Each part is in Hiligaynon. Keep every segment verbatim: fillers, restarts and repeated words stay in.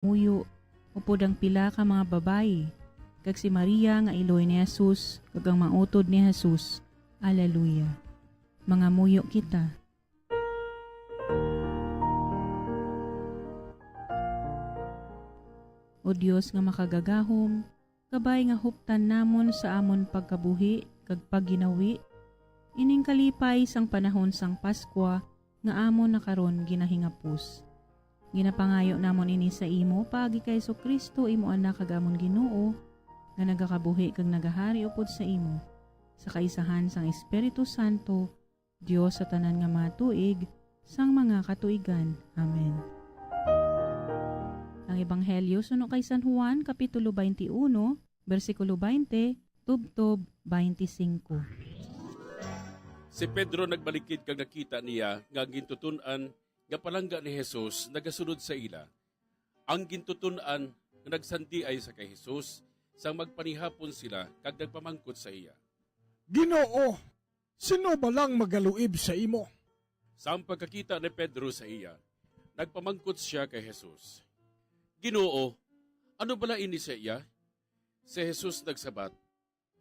muyo, upod ang pila ka mga babayi, kag si Maria nga iloy ni Jesus, kag ang mga utod ni Jesus. Aleluya. Mangamuyo kita. O Dios nga makagagahom, kabay nga huptan namon sa amon pagkabuhi kag pagginawi ining kalipay sang panahon sang Paskwa nga amon na karon ginahingapos. Ginapangayo namon ini sa imo paagi kay Jesu-Cristo, imo Anak kag amon Ginoo, nga nagakabuhi kag nagahari upod sa imo, sa kaisahan sang Espiritu Santo, Dios sa tanan nga mga tuig, sang mga katuigan. Amen. Ang Ebanghelyo suno kay San Juan, Kapitulo twenty-one, bersikulo twenty, tubtob twenty-cinco. Si Pedro nagbalikid kag nakita niya nga ang gintuton-an nga palangga ni Jesus nagasunod sa ila. Ang gintuton-an nga nagsandiay sa kay Jesus sang magpanihapon sila kag nagpamangkot sa iya. "Ginoo, sino ba lang magaluib sa imo?" Sang pagkakita ni Pedro sa iya, nagpamangkot sia kay Jesus, "Ginoo, ano bala ini sa iya?" Si Jesus nagsabat,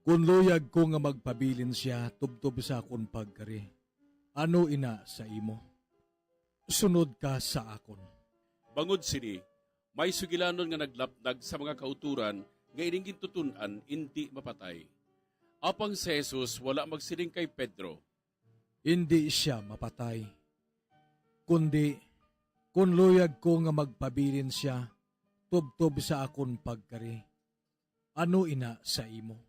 "Kon luyag ko nga magpabilin sia tubtob sa akon pagkari, ano ina sa imo? Sunod ka sa akon." Bangod sini, may sugilanon nga naglapnag sa mga kautoran nga ining gintuton-an indi mapatay. Apang si Jesus wala magsiling kay Pedro, "Indi sia mapatay, kundi kon luyag ko nga magpabilin sia tubtob sa akon pagkari, ano ina sa imo?"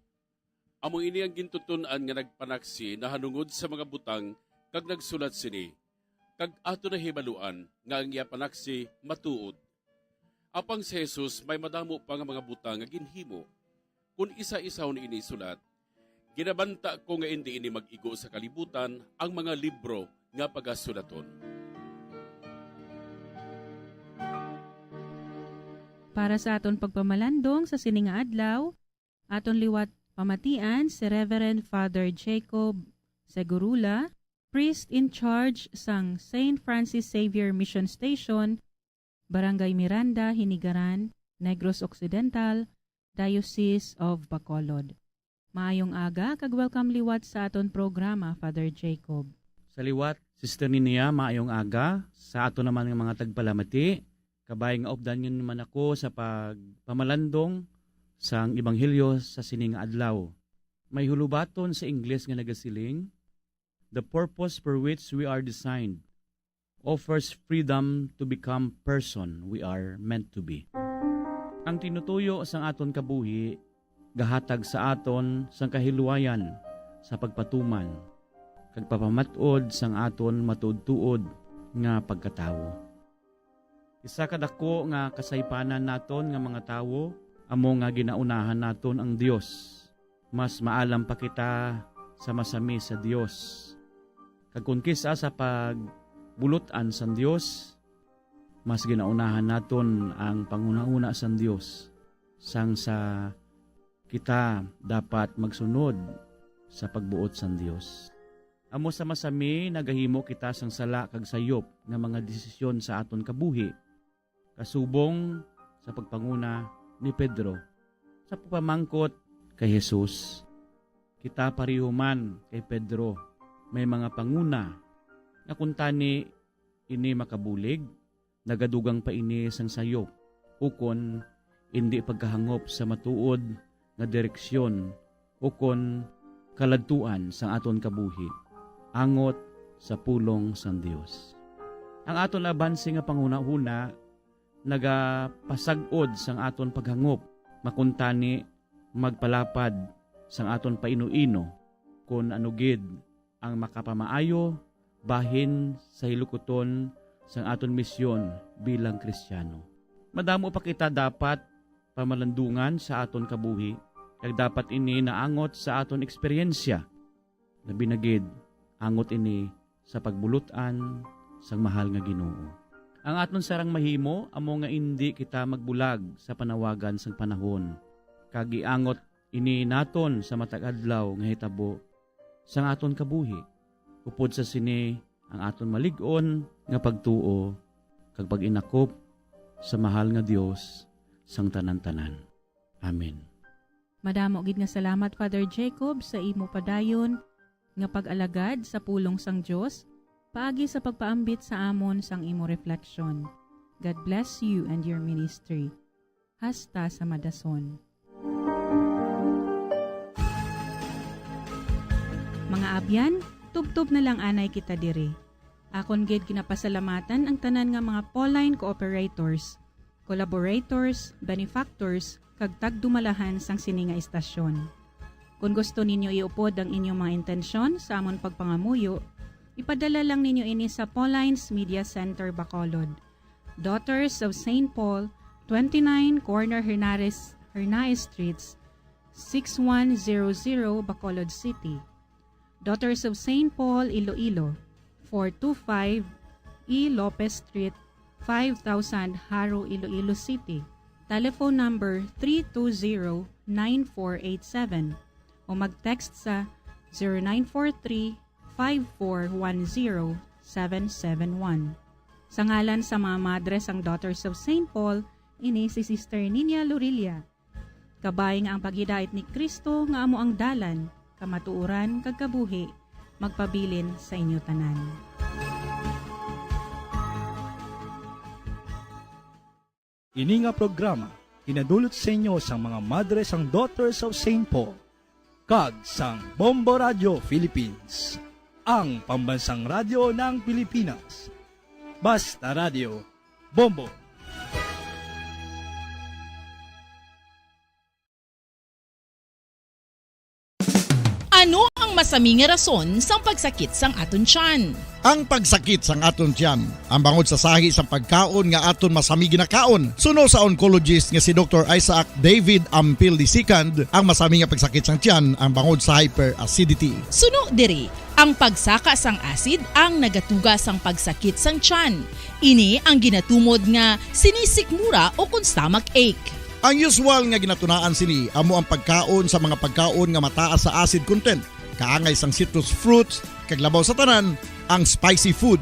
Amo ini ang gintuton-an nga nagpanaksi nahanungod sa mga butang kag nagsulat sini, kag ato nahibaluan nga ang iya panaksi matuod. Apang si Jesus may madamo pa nga mga butang nga ginhimo. Kon isa-isahon ini sulat, ginabanta ko nga indi ini mag-igo sa kalibutan ang mga libro nga pagasulaton. Para sa aton pagpamalandong sa sini nga adlaw, aton liwat pamatian si Reverend Father Jacob Segurula, priest in charge sang Saint Francis Xavier Mission Station, Barangay Miranda, Hinigaran, Negros Occidental, Diocese of Bacolod. Maayong aga kag welcome liwat sa aton programa, Father Jacob. Sa liwat, Sister Ninia, maayong aga. Sa aton naman nga mga tagpalamati, kabay nga updan niyo naman ako sa pagpamalandong sang Ebanghelyo sa sini nga adlaw. May hulubaton sa Ingles nga nagasiling, "The purpose for which we are designed offers freedom to become person we are meant to be." Ang tinutuyo sang aton kabuhi gahatag sa aton sang kahilwayan sa pagpatuman kag papamat-od sang aton matuod-tuod nga pagkatawo. Isa ka daku nga kasaypanan naton nga mga tawo amo nga ginaunahan naton ang Dios. Mas maalam pa kita sa masami sa Dios. Kag kon kis-a sa pagbulut-an sang Dios, mas ginaunahan naton ang panghunahuna sang Dios sang sa kita dapat magsunod sa pagbuot sang Dios. Amo sa masami, nagahimo kita sang sala kag sayop nga mga desisyon sa aton kabuhi, kasubong sa pagpanguna ni Pedro. Sa pagpamangkot kay Jesus, kita pareho man kay Pedro, may mga panguna nga kuntani ini makabulig, nagadugang pa ini sang sayop, ukon indi pagkahangop sa matuod nga direksyon ukon kaladtuan sang aton kabuhi, angot sa pulong sang Dios. Ang aton abanse nga panghunahuna nagapasag-od sang aton paghangop, makuntani magpalapad sang aton paino-ino kon ano gid ang makapamaayo bahin sa hilukuton sang aton misyon bilang Kristiano. Madamo pa kita dapat pamalandungan sa aton kabuhi, kag dapat ini naangot sa aton eksperyensya. Labi na gid, angot ini sa pagbulut-an sang mahal nga Ginoo. Ang aton sarang mahimo amo nga indi kita magbulag sa panawagan sang panahon, kag iangot ini naton sa matag adlaw nga hitabo sang aton kabuhi. Upod sa sini, ang aton malig-on nga pagtuo kag pag-inakop sa mahal nga Dios sang tanan-tanan. Amen. Madamo gid nga salamat, Father Jacob, sa imo padayon nga pag-alagad sa pulong sang Dios paagi sa pagpaambit sa amon sang imo reflection. God bless you and your ministry. Hasta sa madason. Mga abyan, tubtob na lang anay kita diri. Akon gid ginapasalamatan ang tanan nga mga Pauline cooperators, collaborators, benefactors, kag tagdumalahan sang sini nga istasyon. Kon gusto ninyo iupod ang inyong mga intensyon sa amon pagpangamuyo, ipadala lang ninyo ini sa Pauline's Media Center, Bacolod, Daughters of Saint Paul, twenty-nine Corner Hernares, Hernaez Streets, six one zero zero, Bacolod City. Daughters of Saint Paul, Iloilo, four two five E Lopez Street, five thousand, Jaro, Iloilo City. Telephone number three two zero, nine four eight seven o mag-text sa zero nine four three, five four one zero, seven seven one. Sa ngalan sa mga madre sang Daughters of Saint Paul, ini si Sister Nina Lorilla. Kabay nga ang paghidait ni Cristo nga amo ang dalan, kamatuoran, kag kabuhi, magpabilin sa inyo tanan. Ini nga programa ginadulot sa inyo sang mga madre sang Daughters of Saint Paul kag sang Bombo Radio Philippines, ang pambansang radyo ng Pilipinas. Basta Radio, Bombo. Ano ang masami nga rason sang pagsakit sang aton tiyan? Ang pagsakit sang aton tiyan, ang bangod sa sahi sang pagkaon nga aton masami ginakaon. Suno sa oncologist nga si Doktor Isaac David Ampil the second, ang masami nga pagsakit sang tiyan ang bangod sa hyperacidity. Suno diri, ang pagsaka sang acid ang nagatuga sang pagsakit sang tiyan. Ini ang ginatumod nga sinisikmura o kon stomach ache. Ang usual nga ginatunaan sini amo ang pagkaon sa mga pagkaon nga mataas sa acid content, kaangay sang citrus fruits, kag labaw sa tanan, ang spicy food.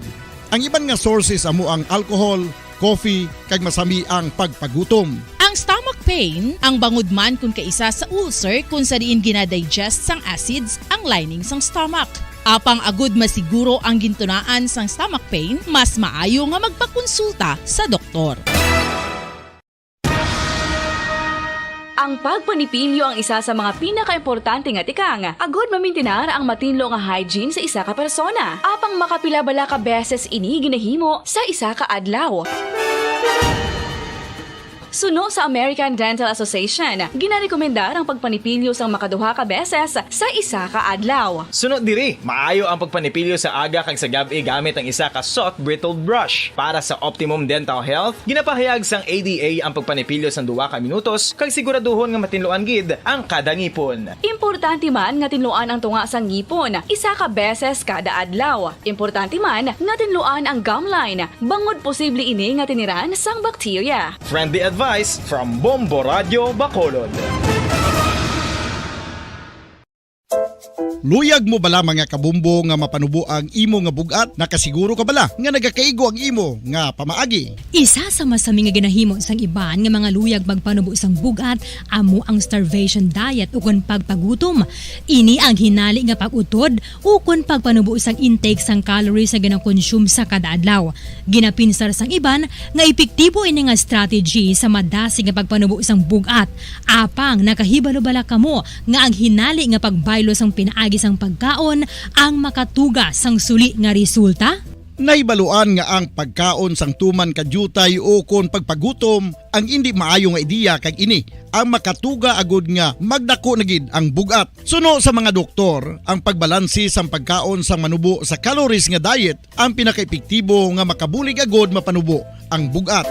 Ang iban nga sources amo ang alcohol, coffee, kag masami ang pagpagutom. Ang stomach pain, ang bangod man kon kaisa sa ulcer kon sa diin ginadigest sang acids ang lining sang stomach. Apang agud masiguro ang gintunaan sang stomach pain, mas maayo nga magpakonsulta sa doktor. Ang pagpanipilyo ang isa sa mga pinakaimportante nga tikang agud mamintinar ang matinlo nga hygiene sa isa ka persona. Apang makapila bala ka beses ini ginahimo sa isa ka adlaw? Suno sa American Dental Association, ginarekomendar ang pagpanipilyo sang makaduha ka beses sa isa ka adlaw. Suno diri, maayo ang pagpanipilyo sa aga kag sa gab-i gamit ang isa ka soft bristled brush. Para sa optimum dental health, ginapahayag sang A D A ang pagpanipilyo sang duha ka minutos kag siguraduhon nga matinluan gid ang kada ngipon. Importante man nga tinluan ang tunga sang ngipon isa ka beses kada adlaw. Importante man nga tinluan ang gum line, bangod posible ini nga tiniran sang bakterya. Friendly advice from Bombo Radio Bacolod. Luyag mo bala, mga kabombo, nga mapanubo ang imo nga bug-at? Nakasiguro ka bala nga nagakaigo ang imo nga pamaagi? Isa sa masami nga ginahimo sang iban nga mga luyag magpanubo sang bug-at amo ang starvation diet ukon pagpagutom. Ini ang hinali nga pag-utod ukon pagpanubo sang intake sang calories nga ginakonsume sa kada adlaw. Ginapinsar sang iban nga epektibo ini nga strategy sa madasig nga pagpanubo sang bug-at. Apang nakahibalo bala kamo nga ang hinali nga pagbaylo sang pinaagi sang pagkaon ang makatuga sang suli nga resulta? Nahibaluan nga ang pagkaon sang tuman ka diutay ukon pagpagutom ang indi maayo nga ideya, kag ini ang makatuga agud nga magdako na gid ang bug-at. Suno sa mga doktor, ang pagbalanse sang pagkaon sang manubo sa calories nga diet ang pinakaepektibo nga makabulig agud mapanubo ang bug-at.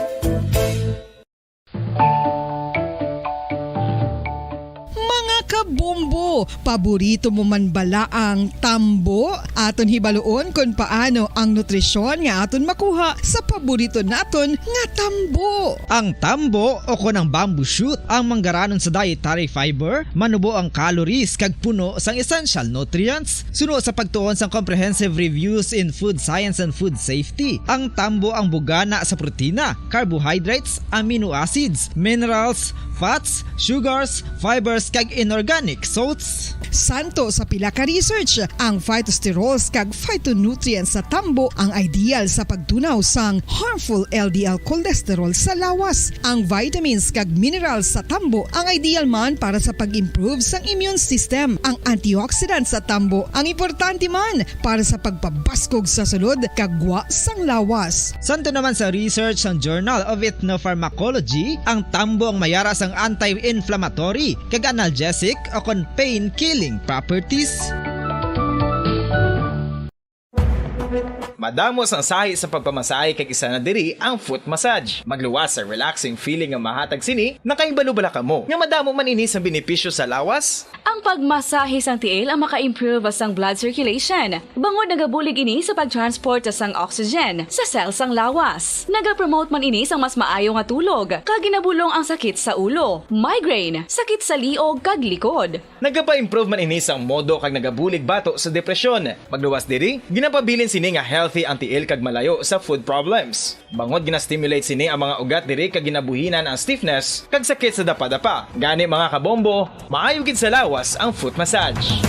Mga Bombo, paborito mo man bala ang tambo? Aton hibaluon kon paano ang nutrisyon nga aton makuha sa paborito naton nga tambo. Ang tambo o kon ang bamboo shoot ang manggaranon sa dietary fiber, manubo ang calories kag puno sang essential nutrients. Suno sa pagtuon sang Comprehensive Reviews in Food Science and Food Safety, ang tambo ang bugana sa protina, carbohydrates, amino acids, minerals, fats, sugars, fibers, kag inorganic salts. Santo sa pila ka research, ang phytosterols kag phytonutrients sa tambo ang ideal sa pagtunaw sang harmful L D L cholesterol sa lawas. Ang vitamins kag minerals sa tambo ang ideal man para sa pag-improve sang immune system. Ang antioxidants sa tambo ang importante man para sa pagpabaskog sa sulod kag gwa sang lawas. Santo naman sa research sang Journal of Ethnopharmacology, ang tambo ang mayara sang anti-inflammatory kag analgesic o kon pain-killing properties. Madamo sang sahi sa pagpamasahe kag isa na diri ang foot massage. Magluwas sa relaxing feeling nga mahatag sini. Nakahibalo bala kamo nga madamo man ini sang benepisyo sa lawas? Ang pagmasahe sang tiil ang maka-improve sang blood circulation, bangod nagabulig ini sa pag-transport sang oxygen sa cell sang lawas. Nagapromote man ini sang mas maayo nga tulog, kag ginabulong ang sakit sa ulo, migraine, sakit sa liog, kag likod. Nagapa-improve man ini sang modo kag nagabulig bato sa depresyon. Magluwas diri, ginapabilin sini nga healthy ang tiil kag malayo sa foot problems. Bangod gina-stimulate sini ang mga ugat diri kag ginabuhinan ang stiffness kag sakit sa dapadapa. Gani, mga kabombo, maayo gid sa lawas ang foot massage.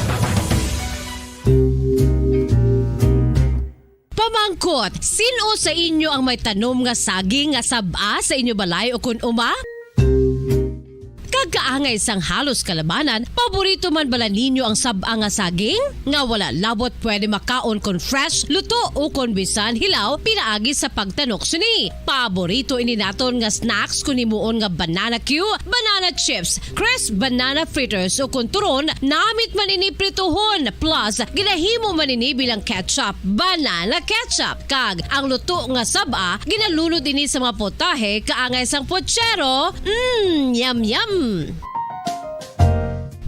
Pamangkot, sin-o sa inyo ang may tanom nga saging nga sab-a sa inyo balay ukon uma? Kag kaangay sang halos kalabanan, paborito man bala ninyo ang sab-a nga saging? Nga wala labot pwede makaon kon fresh, luto, o kon bisan hilaw pinaagi sa pagtanok sini. Paborito ini naton nga snacks kon himuon nga banana cue, banana chips, crisp banana fritters, o kon turon, namit man ini prituhon, plus ginahimo man ini bilang ketchup, banana ketchup. Kag ang luto nga sab-a, ginalunod ini sa mga potahe kaangay sang pochero. Mm, yum, yum!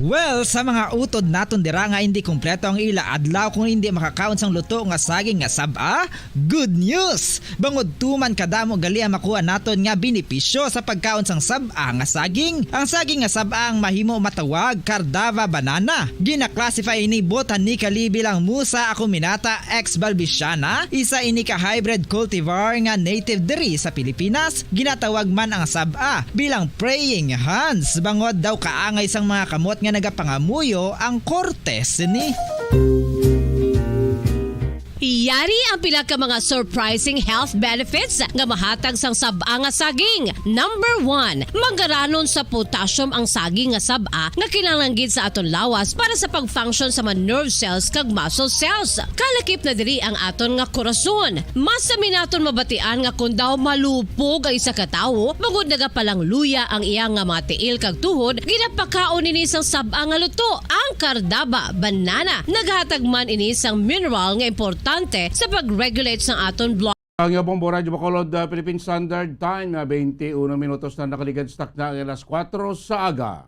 Well, sa mga utod naton dira nga hindi kompleto ang ila adlaw kung hindi makakaon sang luto nga saging nga sab-a, good news! Bangod tuman kadamo gali ang makuha naton nga benepisyo sa pagkaon sang sab-a nga saging. Ang saging nga sab-a ang mahimo matawag Cardava banana. Gina-classify ini botanically bilang Musa acuminata ex balbisiana, isa ini ka hybrid cultivar nga native diri sa Pilipinas. Ginatawag man ang sab-a bilang praying hands, bangod daw kaangay sang mga kamot nga nagapangamuyo ang korte sini. Yari ang pila ka mga surprising health benefits nga mahatag sang sab-a nga saging. Number one, manggaranon sa potassium ang saging nga sab-a nga kinahanglan gid sa aton lawas para sa pag-function sa mga nerve cells kag muscle cells. Kalakip na diri ang aton nga korason. Mas sami naton mabatian nga kon daw malupog ang isa ka tawo, bangod nagapalangluya ang iya nga mga tiil kag tuhod, ginapakaon ini sang sab-a nga luto, ang Cardava banana. Naghatag man ini sang mineral nga importante sa pag-regulate sang aton blood. Ang Bombo Radyo Bacolod, uh, Philippine Standard Time, uh, twenty-one minutos na nakaligad sa takna nga alas kuwatro sa aga.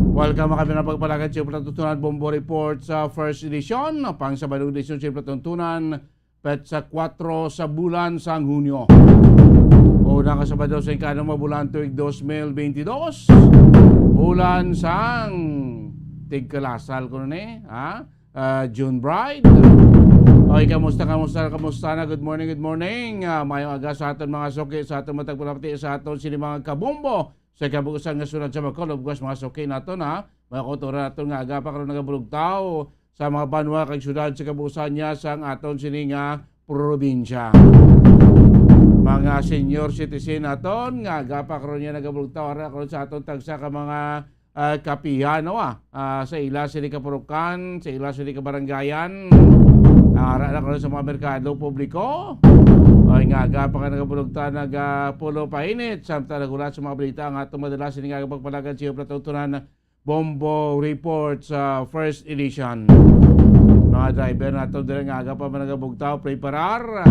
Welcome, mga pinapagpalagan sa pagtutunan Bombo Report sa first edition. Pang Sabado, edisyon sa pagtutunan, petsa kuwatro sa bulan sang Hunyo. Una ka Sabado sa ikaanom nga bulan tuig dos mil bentidós. Bulan sang tigkalasal ko ni, ha? Ah, June Bride. Oy, kamusta, kamusta, kamusta na? Good morning, good morning. Ah, maayong aga sa aton mga suki, sa aton matagpulapti, sa aton sini mga kabombo. Sa kabuusan nga syudad sa Bacolod, bukas mga suki naton, ha? Mga kautoran naton nga aga pa karon nagabulugtaw sa mga banwa kag syudad sa kabuusan niya sang aton sini nga probinsya. Mga senior citizen naton nga aga pa karon niya nagabulugtaw ara karon sa aton tagsa ka mga, ah, kapihan, no, ah, ah, sa ila sini ka purukan, sa ila sini ka barangayan. Ara na karon sa mga merkado publiko. Ay nga aga pa ka nagabulugtaw, nagapulo painit. Samtang nagulat sa mga balita ang atong madala sini nga pagpalagad sa iyo, Platon Tunan. Bombo Report sa first edition. Mga driver nato diri nga aga pa man nagabugtaw, preparar.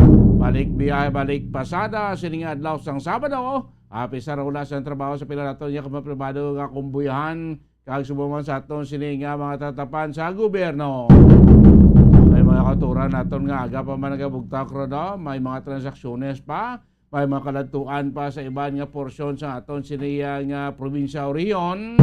Balik biyahe, balik pasada, sining adlaw sang Sabado. Apisar wala sang trabaho sa pila naton nga mga pribado nga kumbuyahan, kag subong man sa aton sini nga mga tatapan sa gobyerno. May mga kauturan naton nga aga pa man nagabugtak ron, no? May mga transaksyones pa, may mga kaladtuan pa sa iban nga porsyon sa aton sini nga probinsya o rehiyon.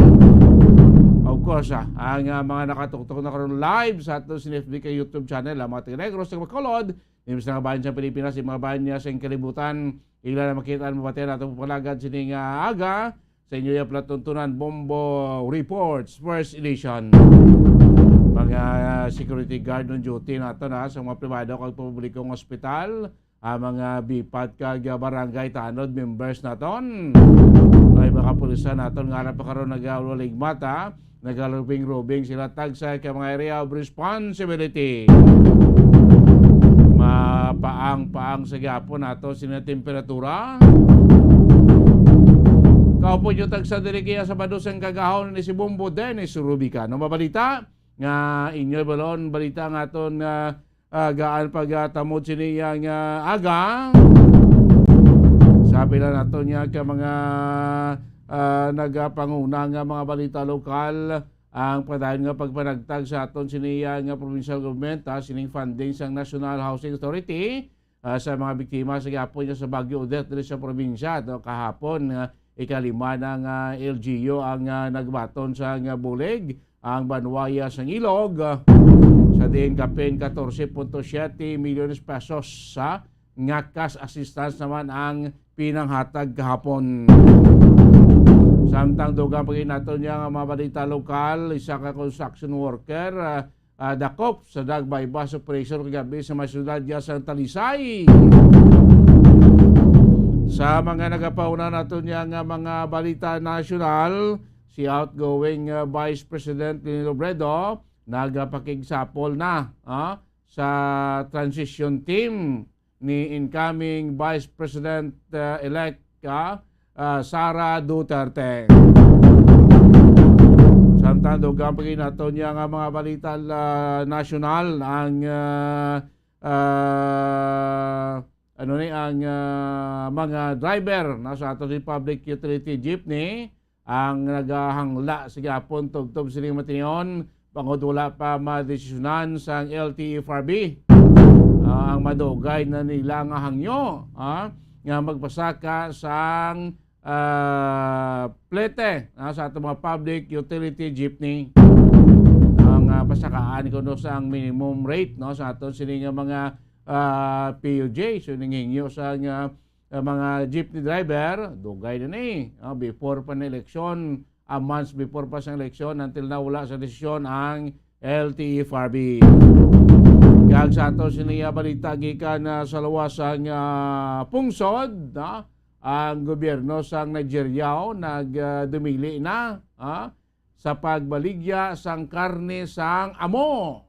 Of course, ah, ang, ah, mga nakatuktok na karon live sa aton sini F B K YouTube channel, ang mga taga Negros, taga Bacolod, imbis na kabahin sa Pilipinas, yung mga bahin niya sa kalibutan, ila na makita ang mabatian nato pagpalagad sini nga aga sa inyo yung palatuntunan Bombo Reports, first edition. Mga security guard on duty nato na sa mga pribado kag publikong ospital, ang mga bipat kag barangay tanod members naton. Ay mga pulisan naton nga ara pa karon nagaligmata, nagalubing-rubing sila tagsa ka mga area of responsibility. Mapaang-paang sa gihapon nato sina temperatura. Kaupo nyo tagsa diri kaya sa Sabado sang kagahon ni si Bombo Dennis Rubicano. Mabalita nga inyo balon, balita nga aton nga, ah, gaan pagatamod sini nga aga. Sa pila nato niya ka mga, ah, nagapanguna nga mga balita lokal, ang padayon nga pagpanagtag sa aton sini nga provincial government, ah, sining funding sang National Housing Authority, ah, sa mga biktima sa gihapon niya sa Bagyo Odette diri sa probinsya. No? Kahapon, ah, ikalima na nga L G U ang, ah, nagbaton sa nga bulig ang banwaya sang Ilog, ah, sa diin kapin katorse punto siyete milyones pesos sa nga cash assistance naman ang pinanghatag kahapon. Samtang dugang pa gid nato niya nga mga balita lokal, isa ka construction worker, ah, ah, dakop sa dagbaybas operation kagabi sa may siyudad niya sa Talisay. Sa mga nagapauna nato niya nga mga balita nasyonal, si outgoing, ah, Vice President Leni Robredo nagapakigsapol na, ah, sa transition team ni incoming Vice President, ah, elect, ah, ah, Sara Duterte. Samtang dugang pa gid nato niya nga mga balita, ah, nasyonal ang, ah, ah, ano ni ang, ah, mga driver na sa ato ni public utility jeepney ang nagahangla sa gihapon tubtob sining matinion, bangod wala pa madesisyonan sang L T F R B, ah, ang madugay na nila nga hangyo, ah, nga magpasaka sang, ah, plete, ah, sa ato mga public utility jeepney. Ang, ah, pasakaan kuno sa ang minimum rate, no, sa aton sini nga mga, ah, P U J. So, ninghingyo sa nga ah, mga jeepney driver, dugay na ni. Ah, before pa ng eleksyon, ah, months before pa sa eleksyon, until na wala sa desisyon ang L T F R B. Kag sa ato sini nga balita gikan, ah, sa luwas sang, ah, pungsod, no? Ang gobyerno sang Nigeria, oh, nag, ah, dumili na, ah, sa pagbaligya sang karne sang amo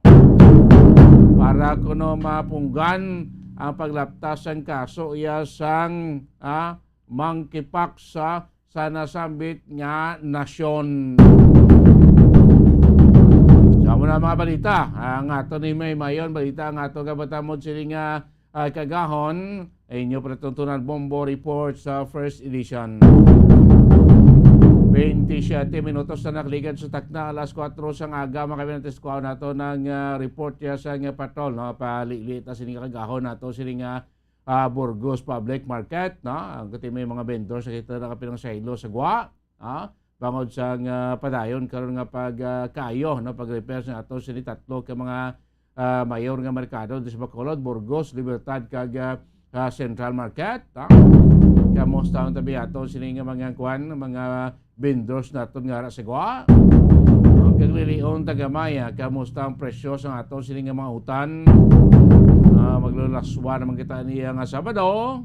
para kuno mapunggan ang paglaptas sang kaso iya sang, ah, monkeypox sa, sa nasambit nga nasyon. Sa amo na mga balita, ang ato ni May Mayon, balita ang ato gabatamod sini nga ah, kagahon, inyo palatuntunan Bombo Report sa first edition. Twenty-siete minutos na nakaligad sa takna, alas kuwatro sang aga, mga kabinantes, kuha nato ng, ah, report ya sa nga patrol, no? Palili ta sini nga kagahon nato, sini nga, ah, Burgos Public Market, no? Ang kuti may mga vendors sa kita na kapilang saylo sa gwa, ah, bangod sa nga padayon karon nga pag, ah, kayo, no, pag-repair sa ato sini tatlo ka mga, ah, mayor nga merkado dito sa Bacolod, Burgos, Libertad, kag, ah, ah, Central Market, ah. Kamusta ang tabi ato sini nga mga kuan, mga vendors naton nga ara sa gwa? Ang kaglilion tagamaya, kamusta ang presyo sa ato sini nga mga utan? Ah, maglulaswa naman kita niya nga Sabado.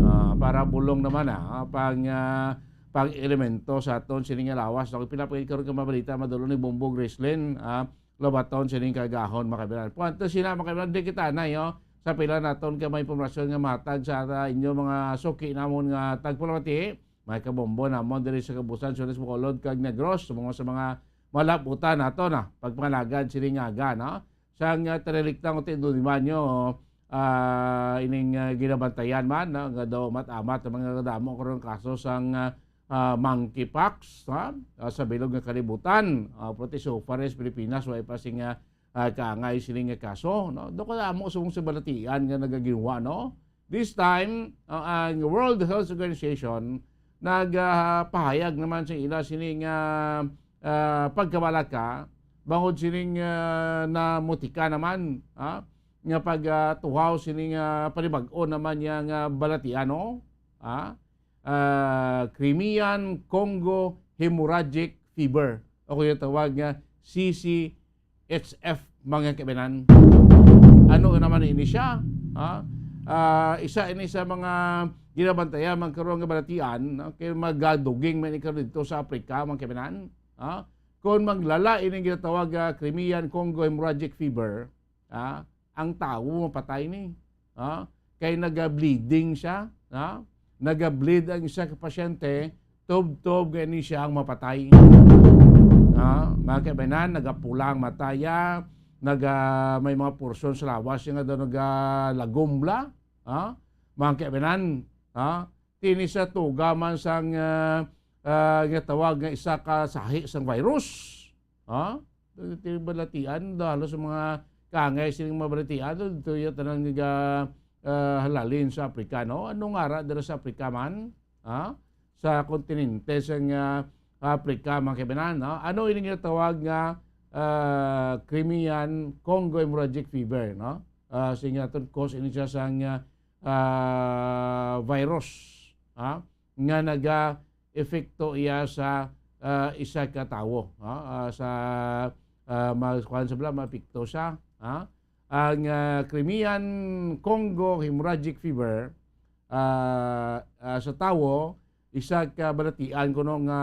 Ah, para bulong naman, ah, pang, ah, pag-elemento sa aton sini nga lawas. No? Pinapakita karon ka mabalita, madulong ni Bombo Gracelyn, ah, Lobaton sining kagahon, mga kabilan. Puwanto sina, mga kabilan, di kita na, yo. Sa pila naton ka may impormasyon nga matag sa, ah, inyo mga suki namon nga tagpalamati, may kabombo namon diri sa Kabusan, Sulis, Bacolod, kag Negros, sa mga, sa mga malabutan nato na pagpangalagad sining aga, no? Sang, ah, tiniliktan ko, tindudiman nyo, ah, ining, ah, ginabantayan man, no, nga daw amat-amat ang mga kadamo karon kaso sang, ah, ah, monkeypox, ha? Ah, sa bilog nga kalibutan. Ah, pati so far sa Pilipinas, way pa sing, ah, ah, kaangay sini nga kaso, no? Daw kadamo subong sa balatian nga nagaginwa, no? This time, ah, ang World Health Organization nagpahayag naman sa ila sini nga, ah, pagkabalaka bangod sining, ah, namutika naman, ha, nga pagtuhaw sini nga panibag-o naman niya nga balatian, no? Ha? Ah, Crimean Congo Hemorrhagic Fever, o kung tawag nga C C H F, mga kaibanan. Ano naman ini siya? Ha? Ah, isa ini sa mga ginabantayan man karon nga balatian, no? Kay magaduging man ini karon dito sa Africa, mga kaibanan. Ha? Kung maglala ini ginatawag nga Crimean Congo Hemorrhagic Fever, ha? Ang tawo mapatay ni. Ha? Kay naga-bleeding siya, ha? Naga-bleed ang isa ka pasyente, tubtob nga ini siya ang mapatay. Ha? Mga kaibanan, nagapula ang mata niya, naga, may mga porsyon sa lawas niya nga daw nagalagom bala. Ha? Mga kaibanan, ha? Ti ini sa tuga man sang, ah, ah, nga tawag nga isa ka sahi sang virus. Ha? Ti balatian, daw halos sa mga kaangay sining mga balatian, daw dito yung tanan nga, ah, halalin sa Africa, no? Ano nga ra dira sa Africa man? Ha? Sa kontinente sang, ah, Africa, mga kaibanan, no? Ano ini nga tawag nga, ah, Crimean Congo Hemorrhagic Fever, no? Ah, sing aton cause ini siya sang, ah, ah, virus, ha? Nga naga-epekto iya sa, ah, isa ka tawo, ha? Ah, sa, ah, ma-, kuwan sa bala, maepekto siya, ha? Ang, ah, Crimean Congo Hemorrhagic Fever, ah, ah, sa tawo, isa ka balatian kuno nga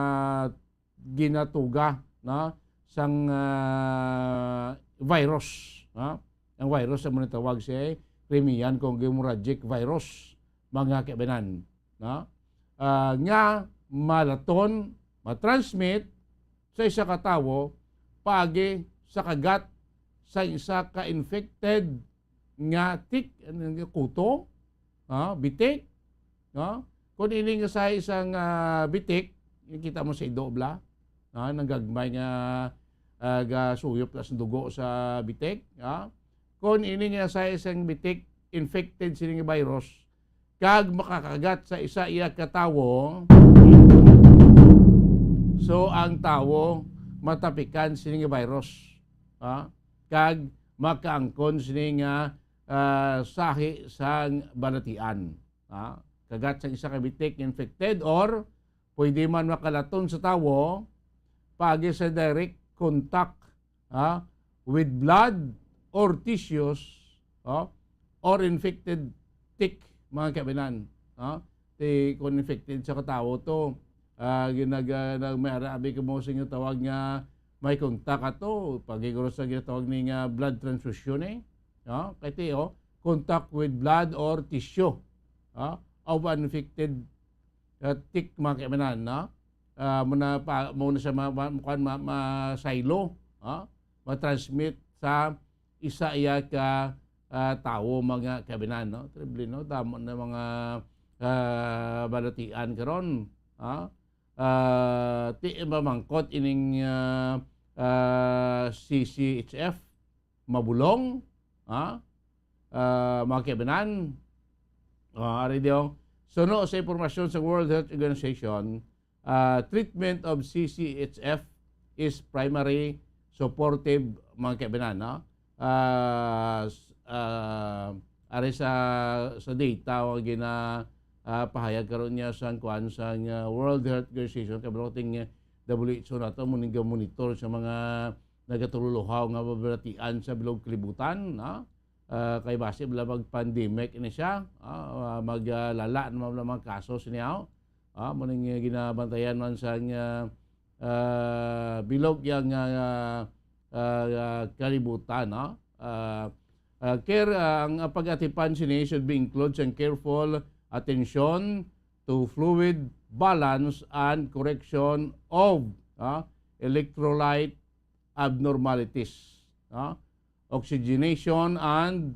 ginatuga, no, sang, ah, virus, no? Ang virus amo ni tawag si Crimean Congo Hemorrhagic Virus, mga kaibanan, no? Ah, nga malaton, matransmit sa isa ka tawo paagi sa kagat sa isa ka infected nga tik, ano nga, kuto, ha, bitik, no? Kung ini nga sa isang, ah, bitik, yung kita mo sa ido bala, ha, nanggagmay nga, ah, gasuyop na sa dugo sa bitik, ha? Kung ini nga sa isang bitik infected sini nga virus, kag makakagat sa isa iya ka tawo, so ang tawo matapikan sini nga virus, ha? Kag makaangkon sini nga, ah, sahi sang balatian, ha? Kagat sang isa ka bitik infected, or pwede man makalaton sa tawo paagi sa direct contact, ha, with blood or tissues, ha, or infected tick, mga kaibanan, ha? Ti, kung infected sa katawo to, ah, ginag-, ah, nag-, may ara abi ka mo sa inyo tawag nga may contact ato, pagiguro sa ginatawag ni nga blood transfusion, eh. Ha? Kay ti, oh, contact with blood or tissue, ha, of an infected, uh, tick, mga kaibanan, no? Ah, muna pa, muna siya ma-, ma-, kuwan, ma-, masaylo, ha? Ma-transmit sa isa iya ka, ah, tawo, mga kaibanan, no? Terrible, no? Damo na mga, ah, balatian karon, ha? Ah, ti mamangkot ining, ah, ah, C C H F, mabulong, ha? Ah, mga kaibanan, ah, ari diyo. Suno sa impormasyon sa World Health Organization, ah, treatment of C C H F is primary supportive, mga kaibanan, no? Ah, s-, ah, ari sa, sa data nga gina-, ah, pahayag karon niya sang kuan sang, ah, World Health Organization, kay bro, ting W H O nato mo ning monitor sa mga nagatululuhaw nga babalatian sa bilog kalibutan, no? Ah, kay basi bala mag-pandemic ini siya, ah, mag, ah, lala naman ang mga kaso sini, oh. Ah, mo ning, ah, ginabantayan man sa, ah, ah, bilog yang, ah, ah, ah, kalibutan, no? Ah, ah, care, ah, ang pag-atipan sini should be include sa careful attention to fluid balance and correction of, ah, electrolyte abnormalities, no? Oxygenation and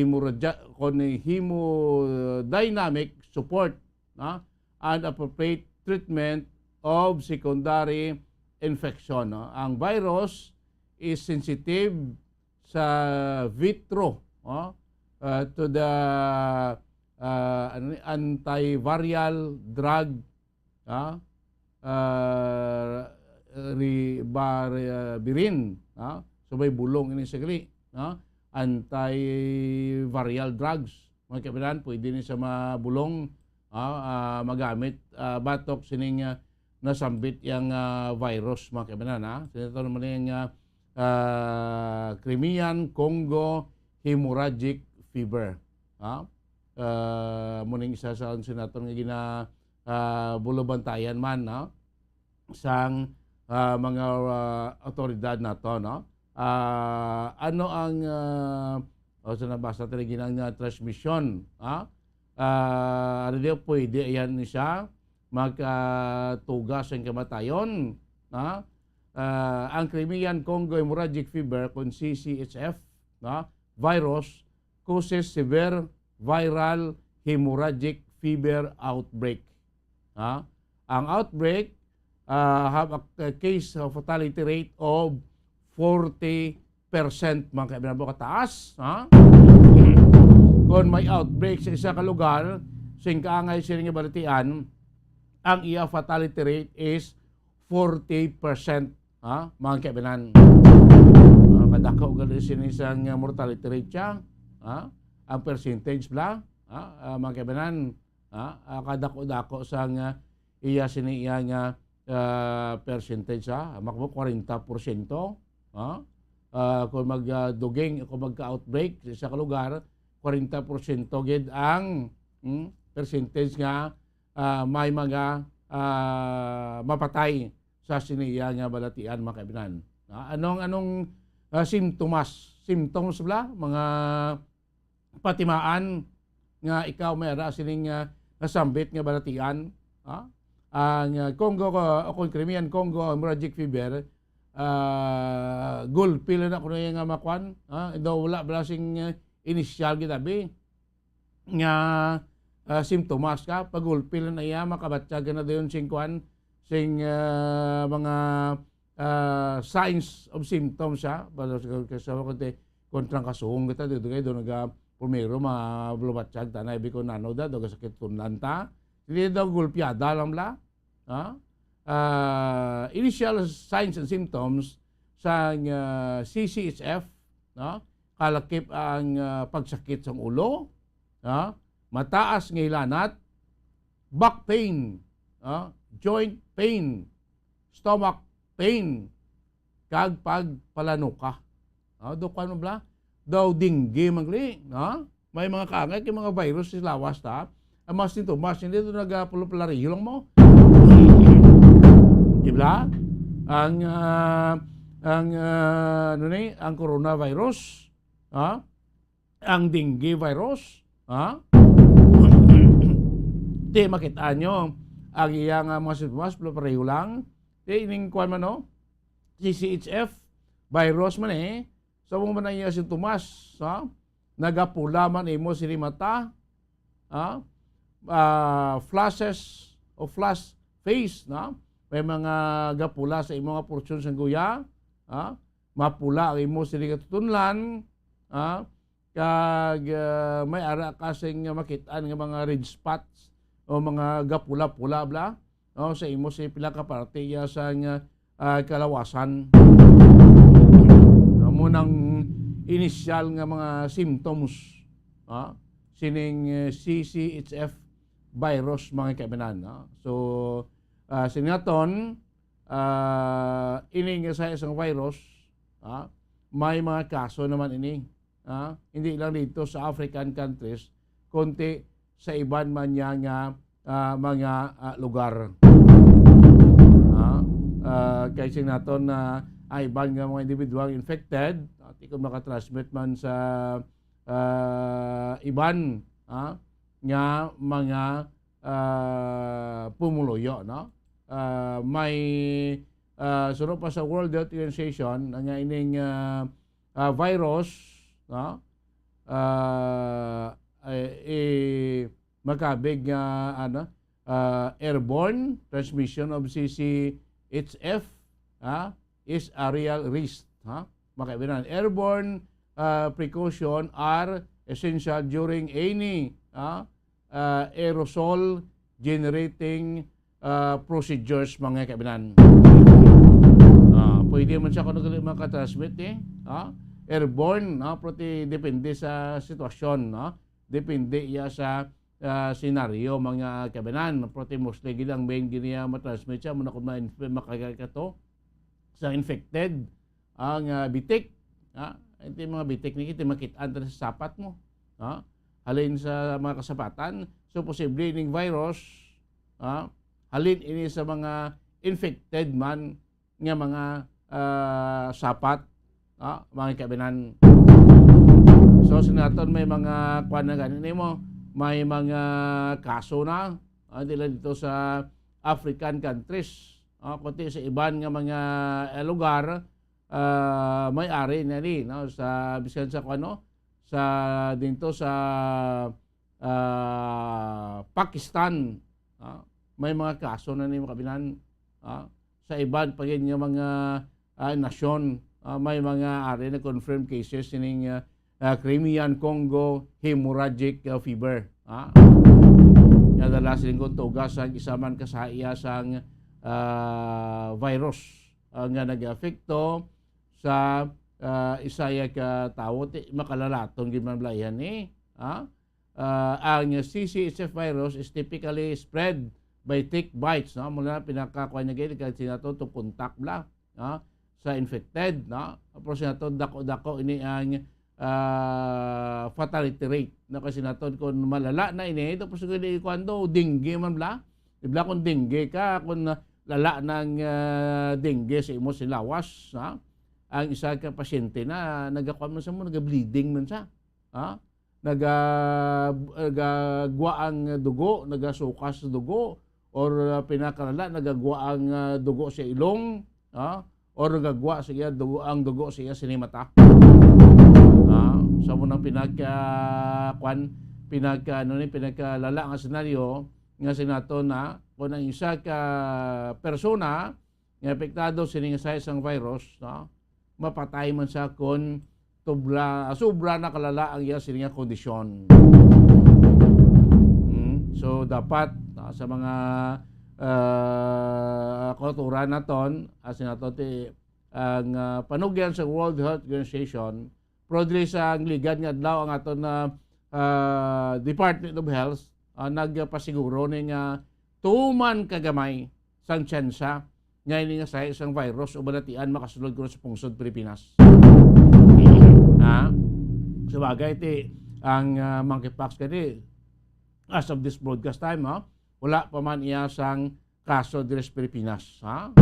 hemorrhagia-, kon hemodynamic support, no? And appropriate treatment of secondary infection, no? Ang virus is sensitive sa vitro, no? Uh, to the, uh, ano ni, antiviral drug, ha? Ah, ri-, ba-, ri-, ah, birin, ha? So, may bulong ini sa gali, ha? Antiviral drugs. Mga kaibanan, pwede ni sa mabulong, ha? Ah, magamit, ah, batok sining, ah, nasambit yang, ah, virus, mga kaibanan, ha? So, ito naman yung, ah, ah, Crimean Congo hemorrhagic fever, ha? Ah, muning isa sa, sa naton nga gina-, ah, bulubantayan man, no? Sang, ah, mga, ah, awtoridad nato, no? Ah, ano ang, ah, o sa nabasa tayo ginang, ah, transmission, ha? Ah, ano diyo, pwede yan ni siya magkatuga sa kamatayon, ha? Ah, ang Crimean Congo Hemorrhagic Fever, kung C C H F, no? Virus, causes severe viral hemorrhagic fever outbreak. Ha? Ang outbreak, ah, have a, a case of fatality rate of forty percent, mga kaibigan, kataas, ha? Kung may outbreak sa isa ka lugar, sing kaangay sila nga balatian, ang iya fatality rate is forty percent, ha, mga kaibanan. Ah, kadako gali sini sang mortality rate siya, ha? Ang percentage bala, ha? Ah, mga kaibanan, ha? Ah, kadako-dako sang, ah, iya sini iya nga, ah, percentage, ha? Makbo kwarenta porsyento, ha? Ah, kung mag, ah, duging, kung magka-outbreak sa isa ka lugar, kwarenta porsyento gid ang, hmm, percentage nga ah, may mga, ah, mapatay sa siniya nga balatian, mga kaibigan. Ah, anong, anong, ah, simptomas? Symptoms bala, mga patimaan nga ikaw may ara sining, ah, nasambit nga balatian, ha? Ang, ah, Congo, ah, o kung Crimean Congo hemorrhagic fever, ah, gulpi lang na kuno nga makuan, ha? Daw wala bala sing, ah, inisyal gid abi nga, ah, simptomas ka, pagulpi lang na iya, makabatyag ka na dayon sing kuan, sing, ah, mga, ah, signs of symptoms, ha? Para sa, sa, sa, kontra ang kasong kita, dito kayo, doon naga, primero, mabulubatyag, tanay, biko nano da, doon sakit tunlan ta. Hindi daw gulpiada lang bala. Ha? Ah, initial signs and symptoms sang, ah, C C H F, no? Kalakip ang, ah, pagsakit sang ulo, ha? Mataas nga hilanat, back pain, ha? Joint pain, stomach pain, kag pagpalanuka. Ah, do kuan mo bala? Daw dengue man gali, no? May mga kaangay kay mga virus sa lawas ta. Ang mga sintomas, hindi ito nagapulupulariho lang mo. Di ba? Ang, ah, ang, ah, ano ni, ang coronavirus, ha? Ang dengue virus, ha? Di makita nyo, ang iya nga mga sintomas, pulupulariho lang. Di ining kuan man, no? C C H F virus man eh. So, mo man ang iya sintomas, ha? Nagapula man imo sini mata, ha? Ah, flushes o flush face, no? May mga gapula sa imo nga porsyon sang guya, ha? Mapula ang imo sini katutunlan, ha? Kag, ah, may ara ka sing makit-an nga mga red spots o mga gapula-pula bala, no, sa imo sa pila ka parte iya sang, ah, kalawasan. Amo nang inisyal nga mga symptoms, ah, sining, eh, C C H F virus, mga kaibanan, no? So, ah, sinaton, ah, ini nga sa isang virus, ah, may mga kaso naman ini. Ah, hindi lang dito sa African countries, kundi sa iban man niya nga, ah, mga, ah, lugar. Ah, ah, kay sing naton na ang iban nga mga individual infected, ah, di ko makatransmit man sa, ah, iban, ah, nga mga, ah, pumuluyo, no? Ah, may, ah, suno pa sa World Health Organization, nga ining, ah, ah, virus, no? ah, eh, eh, makabig nga, ano, ah, airborne transmission of C C H F, ah, is a real risk, ha? Mga kaibigan, airborne, ah, precaution are essential during any, ah, ah, aerosol generating, ah, procedures, mga kaibigan. Ah, pwede man siya kung nagaling makatransmit, eh. Ah, airborne, no? Pero ti-, depende sa sitwasyon, no? Depende iya sa, ah, senaryo, mga kaibigan. Pero ti-, mostly gid ang main gid niya matransmit siya, muna kung ma-, makagay ka to sa infected, ang, ah, bitik, ha? Ito yung mga bitik ni kita makit-an sa sapat mo, ha? Halin sa mga kasapatan. So, posible ning virus, ha? Halin ini sa mga infected man nga mga, ah, sapat, ha? Mga kabinan. So, sa naton may mga kuwan na gani nimo, may mga kaso na, ah, dila dito sa African countries, ah, kundi sa iban nga mga, eh, lugar, ah, may ari na ni, no, sa bisan sa kuno sa dinto sa, ah, Pakistan, ah, may mga kaso na ni makabinan, ah, sa iban pa gid nga mga, ah, nasyon, ah, may mga ari na confirmed cases sining, ah, ah, Crimean Congo hemorrhagic, ah, fever, ah. Nga dala sining tugas ang isa man ka sa iya sang, ah, virus, ah, nga nag-apekto sa, ah, isa ya ka tawo, ti-, makalalaton gid man bala iya ni, ah. Ah, ang C C H F virus is typically spread by tick bites, no? Muna pinakakuha niya gid, kasi nato to contact bala, no? Sa infected, no? Pero sa nato, dako-dako ini ang, ah, fatality rate, no? Kasi nato, kung malala na ini, tapos kung di, kuwan daw, dengue man bala. Di bala kung dengue ka, kung lala na ang, ah, dengue sa imo sa lawas, ha? Ang isa ka pasyente na, nagakuan man sa mo, naga-bleeding man siya. Ha? Naga-, nagagwa ang dugo, nagasukas ang dugo, or, ah, pinakalala, nagagwa ang, ah, dugo sa ilong, ha? Or nagagwa sa iya dugo, ang dugo sa iya sini mata. Ha? Sa mo nang pinagka, kwan, pinagka, ano ni, pinagkalala nga senaryo, nga sinato na, kung ang isa ka persona nga apektado sining sa isang virus, no? Mapatay man siya kung tubla-, sobra na kalala ang iya sini nga kondisyon. Hmm? So, dapat, no, sa mga, ah, kauturan naton, as in nato ti, ang, ah, panugyan sa World Health Organization, pero diri sa ang ligad nga adlaw ang aton na, ah, Department of Health, ah, nagpasiguro ni nga tuman kagamay sang tsansa nga ini nga sahi sang virus o balatian makasulod kuno sa pungsod Pilipinas. Ha? Sa bagay, ti, ang, ah, monkeypox kani, as of this broadcast time, ha, wala pa man iya sang kaso diri sa Pilipinas, ha?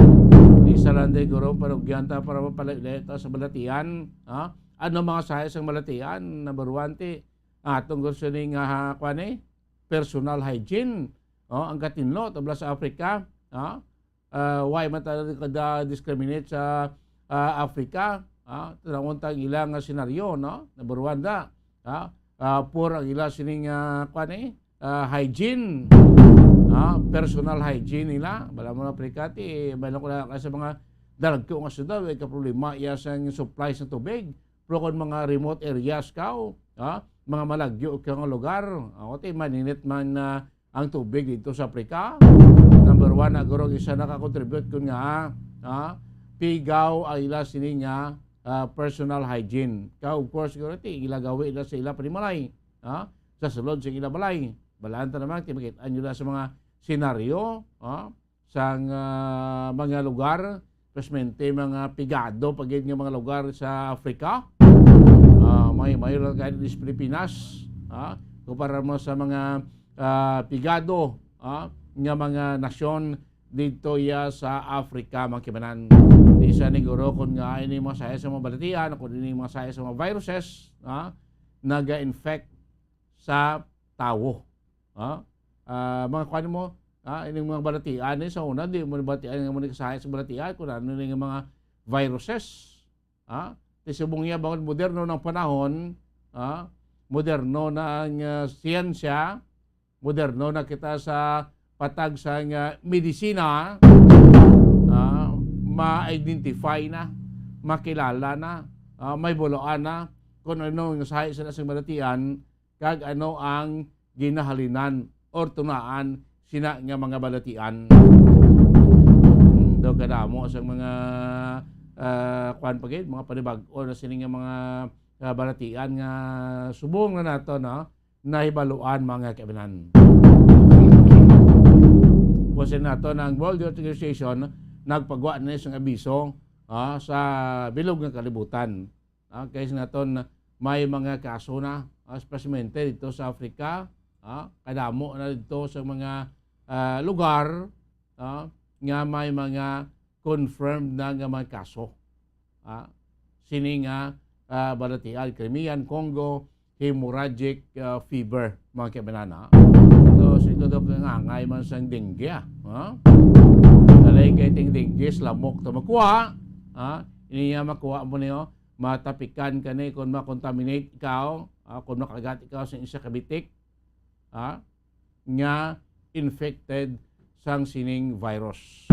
Isa lang day guro, panugyan ta para mapalayo-layo ta sa balatian, ha? Ano mga sahi sang balatian? Number one, ti, atong gusto ni nga, ha, kwan, eh, personal hygiene. Oh, ang katinlo, tabla sa Africa, ha? Ah, why man tayo kada-discriminate sa, ah, Africa? Ha? Tanawon ta ang ila nga senaryo, no? Number one da, ha? Ah, poor ang ila sining, ah, kwan, eh, ah, hygiene. Ha? Personal hygiene nila. Bala mo na, Africa, ti, may lang ko na sa mga dalagko nga syudad, may kaproblema iya sa supply sa tubig. Pero kung mga remote areas ka, ha? Mga malagyo ka nga lugar, ako ti, maninit man, ah, ang tubig dito sa Africa. Number one, na guro, isa nakakontribute kun nga, ha, pigaw ang ila sini nga, ah, personal hygiene. Ka, of course, guro, ti, ila gawi ila sa ila panimalay, ha, sa sulod sa ila balay. Balaan ta naman, ti, makit-an nyo na sa mga senaryo, ha, sang, ah, mga lugar, espesmente mga pigado pa gid nga mga lugar sa Africa. Ah, may, may lang kayo sa Pilipinas, ha, kumpara mo sa mga, ah, pigado, ha, nga mga nasyon dito ya sa Africa, mga kibanan. Isa ni guro kung nga ini mga sahi sa mga balatian, kung ini mga sahi sa mga viruses, ha, naga-infect sa tawo. Ha? Ah, mga kuan mo, ha, ining mga balatian ni sa una, di mo nabatian nga mo ni kasahi sa balatian kung ano ni nga mga viruses. Ha? Ti subong iya bangod moderno ng panahon, ha? moderno na ang, ah, siyensya, moderno na kita sa patag sang, ah, medisina, ah, ma-identify na, makilala na, ah, may buloan na kung ano ang sahi sa nasang balatian, kag ano ang ginahalinan or tunaan sina nga mga balatian. Hmm, daw kadamo sa mga, ah, kuwan pa gid, mga panibag-o na sini nga mga, ah, balatian nga subong na nato, no? Nahibaluan, mga kaibanan. Pusin nato na ang World Health Organization nagpagwa na sa abiso, ah, sa bilog nga kalibutan. Ah, kay sa naton may mga kaso na, ah, especialmente dito sa Africa, ah, kadamo na dito sa mga, ah, lugar, ah, nga may mga confirmed na nga mga kaso. Ah, sini nga, ah, balatian, Crimean Congo hemorrhagic, ah, fever, mga kaibanan. So, siguro ka nga angay man sang dengue, ah. Ha? Kalay kay ting dengue, sa lamok to makuha. Ha? Ini nga makuha mo niyo, matapikan ka ni kung makontaminate ikaw, ah, kung makagat ikaw sa isa ka bitik, ah, nga infected sang sining virus.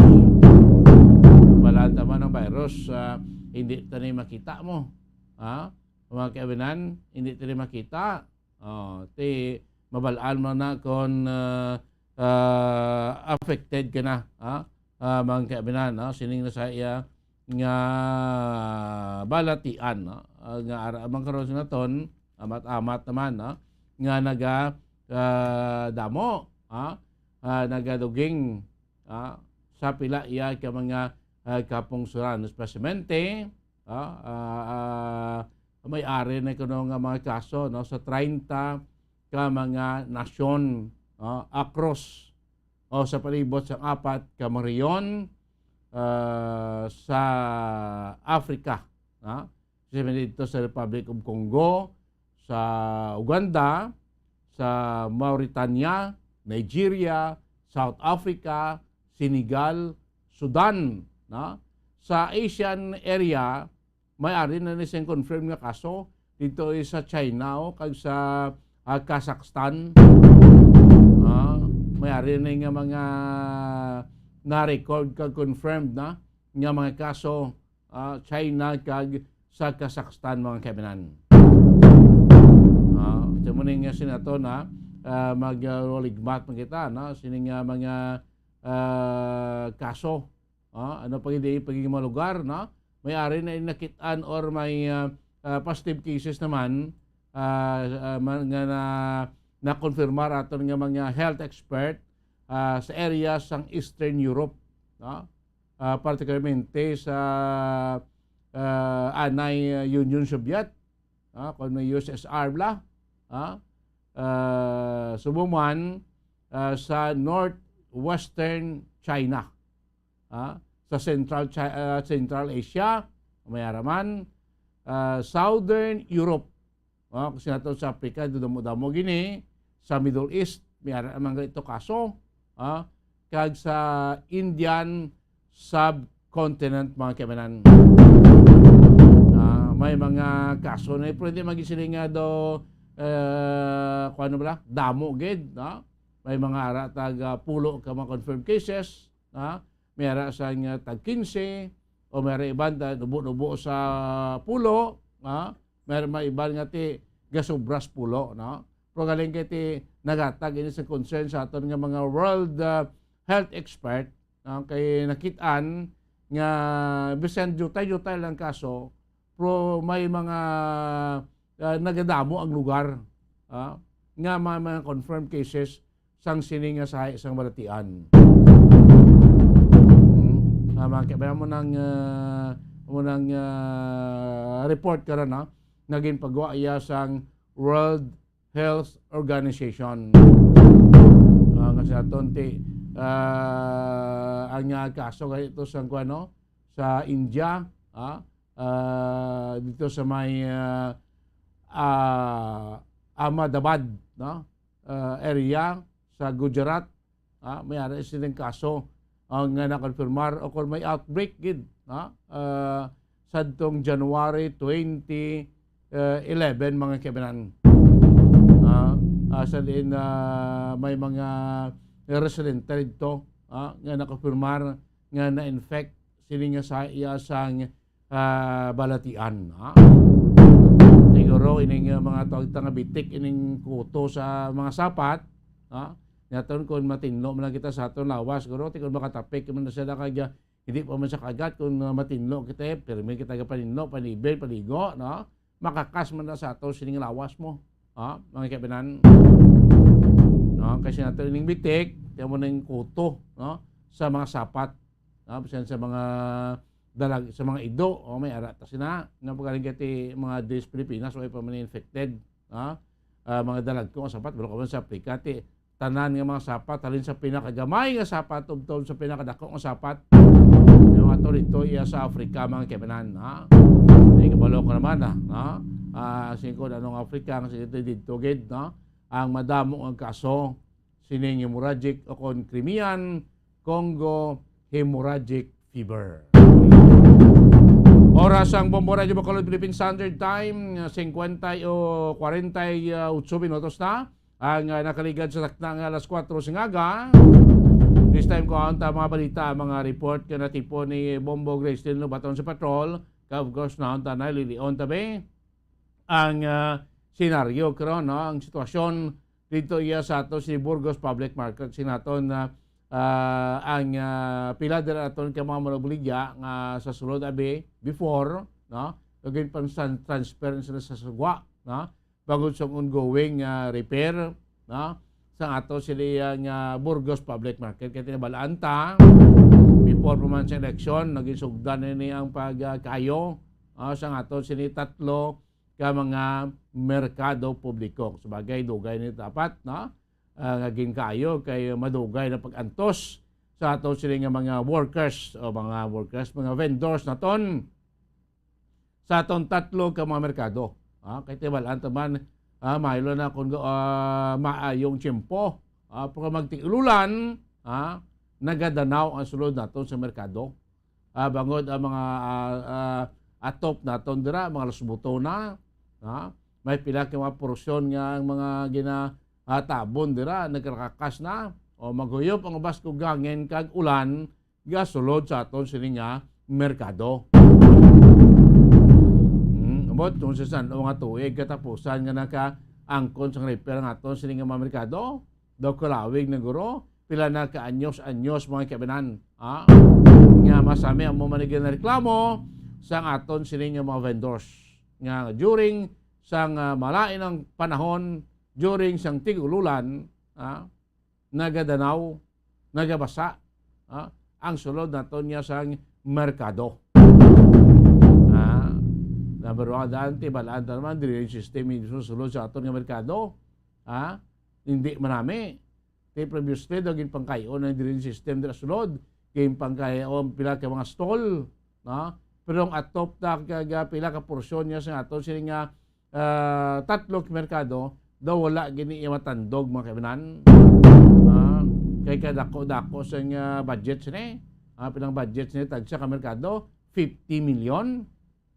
Balaan ta man ang virus, ah, hindi ta ni makita mo. Ah, mga kaibanan, hindi ta ni makita. Oh, ti mabalaan mo na kung, ah, ah, affected ka na, ah, ah, mga kaibanan, no? Sining na sa iya nga balatian, no? Ah, nga ara man karon sa naton, amat-amat naman, no? Nga naga, ah, damo, ah, ah, nagaduging, ah, sa pila iya ka mga, ah, kapungsoran, especialmente, ah, ah, ah, may ari na kuno nga mga kaso, no, sa treinta ka mga nasyon, ah, across o sa palibot sang apat ka mga rehiyon, ah, sa Africa, ah, especially dito sa Republic of Congo, sa Uganda, sa Mauritania, Nigeria, South Africa, Senegal, Sudan, no? Sa Asian area, may ari na ni sing confirmed nga kaso dito sa China, o, kag sa, ah, Kazakhstan. Ah, may ari na nga mga na-record kag confirmed na nga mga kaso, ah, China kag sa Kazakhstan, mga kaibanan. Ah, sa mo ning, ah, sinato na, ah, mag, ah, ligmat man kita, no? Sining, ah, mga, ah, kaso, ah, ano pa gid, pagiging mga lugar, no? May ari na nakit-an or may, ah, ah, positive cases naman, ah, ah, man, nga na, nakonfirmar aton nga mga health expert, ah, sa area sang Eastern Europe, no? Ah, particularmente sa, ah, anay, ah, Union Soviet, ah, kung may U S S R bala, ah, ah, subong man, ah, sa northwestern China, ah, sa Central Chi-, ah, Central Asia, may ara man, ah, Southern Europe, ah, kasi nato sa Africa, damo-damo gini, sa Middle East, may ara man ito kaso, ah, kag sa Indian subcontinent, mga kaibanan. Ah, may mga kaso na, pero hindi magisiling nga do, eh, kung ano bala, damo gid, no? May mga ara tag, ah, pulo ka mga confirmed cases, ha? May ara sang, ah, tag quince, o may ara iban ta nubo-nubo sa pulo, ha? May ara may iban nga ti gasubras pulo, no? Pero galing kay ti nagatag ini sa concern sa aton nga mga world, ah, health expert, no? Kay nakit-an nga bisan diutay-diutay lang kaso, pero may mga, ah, nagadamo ang lugar, ah, nga may mga confirmed cases sang sini nga sahi sang balatian. Hmm. Ah, mga kaibanan, mo nang, ah, mo nang, ah, report karon, no? Nga ginpagawa iya sang World Health Organization. Ah, nga sa aton ti, ah, ang, ah, kaso gani ito sa, kuwan, no? Sa India, ah, ah, dito sa may, ah, ah, Ahmedabad, no? Ah, area sa Gujarat, ah, may ara sining kaso, ah, nga nakonfirmar o kung may outbreak gid, ah, ah, sadtong January twenty, eh, eleven, mga kaibanan. ah, sa diin, ah, may mga residente dito, ah, nga nakumpirmar nga na-infect sini nga sa iya sang, ah, balatian, ah. Siguro ining, ah, mga tawag ta nga bitik, ining kuto sa mga sapat, ah, naton kung matinlo man lang kita sa aton lawas, siguro, ti kung makatapik man na sila kag, ah, hindi pa man sa kagat, kung, ah, matinlo kita, eh, pirmi kita gapaninlo, panibil, paligo, no? Makakas man na sa ato sining lawas mo, ah, mga kaibanan. No? Kasi nato ining bitik, kaya mo nang kuto, no? Sa mga sapat, no? Bisan sa mga dalag, sa mga ido, o may ara ta sina, no? Pagkaling kaya ti mga diri sa Pilipinas, o pa man infected, no? Ah, mga dalag ko, sapat, wala ka man sa Africa, ti tanan nga mga sapat, halin sa pinakagamay nga sapat tubtob sa pinakadako nga sapat. Yung ato dito iya sa Africa, mga kaibanan, ha? Ay, kabalo ko naman, ha? Ha? Ah, singko na nung Africa, ang sige dito gid, no? Ang madamo ang kaso sining hemorrhagic o kon Crimean Congo hemorrhagic fever. Oras ang Bombo Radyo Bacolod Philippine Standard Time, singkwenta o kwarenta y ocho minutos na ang, ah, nakaligad sa takna nga alas kuwatro sa ngaga. This time, kuhaon ta mga balita, mga report nga natipon ni Bombo Gracelyn Lobaton sa patrol. Ka, of course, naon ta na, lilion tabi ang, ah, senaryo karon, no? Ang sitwasyon dito iya sa ato si Burgos Public Market, sinaton na, ah, ang, ah, pila dira aton ka mga manubuligya nga sa sulod abi before, no? Kag pang san-, transfer sila sa sugwa, no? Bangod sa ongoing, ah, repair, no? Sa ato sila iya nga Burgos Public Market, kay tinabalaan ta before pa man sa eleksyon, naging sugdan na ni ang pag, ah, kayo, ah, sa ato sini tatlo ka mga merkado publiko. Sabagay, dugay ni dapat, no? Ah, nga ginkaayo kay madugay na pag-antos sa aton sini nga mga workers o mga workers, mga vendors naton sa aton tatlo ka mga merkado. Ah, kay tibalaan ta man, ah, mahilo na kung, ah, maayong tiyempo. Ah, pero magtiululan, ah, nagadanaw ang sulod naton sa merkado. Ah, bangod ang mga, ah, ah, atop naton dira, mga lusbuto na, ha? May pila ka mga porsyon nga ang mga gina-, ah, tabon dira, nagkakakas na. O maghuyop ang ubas kag hangin kag ulan, gasulod sa aton sini nga merkado. Hmm, ambot kung sa san-o nga tuig katapusan nga nakaangkon sang repair ang aton sini nga mga merkado, daw kalawig na guro, pila na ka anyos-anyos, mga kaibanan, ha? Nga masami ang mga reklamo sang aton sini nga mga vendors nga during sang, ah, malain ang panahon, during sang tig-ululan, ha? Nagadanaw, nagabasa, ha? Ang sulod naton niya sang merkado. Ha? Number one, daan, tibalaan ta naman, drainage system, yung sulod sa aton nga merkado. Ha? Hindi manami. Kay previously, daw ginpangkayo na yung drainage system dira sulod. Ginpangkayo ang pila ka mga stall, no? Pero ang atop na kag pila ka porsyon niya sa aton sini nga, ah, tatlo ka merkado, daw wala gini iya matandog, mga kaibanan. Ah, kay kadako-dako sa nga budget sini. Ah, pilang budget sini tagsa ka merkado, fifty million,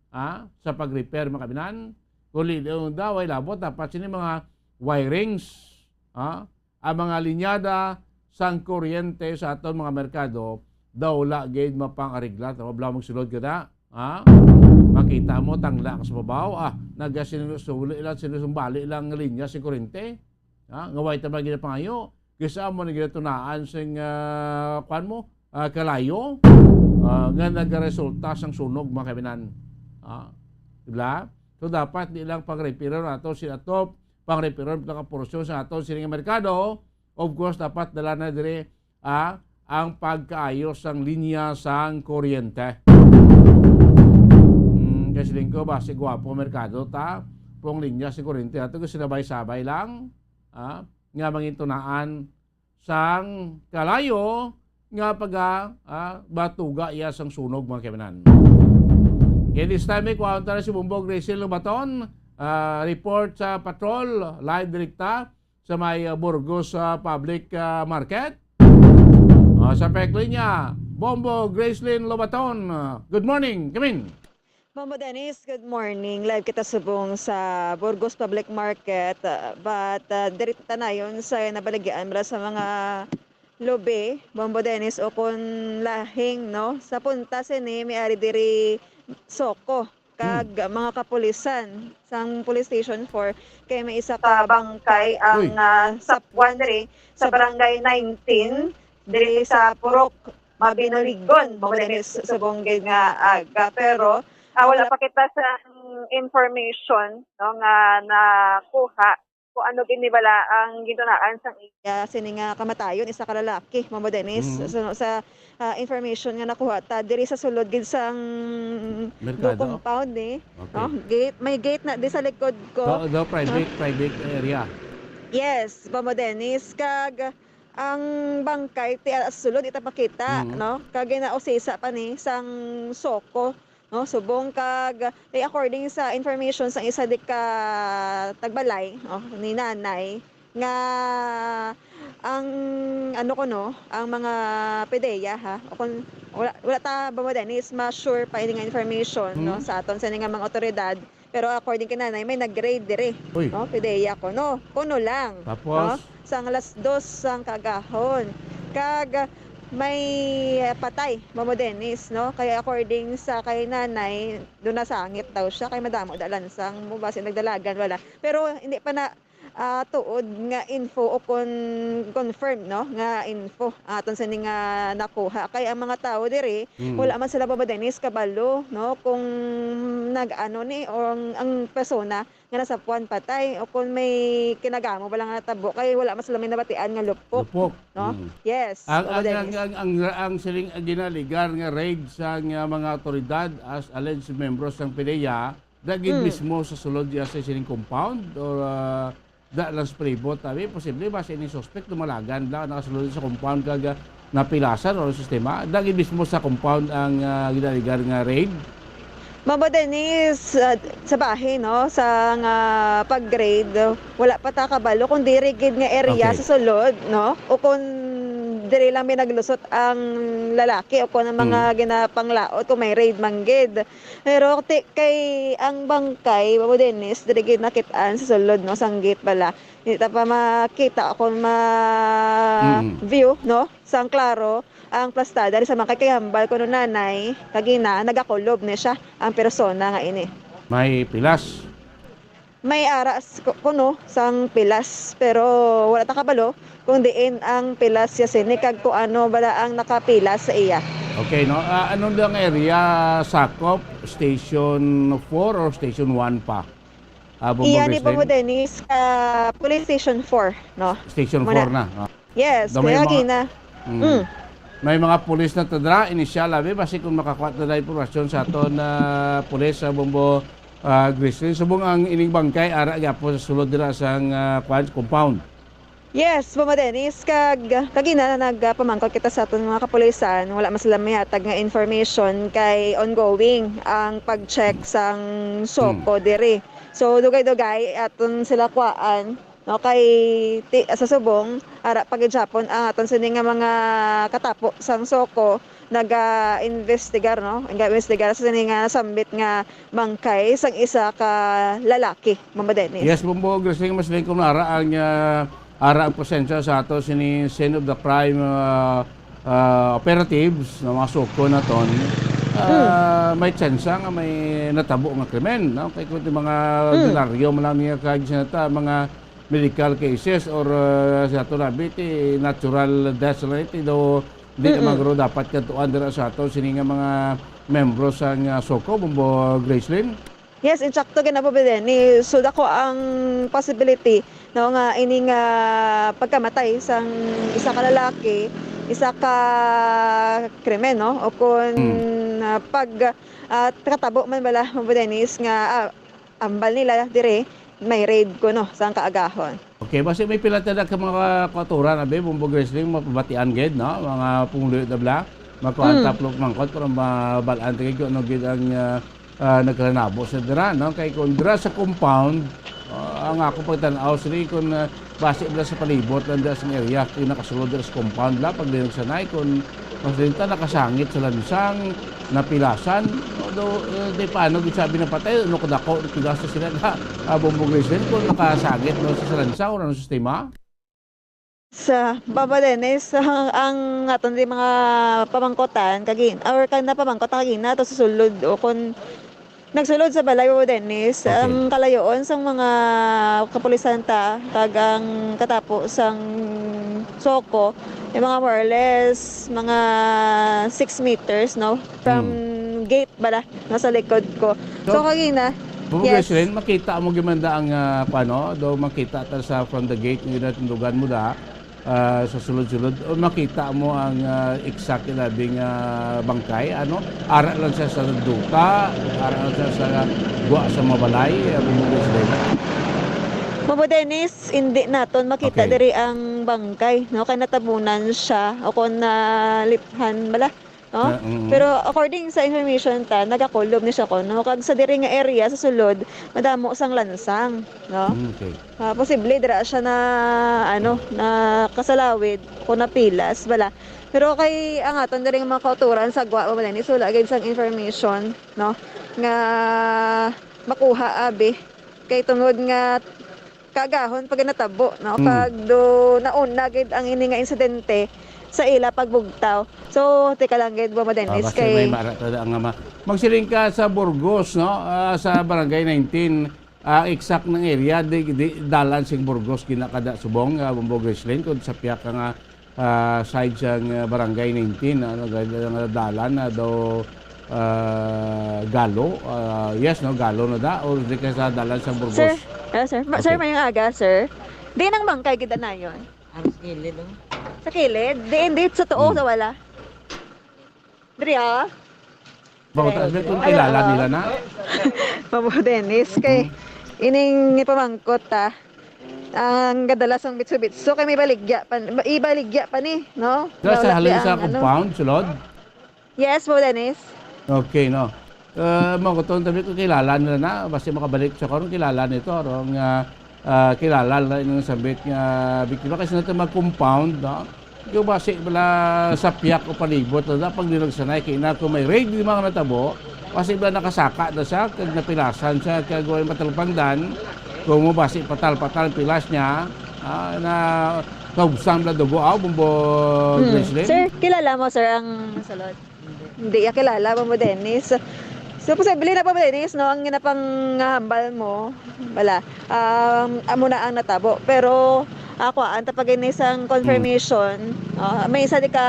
ah, sa pag-repair, mga kaibanan. Kung li-, daw ay labot, dapat sini mga wirings, ah, ang mga linyada sang kuryente sa aton mga merkado, daw wala gid mapang-arigla, tama ba, magsulod ka na? Ha? Makita mo, tangla ka sa babaw, ah, nagasinusuli lang, sinusumbali lang ang linya sa kuryente. Ha? Nga way ta ba ginapangayo? Kisa mo na ginatunaan sing, ah, kwan mo, ah, kalayo, ah, nga nagaresulta sang sunog, mga kaibanan. Ah, diba? So, dapat di lang pang-repair nato si atop, pang-repair ang pinakaporsyon sa aton sining merkado. Of course, dapat dala na diri, ah, ang pagkaayos sang linya sang kuryente. Hmm, kasi lingko, basi gwapo merkado ta, pong linya sa kuryente ato, kasi sabay-sabay lang, ah, nga mangintunaan sang kalayo nga paga, ah, batuga iya sang sunog, mga kaibanan. Okay, this time, may kuhaon ta na si Bombo Gracie Lobaton, ah, report sa patrol, live direkta sa may, ah, Burgos, ah, Public, ah, Market. Ah, sa peklinya, Bombo Gracelyn Lobaton. Ah, good morning, come in. Mambo Dennis, good morning. Live kita subong sa Burgos Public Market, uh, but, uh, diri ta nayon sa nabaligyan mula sa mga lubi, Mambo Dennis, o kun lahing, no? Sa punta sini, may ari diri SOCO, kag Hmm. mga kapulisan sang Police Station four, kay may isa ka bangkay ang, Uy. ah, sapwan diri sa Barangay nineteen, diri sa Purok Mabinoligon, Mambo Dennis, subong gid nga aga. Pero, ah, wala pa kita sa information, no, nga nakuha kung ano gid ni bala ang gintunaan sang iya sini nga kamatayon, isa ka lalaki, Mambo Dennis. Mm. So, sa, ah, information nga nakuha ta diri sa sulod gid sang Merkado? do compound, eh. Okay. No? Gate, may gate na di sa likod ko. Do, do private, No? private area. Yes, Mambo Dennis. Kag ang bangkay ti, ah, sulod ita pakita, Mm. no? Kag ginausisa pa ni sang SOCO, no? Subong kag, eh, according sa information sang isa di ka tagbalay, oh, ni nanay, nga ang, ano ko, no, ang mga PDEA, ha, o kung wala, wala ta, Mambo Dennis, ma-sure pa ini nga information, no, Hmm. sa aton sa ini nga mga otoridad. Pero according kay nanay, may nag-raid diri, Uy. no, PDEA ko, no, kuno lang, Tapos? no, sang alas dos sang kaagahon. Kag may patay, Mambo Dennis, no? Kaya according sa kay nanay, do nasangit daw siya, kay madamo da lansang mo, basi nagdalagan, wala. Pero hindi pa na, ah, tuod nga info o kon-, confirm, no, nga info aton sini nga nakuha. Kay ang mga tawo diri, Mm. wala man sila, Mambo Dennis, kabalo, no, kung nag-ano ni o ang, ang persona nga nasapwan patay o kung may kinagamo bala nga natabo, kay wala man sila may nabatian nga lupok, Lupok. no? Mm. Yes, Ang, Mambo ang, ang, Dennis. ang, ang, ang siling, ang ginaligar nga raid sa nga mga awtoridad as alleged membros sang PDEA, da gid Mm. mismo sa sulod diya sa sining compound or, ah, da lang sa palibot, abi, posible ba sa ining suspect dumalagan lang nakasulod sa compound kag, ah, napilasan o sistema? Da gid mismo sa compound ang, ah, ginaligar nga raid? Mambo Dennis, ah, sa bahin, no, sa nga pag-raid, wala pa ta kabalo kung diri gid nga area Okay. sa sulod, no, o kung diri lang may naglusot ang lalaki o kung ang mga Hmm. ginapanglaot kung may raid man gid. Pero ti-, kay ang bangkay, Mambo Dennis, diri gid nakit-an sa sulod, no, sang gate bala. Di ta pa makita o kung ma-, Mm. view, no, sang klaro ang plastada. Di sa mga kay hambal kuno nanay, kagina, nagakulob ni siya ang persona nga ini. May pilas. May ara s-, ku-, kuno sang pilas, pero wala ta kabalo kung diin ang pilas siya sini kag kung ano bala ang nakapilas sa iya. Okay, no? Ah, ano lang area sakop? Station four or Station one pa? Ah, Bombo Iya ni Grizzly? Bombo Dennis, ah, Police Station four, no? Station Muna. four na, ah. Yes, Daw may kaya mga gina. Mm. Mm. May mga pulis na tadra, inisyal, abi, basi kung makakuha ta na impormasyon sa aton, ah, pulis sa Bombo, ah, Grizzly. Subong ang ining bangkay, ara gyapon sa sulod dira sang, ah, kwan, compound. Yes, Bombo Dennis, kag, kagina na nagpamangkot kita sa aton mga kapulisan, wala man sila may hatag nga information kay ongoing ang pag-check sang SOCO Hmm. diri. So, dugay-dugay, aton sila kuhaan, no, kay ti-, sa subong, ara pa gid gihapon ang aton sini nga mga katapo sang SOCO naga-investigar, no? Naga-investigar sa sini nga nasambit nga bangkay sang isa ka lalaki, Bombo Dennis. Yes, Bombo Grizzly, mas din kung ara ang, ah, ara ang presensya sa ato sini scene of the crime, ah, ah, operatives na mga SOCO naton. Ah, Hmm. may tsansa nga may natabo nga krimen, no? Kay kung mga Hmm. ordinaryo man lang niya kag sinata, mga medical cases or, uh, sa ato labi, ti natural deaths lang iti, do di Mm-mm. naman guro dapat kadtuan dira sa ato sini nga mga membro sang, uh, SOCO, Bombo Gracelyn. Yes, insakto gid na po, Biden. Ni, so, dako ang possibility, no, nga ining, ah, pagkamatay sang isa ka lalaki, isa ka krimen, no? O kung, Hmm. ah, pag, ah, katabo man bala, Bombo Dennis, nga, ah, ambal nila dire, may raid kuno sang kaagahon. Okay, basi may pila ta ka mga kautoran, abi, Bombo Gracelyn, mapabatian gid, no? Mga pumuluyo na bala, makuha Mm. ta plo mangkot para mabal-an ta gid kung ano gid ang, ah, ah, nagkalanabo sa dira, no? Kay kung dira sa compound, ah, ang ako pagtan-aw, sila kung, ah, basi bala sa palibot lang dira sa area, kung nakasulod dira sa compound la, pag dinagsanay, kung mas din ta nakasangit sa lansang, napilasan, no, do, eh, di paano gid sabi na patay, ano kadako, pilas na sila na, ah, Bongbong Grisel, kung nakasagit, no, sa salansa, o ano sistema? Sa Baba Dennis, ang, ang aton di mga pamangkotan, kagin-, or kan napamangkot kagina to sa sulod, o kung nagsulod sa balay, Baba Dennis, Okay. ang kalayoon sang mga kapulisan ta, kag ang katapo sang Soko, yung mga more or less, mga six meters, no? From Hmm. gate bala, nasa likod ko. So, So, kagina, Bumugay yes. sila, makita mo gimanda ang, ah, kuwan, no? Do makita ta sa from the gate nga ginatindugan mo da, ah, sa sulod-sulod, o makita mo ang, ah, exact nga labing, ah, bangkay, ano? Ara lang siya sa duta, ara lang siya sa gwa sa mabalay, ah, Bumugay sila. Bobo Dennis, hindi naton makita Okay. diri ang bangkay, no? Kay natabunan siya o kung naliphan bala. No? Ah, mm. Pero according sa information ta, nagakulob ni siya kuno. Kag sa diri nga area sa sulod, madamo sang lansang, no? Mm, okay. Ah, posible dira siya na, ano, na kasalawid o napilas, bala. Pero kay ang aton diri nga mga kauturan sa Guwa, wala ni sula gid sang information, no? Nga makuha, abi. Kay tungod nga kaagahon pag natabo, no? Mm. Pag do nauna gid ang ini nga insidente sa ila pagbugtaw. So, teka lang gid, Bobo Ah, Dennis, basta kay may mara ta ang ama. Magsiling ka sa Burgos, no? Ah, sa Barangay nineteen, ah, exact ng area, di, di, dalan sing Burgos, ginakada subong, ah, Bobo Grisling, kung sa piyak ka nga ah, side sang, ah, Barangay nineteen, ah, nag-, nagadalan na daw, ah, Galo. Ah, yes, no, Galo na da, or di ka sa dalan sang Burgos? Sir, ah, sir, ma-, sir, Okay. mayong aga, sir. Di nang bangkay gid anayon. Halos gilid, oh. Sa kilid? Di, hindi, sa tuo, Hmm. sa wala. Diri, ah. Bakit, Diri. ano kung kilala Ay, nila oo. na? Mabo, Dennis, kay Mhm. ining ipamangkot, ah, ang gadalas ang bitso-bitso kay may baligya pa, ibaligya pa ni, no? Sa, sa Wala halin di sa ang, ano. compound, sulod? Yes, Bo Dennis. Okay, no. Eh, mao ko to, sabi ko, kilala nila na. Basta makabalik siya karon, kilala nito. Arong, ah, ah, kilala na yung sambit nga biktima. Kasi natin mag-compound, no? Yung basi wala sa piyak o palibot, no? Dapat nila sanay, kaya na kung may raid, di mga natabo, basi wala nakasaka na siya, kag napilasan siya, kag way matalpangdan, kung mo basi patal-patal pilas niya, ah, na kaubsan na dugo, ah, bumbo, Hmm. Grisling. Sir, kilala mo, sir, ang sulod? Hindi iya kilala, Mamo Dennis. So, posible na, Mamo Dennis, no, ang ginapangahambal mo, wala. Um, amo na ang natabo. Pero, ako, ang tapagin isang confirmation, Mm. ah, may isa di ka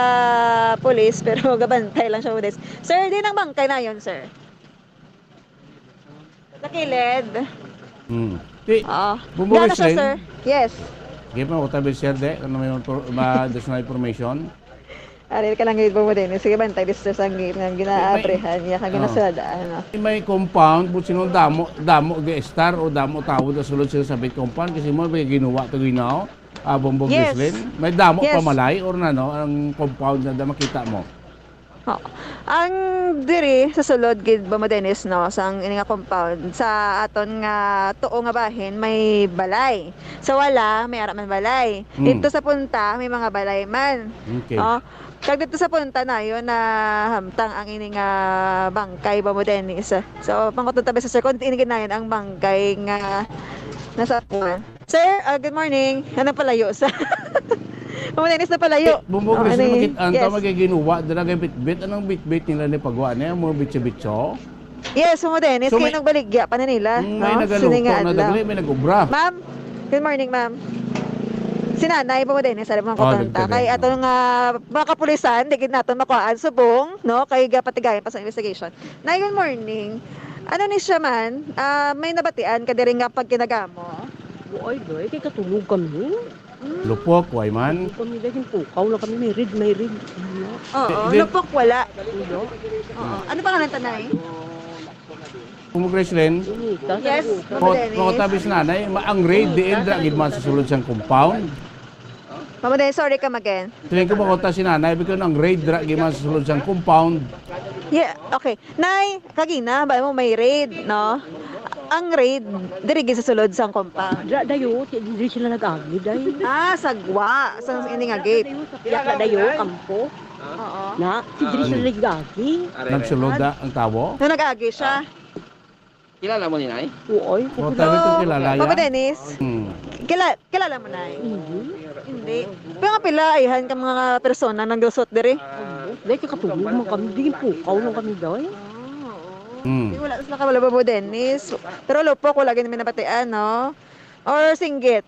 pulis, pero gabantay lang siya, Mamo Dennis. Sir, di nang bangkay na yun, sir. Sa kilid. Hmm. Di, Ah, bumugis gana siya, rin. Sir. Yes. Di pa ako tabi, sir, de. Ano may impor-, ma-, additional information? Ari ka lang gid mo din. Sige, bantay, di, sir, sa gate nga ginaabrihan niya, kag Ah. ginasaladaan, no? May compound, but sino damo, damo ga-estar o damo tao da sulod sila sa big compound? Kasi mo, may ginawa to ginaw, ah, Bongbong Yes. Grisling. May damo Yes. pamalay or na, no, ang compound na da makita mo? Oh. Ang diri sa sulod gid ba mo, Dennis, no, sa ang ini nga compound, sa aton nga tuo nga bahin may balay. Sa wala, may ara man balay. Hmm. Dito sa punta, may mga balay man. Okay. Oh. Kag dito sa punta nayon na hamtang ang ini nga bangkay ba mo, Dennis. So, pangutod tabi sa sir, kung ini ginayon ang bangkay nga nasa Sir, ah, good morning. Anong palayo sa Mamo Dennis na palayo? Eh, bumbo, Oh, gusto ano na yun? makita ang Yes. tao magiginuwa, dala kay bitbit. Anong bitbit nila ni pagwa niya? Mo bitso-bitso? Yes, Mamo Dennis. So, Kaya may nagbaligya pa na nila, Mm, may no? nagaluto Sini nga na adlaw. dagli, may nag-ubra. Ma'am, good morning, ma'am. Si Nanay, Mamo Dennis, alam mo, Oh, konta. nagkagayon. Kay ato nga mga kapulisan, di gid naton makuhaan subong, no? Kay gapatigayon pa sa investigation. Nay, good morning. Ano ni siya man? Ah, may nabatian ka diri nga pagkinagamo? Buay, doy, kay katulog kami. Lupok, way man. Katulog kami, dahil pukaw lang kami, may red, may red. Oo, Di-, di- lupok wala. Wala. Oo. Ano pangalan ta, Nay? Kung mag-Grisling, Unita, Yes, sa Unita. Mama Dennis. Mako tabi si Nanay, ma-, ang raid, di indra gid man sa sulod siyang compound. Mama Dennis, sorry, come again. Tingin ko, makota si Nanay, because ang raid dra gid man sa sulod sang compound. Yeah, okay. Nay, kagina, ba mo may raid, no? Ang raid, diri gid sa sulod sang compound. Dra dayo, ti-, diri sila nag-agi, day. Ah, sagwa, sa ini nga gate. Dayo, sa piyak na dayo, kampo. Oo. Na, si Dris Hmm. Ligagi. Nagsulod na ang tawo? So, nag-agi siya. Kilala mo ni Nay? Oo, ay, O, kilala. Tabi ko kilala Papa yan. Dennis? Hmm. Kila-, kilala mo, Nay? Hindi. Hindi. Pero nga pila, ayhan ka mga persona naglusot diri? Dahil kakatulog man kami, di pukaw lang kami, Day. Ah, oo. Hmm. Di, wala sila kabalo, Papa Dennis. Pero lupok, wala gani may nabatian, no? Or singgit?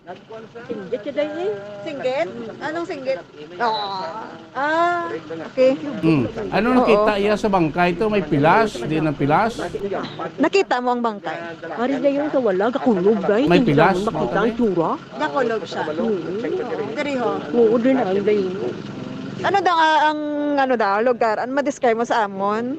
Singgit ka, Day, eh. Singgit? Anong singgit? Oo. Ah, okay. Hmm. Ano Oo. nakita iya sa bangkay to? May pilas? Di ng pilas? Nakita mo ang bangkay? Ari na yung sa wala, gakulog, Day. May Hindi pilas? naman makita ang tsura. Gakulog siya. Oo. Diri ho. Oo, din ang, Day. Ano daw, ah, ang, ano daw, lugar? Ano ma-describe mo sa amon?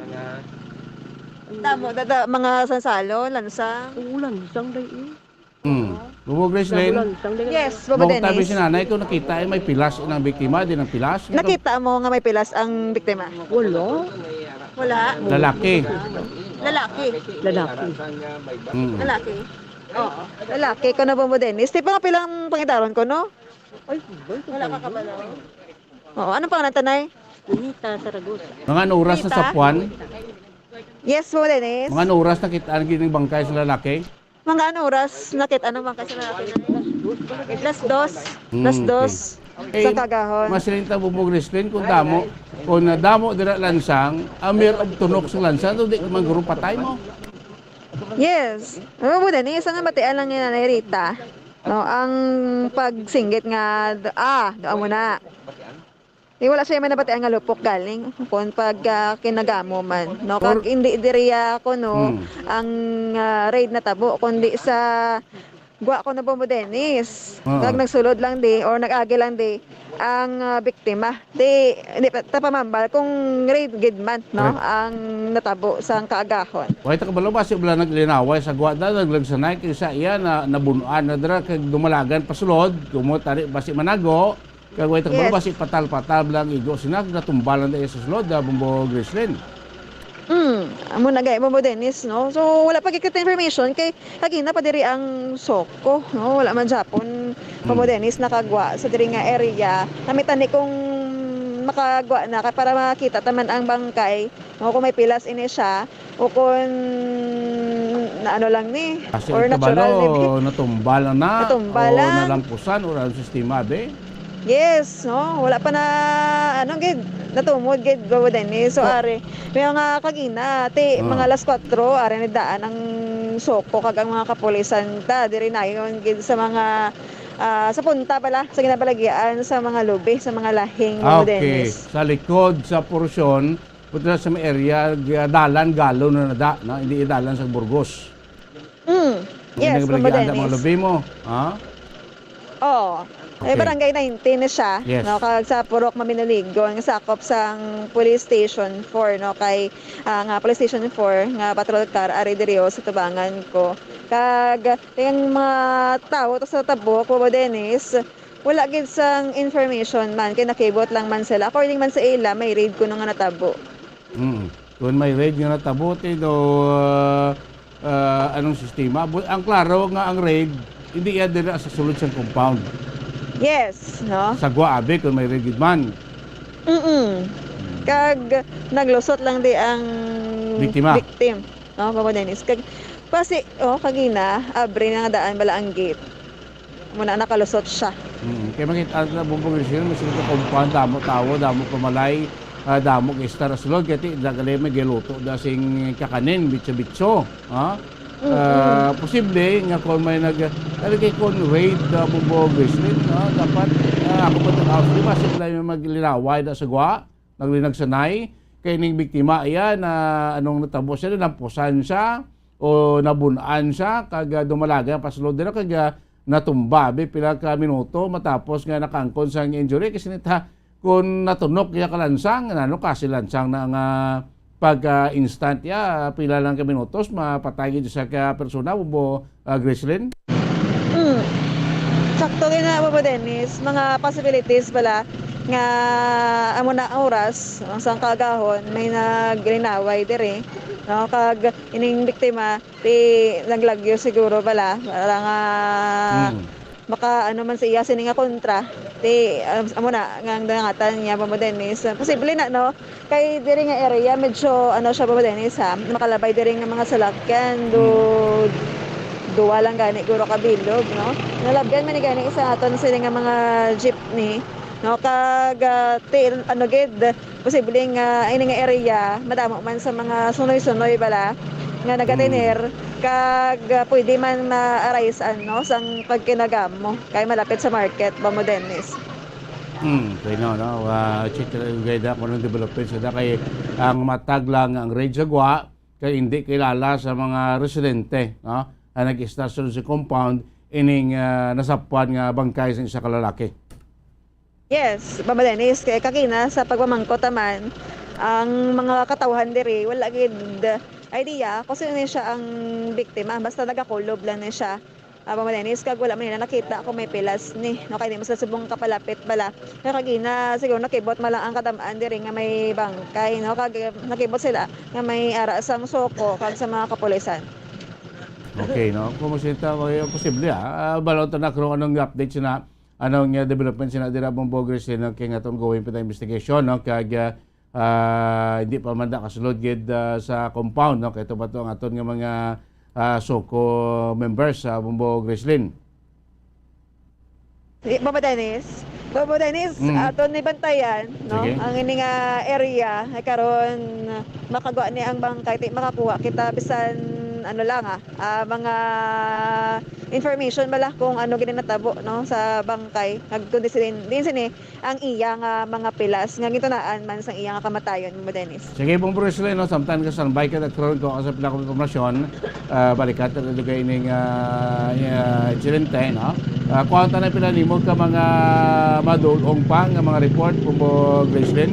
Damo, dada, mga sansalo, lansang? Oo, lansang, Day, eh. Hmm. Bubo Gracelyn? Lansang, Day. Yes, Bubo Bubo tabi Dennis. si nanay ko, nakita ay may pilas ang biktima, di ng pilas. Nakita mo nga may pilas ang biktima? Wala. Wala? Lalaki. Lalaki. Lalaki. Hmm. Lalaki. Oo. Lalaki, kuno, Bubo Dennis. Di pa nga pilang pangidaron ko, no? Ay, Wala ka kabalo. Oo, anong pangalan, Tanay? Nita Saragosa. Mga ano oras na Nita? sa puwan? Yes, Bubo Dennis. Mga ano oras nakita ang gining bangkay sa lalaki? Mga ano oras nakita ang bangkay sa lalaki? Las dos. Hmm, Las okay. dos Eh, sa kagahon. Mas rin ta bumog wrestling kung damo, kung nadamo dira lansang, amir og tunok sa lansang, to di man guro patay mo. Yes. Ano mo din, isa nga matian lang ni Nanay Rita. No, ang pagsinggit nga, ah, doon mo na. Di wala siya may nabatian nga lupok galing kung pag, ah, kinagamo man, no? Kag Or hindi diri, ah, kuno Hmm. ang, ah, raid natabo, kundi sa gwa ko na Bombo Dennis. Oo. Kag nagsulod lang di or nag-agi lang di ang, ah, biktima. Di, di pa, tapamambal kung raid gid man, no? Correct. Ang natabo sa kaagahon. Wala ta kabalo ba si Bla naglinaway sa gwa da, naglagsanay kay sa iya na nabunuan na dira kag dumalagan pa sulod, kumot tari ba si Manago, Kag way takbalo Yes. ba si patal-patal lang igo sina, natumbalan na iya sa sulod, ah, Bombo Grislin. Mm, amo na gay, Bombo Dennis, no? So, wala pa gid kita information kay kagina pa diri ang Soko, no? Wala man gyapon, Bombo Mm. Dennis, nakagwa sa diri nga area. Namitani kung makagwa na kay para makita taman ang bangkay, no? Kung may pilas ini siya, o kung na ano lang ni, Kasi or ang natural kabalo, ni. Natumba lang na, Natumba o lang. Nalampusan, o ang sistema, be? Yes, no? Wala pa na, ano, gid, natumod, gid, Bobo Dennis. So, Oh. Are, may mga kagina, ti, Oh. mga alas kwatro, are, ni daan ang Soko, kag ang mga kapulisan, ta, diri nayon, gid, sa mga, ah, sa punta pala, sa ginabalagian, sa mga lubi, sa mga lahing, Ah, Bobo okay. Dennis. Sa likod, sa porsyon, Punta sa may area, ga-, dalan, Galo na nada, no? Hindi dalan sa Burgos. Mm. Hindi Yes, nga Bobo balagi anda mga Dennis. Lubi mo, ha? Oo. May Okay. Barangay nineteen na siya, Yes. no? Kag sa Purok Maminoligon, nga sakop sang Police Station four, no? Kay, ah, nga Police Station four, nga patrol car, ari diri, oh, sa tubangan ko. Kag, yung mga tao to sa Tabok, Bobo Dennis, Wala gid sang information man, kay nakibot lang man sila. According man sa ila, may raid kuno nga natabo. Mm. Kung may raid nga natabo, ti do, ah, ah, anong sistema? Bu-, ang klaro nga ang raid, hindi iya dira sa sulod sang compound. Yes, no? Sa Guaabe, kung may raid gid man. Mm-mm. Kag naglusot lang di ang Biktima. Victim, no, Papa Dennis. Kag, pasi-, oh, kagina, abre na nga daan bala ang gate. Muna nakalusot siya. Mm, kay makita na bumbong siya, mas ito compound, damo tawo, damo pamalay, ah, damo gistar sa sulod, kaya ti, dagali may giluto da sing kakanin, bitso-bitso, ha? Mm-mm. Ah, posible nga kung may nag-, talaga kung raid, ah, bumbong wrestling, ha? Dapat, ah, ako pa ito, ah, di ba, sila yung maglinaway da sa gwa, naglinagsanay, kay ning biktima iya na anong natabo siya, nalampusan siya, o nabunan siya, kag, ah, dumalaga pa sulod dira, kag, ah, natumba, bi pila ka minuto matapos nga nakaangkon sang injury. Kasi nita, kung natunok iya kalansang, ano, kasi lansang na nga pag, ah, instant iya, pila lang ka minutos, mapatay gid sa ka persona, Bobo, ah, Griselyn? Mm. Sakto gid na, Bobo Dennis, mga possibilities bala nga amo na ang oras, ang sang kaagahon, may naglinaway diri, no? Kag ining biktima, Ti, naglagyo siguro bala, para nga Mm. maka-, ano man sa iya sini nga kontra. Ti, um, amo na nga ang dangatan niya, Bambo Dennis. Posible na, no? Kay diri nga area, medyo, ano siya, Bambo Dennis, ha? Makalabay diri nga mga salakyan, do, Hmm. duwa lang gani, guro ka bilog, no? Nalabyan man ni gani sa aton sini nga mga jeepney, no? Kag, ah, ti, ano gid, posible nga ini nga area, madamo man sa mga sunoy-sunoy bala nga nagatener, Mm. kag, ah, pwede man ma-arise, ano, sang pagkinagamo, kay malapit sa market, Bambo Dennis. Hmm, okay, no, no. Ah, check lang gid kung anong development sa da kay ang matag lang ang raid sa gwa kay hindi kilala sa mga residente, no, ang nag-istasyon sa compound ining, ah, nasapwan nga bangkay sa isa ka lalaki. Yes, Bambo Dennis, kay kagina sa pagpamangkot naman, ang mga katawhan diri, wala gid idea kung sino ni siya ang biktima. Basta nagakulob lang ni siya, ah, Bambo Dennis, kag wala man nila nakita kung may pilas ni, no, kay di man sila subong kapalapit bala. Kay kagina, siguro nakibot man lang ang kadam-an diri nga may bangkay, no, kag nakibot sila nga may ara sang SOCO kag sa mga kapulisan. Okay, no? Kung makita, okay, posible, ah. Ah, balaod ta na kung anong update sina, anong, ah, development sina dira, Bambo Gracelyn, no? Kay nga ongoing pa na investigation, no? Kag, ah, ah, hindi pa man da kasulod gid, ah, sa compound, no? Kay ito ba to ang aton nga mga, ah, SOCO members, ah, Bambo Gracelyn? Di, Bambo Dennis? Bambo Dennis, Mm. aton ni bantayan, no? Sige. Ang ini nga area, ay karon makagwa ni ang bangkay, ti makakuha kita bisan, ano lang, ah, ah, mga information bala kung ano gid ang natabo, no, sa bangkay. Nag-, kundi sini, din sini ang iya nga mga pilas nga gintunaan man sang iya nga kamatayon, Bambo Dennis. Sige, Bambo Gracelyn, no? Samtang ka standby ka, nagkaroon ko sa pila kong impormasyon, ah, balikan ta dugay ining, ah, ah, insidente, no? Ah, kuha ta na pila nimo ka mga madulong pa nga mga report, Bambo Gracelyn?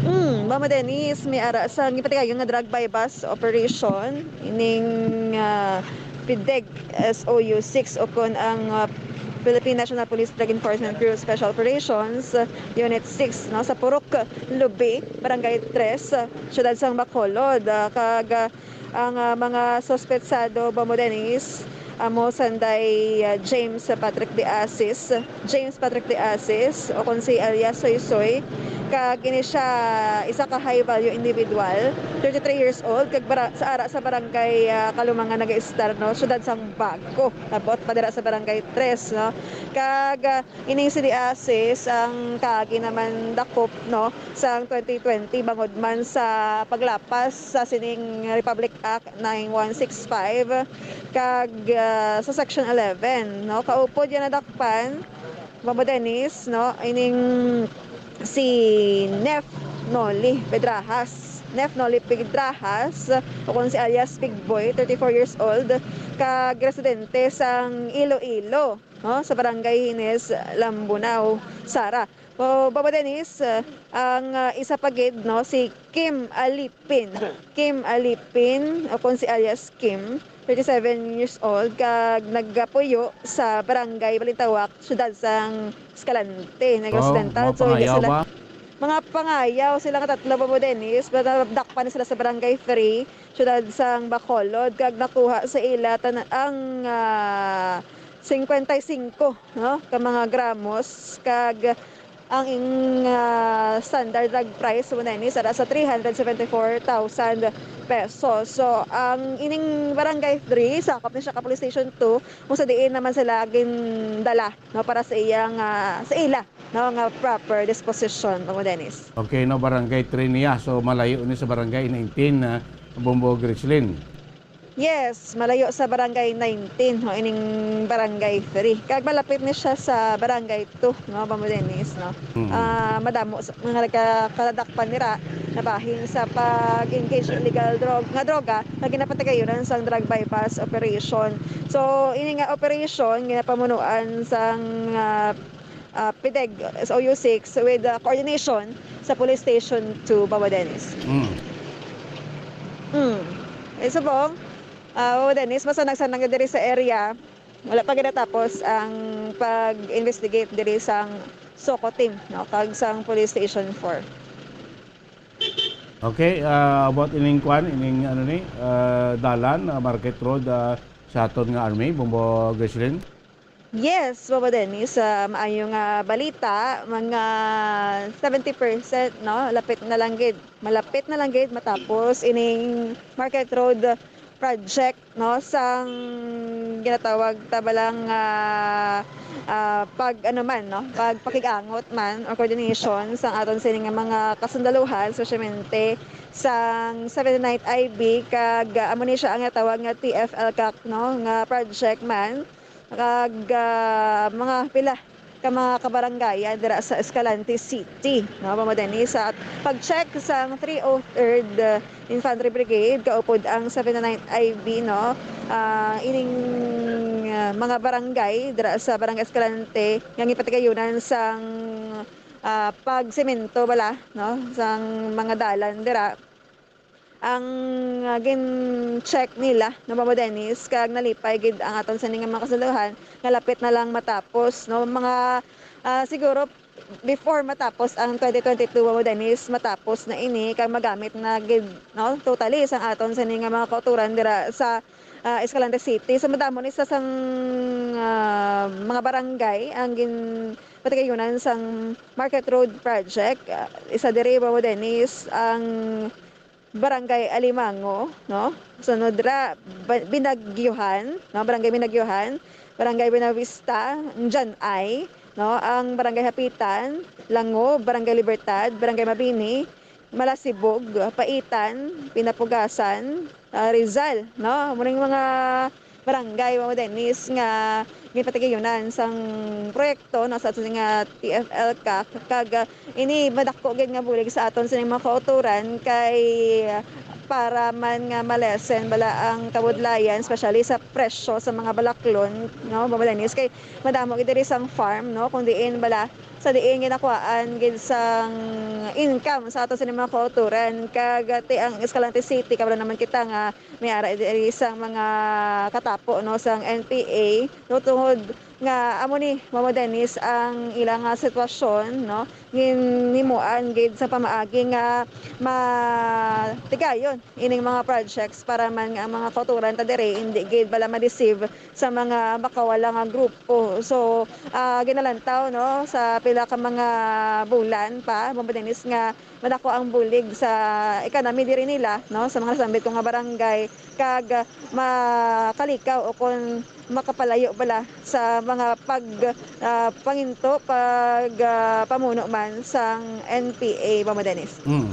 Mm, Bambo Dennis, may ara sa gipatigayon nga drug buy-bust operation ining, ah, PDEG S O U six, o kon ang, ah, Philippine National Police Drug Enforcement Bureau Special Operations, ah, Unit six, no, sa Purok Lubi, Barangay Tres, ah, siyudad sang Bacolod, ah, kag, ah, ang, ah, mga suspetsado, Bambo Dennis, amo sanday, ah, James Patrick De Asis, James Patrick De Asis, o kon si alias Soysoy, kag ini siya isa ka high value individual, thirty-three years old, kag bara-, sa ara sa barangay, ah, Kalumangan nag-istar, no, siyudad sang Bago. Abot pa dira sa Barangay Tres, no? Kag, ah, ining si De Asis ang kaagi naman dakop, no, sang twenty twenty bangod man sa paglapas sa sining Republic Act nine one six five kag, ah, sa Section eleven, no? Kaupod yan nadakpan, Bambo Dennis, no? Ining si Nef Noli Pedrajas. Nef Noli Pedrajas, o kung si alias Big Boy, thirty-four years old, kag residente sang Iloilo, no? Sa Barangay Hines, Lambunao, Sara. O, Bambo Dennis, ang, ah, isa pa gid, no, si Kim Alipin. Kim Alipin, o kung si alias Kim, thirty-seven years old, kag nagapuyo sa Barangay Balintawak, siyudad sang Escalante, Negros Oh, Occidental. mga So, hindi pangayaw sila, ba? mga pangayaw sila nga tatlo, Bambo Dennis, pero nadakpan na sila sa Barangay Three, siyudad sang Bacolod, kag nakuha sa ila tan-, ang, ah, cincuenta y cinco, no, ka mga gramos, kag ang ing, ah, standard drug price mo na ini sa, sa three hundred seventy-four thousand pesos. So, ang ining Barangay Three, sakop ni siya ka Police Station Two, kung sa diin naman sila gindala, no, para sa iyang, ah, sa ila, no, nga proper disposition, Bambo Dennis. Okay, no, Barangay Three niya. So, malayo ni sa Barangay Nineteen, ah, Bambo Gracelyn. Yes, malayo sa Barangay Nineteen, no, ining Barangay Three. Kag malapit ni siya sa Barangay Two, no, Bambo Dennis, no? Mm. Ah, madamo sa mga nagkakaladakpan nira na bahin sa pag-engage sa illegal drug, nga droga nga ginapatigayonan sang drug buy-bust operation. So, ini nga operation ginapamunuan sang, ah, ah, PDEG S O U six with, ah, coordination sa Police Station Two, Bambo Dennis. Mm. Mm. Eh, subong, ah, Bambo Dennis, masanag-sanag na diri sa area. Wala pa ginatapos ang pag-investigate diri sang SOCO team, no, kag sang Police Station Four. Okay, ah, about ining kwan, ining ano ni, ah, dalan, ah, Market Road, ah, sa aton nga army, Bambo Gracelyn? Yes, Mama Dennis, sa maayo nga balita, mga seventy percent, no? Lapit na lang gid. Malapit na lang gid matapos ining Market Road project, no? Sang ginatawag ta ba lang, ah, ah, pag ano man, no? Pag pakig-angot man or coordination sang aton sini nga mga kasundaluhan, especially sang Seventy-ninth I B, kag, ah, amo ni siya ang natawag nga T F L CAC, no? Nga project man. Kag, ah, mga pila ka mga kabarangayan dira sa Escalante City, no, Mama Denise. Sa pag-check sang three oh third, uh, Infantry Brigade, kaupod ang seventy-ninth I B, no, ah, ining, ah, mga barangay dira sa Barangay Escalante nga ginpatigayunan sang, ah, pagsemento bala, no, sang mga dalan dira. Ang, ah, gin-check nila, no, Mama Denise, kag nalipay gid ang aton sini nga mga kasundaluhan nga lapit na lang matapos, no? Mga, ah, siguro before matapos ang twenty twenty-two, Mama Denise, matapos na ini kag magamit na gid, no, totally sang aton sini nga mga kauturan dira sa, ah, Escalante City. So, madamo ni sa sang, ah, mga barangay ang ginpatigayunan sang Market Road Project. Ah, isa diri, Mama Denise, ang Barangay Alimango, no? Sunod ra, Ba-, Binagyuhan, no? Barangay Binagyuhan, Barangay Buenavista, Janay, no? Ang Barangay Hapitan, Langob, Barangay Libertad, Barangay Mabini, Malasibog, Paitan, Pinapugasan, ah, Rizal, no? Mao ning mga barangay, Mama Denise, nga ginpatigayunan sang proyekto, no, sa aton nga T F L CAC, kag, ah, ini madako gid nga bulig sa aton sining mga kautoran kay, ah, para man nga ma-lessen bala ang kabudlayan, especially sa presyo sa mga balaklon, no, Mama Denise, kay madamo gid diri sang farm, no, kung diin bala sa diin ginakuhaan gid sang income sa aton sining mga kautoran, kag, ah, ti ang Escalante City, kabalo naman kita nga may ara diri sang mga katapo, no, sang N P A, no, tungod nga amo ni, Mama Denise, ang ila nga sitwasyon, no, ginhimuan gid sa pamaagi nga matigayon ining mga projects para man nga ang mga kauturan ta diri hindi gid bala ma-deceive sa mga makawala nga grupo. So, ah, ginalantaw, no, sa pila ka mga bulan pa, Mama Denise, nga madako ang bulig sa economy diri nila, no, sa mga nasambit ko nga barangay, kag, ah, makalikaw o kon makapalayo bala sa mga pag, ah, panginto, pag, ah, pamuno man sang N P A, Mama Denise. Mm.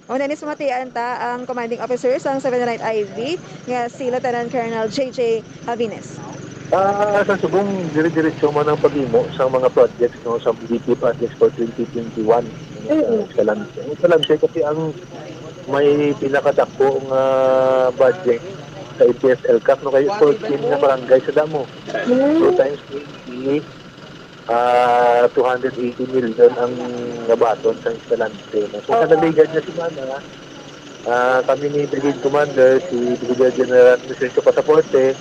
Mama Denise, pamatian ta ang commanding officer sang seventy-ninth I B nga si Lieutenant Colonel J J Javines. Ah, sa subong, dire-diretso man ang paghimo sa mga projects, no, sa B P projects for twenty twenty-one. Mm. Sa Lanche. Sa Lanche kasi ang may pinakadako nga budget sa A P S L CAC, no, kay fourteen nga barangay sa damo. Mm. Two times twenty, ah, two hundred eighty million ang nabaton sa Escalante, no? So, sa Oo. nagligad nga semana, ah, kami ni Brigade Commander, si Brigadier General Vincencio Pasaporte,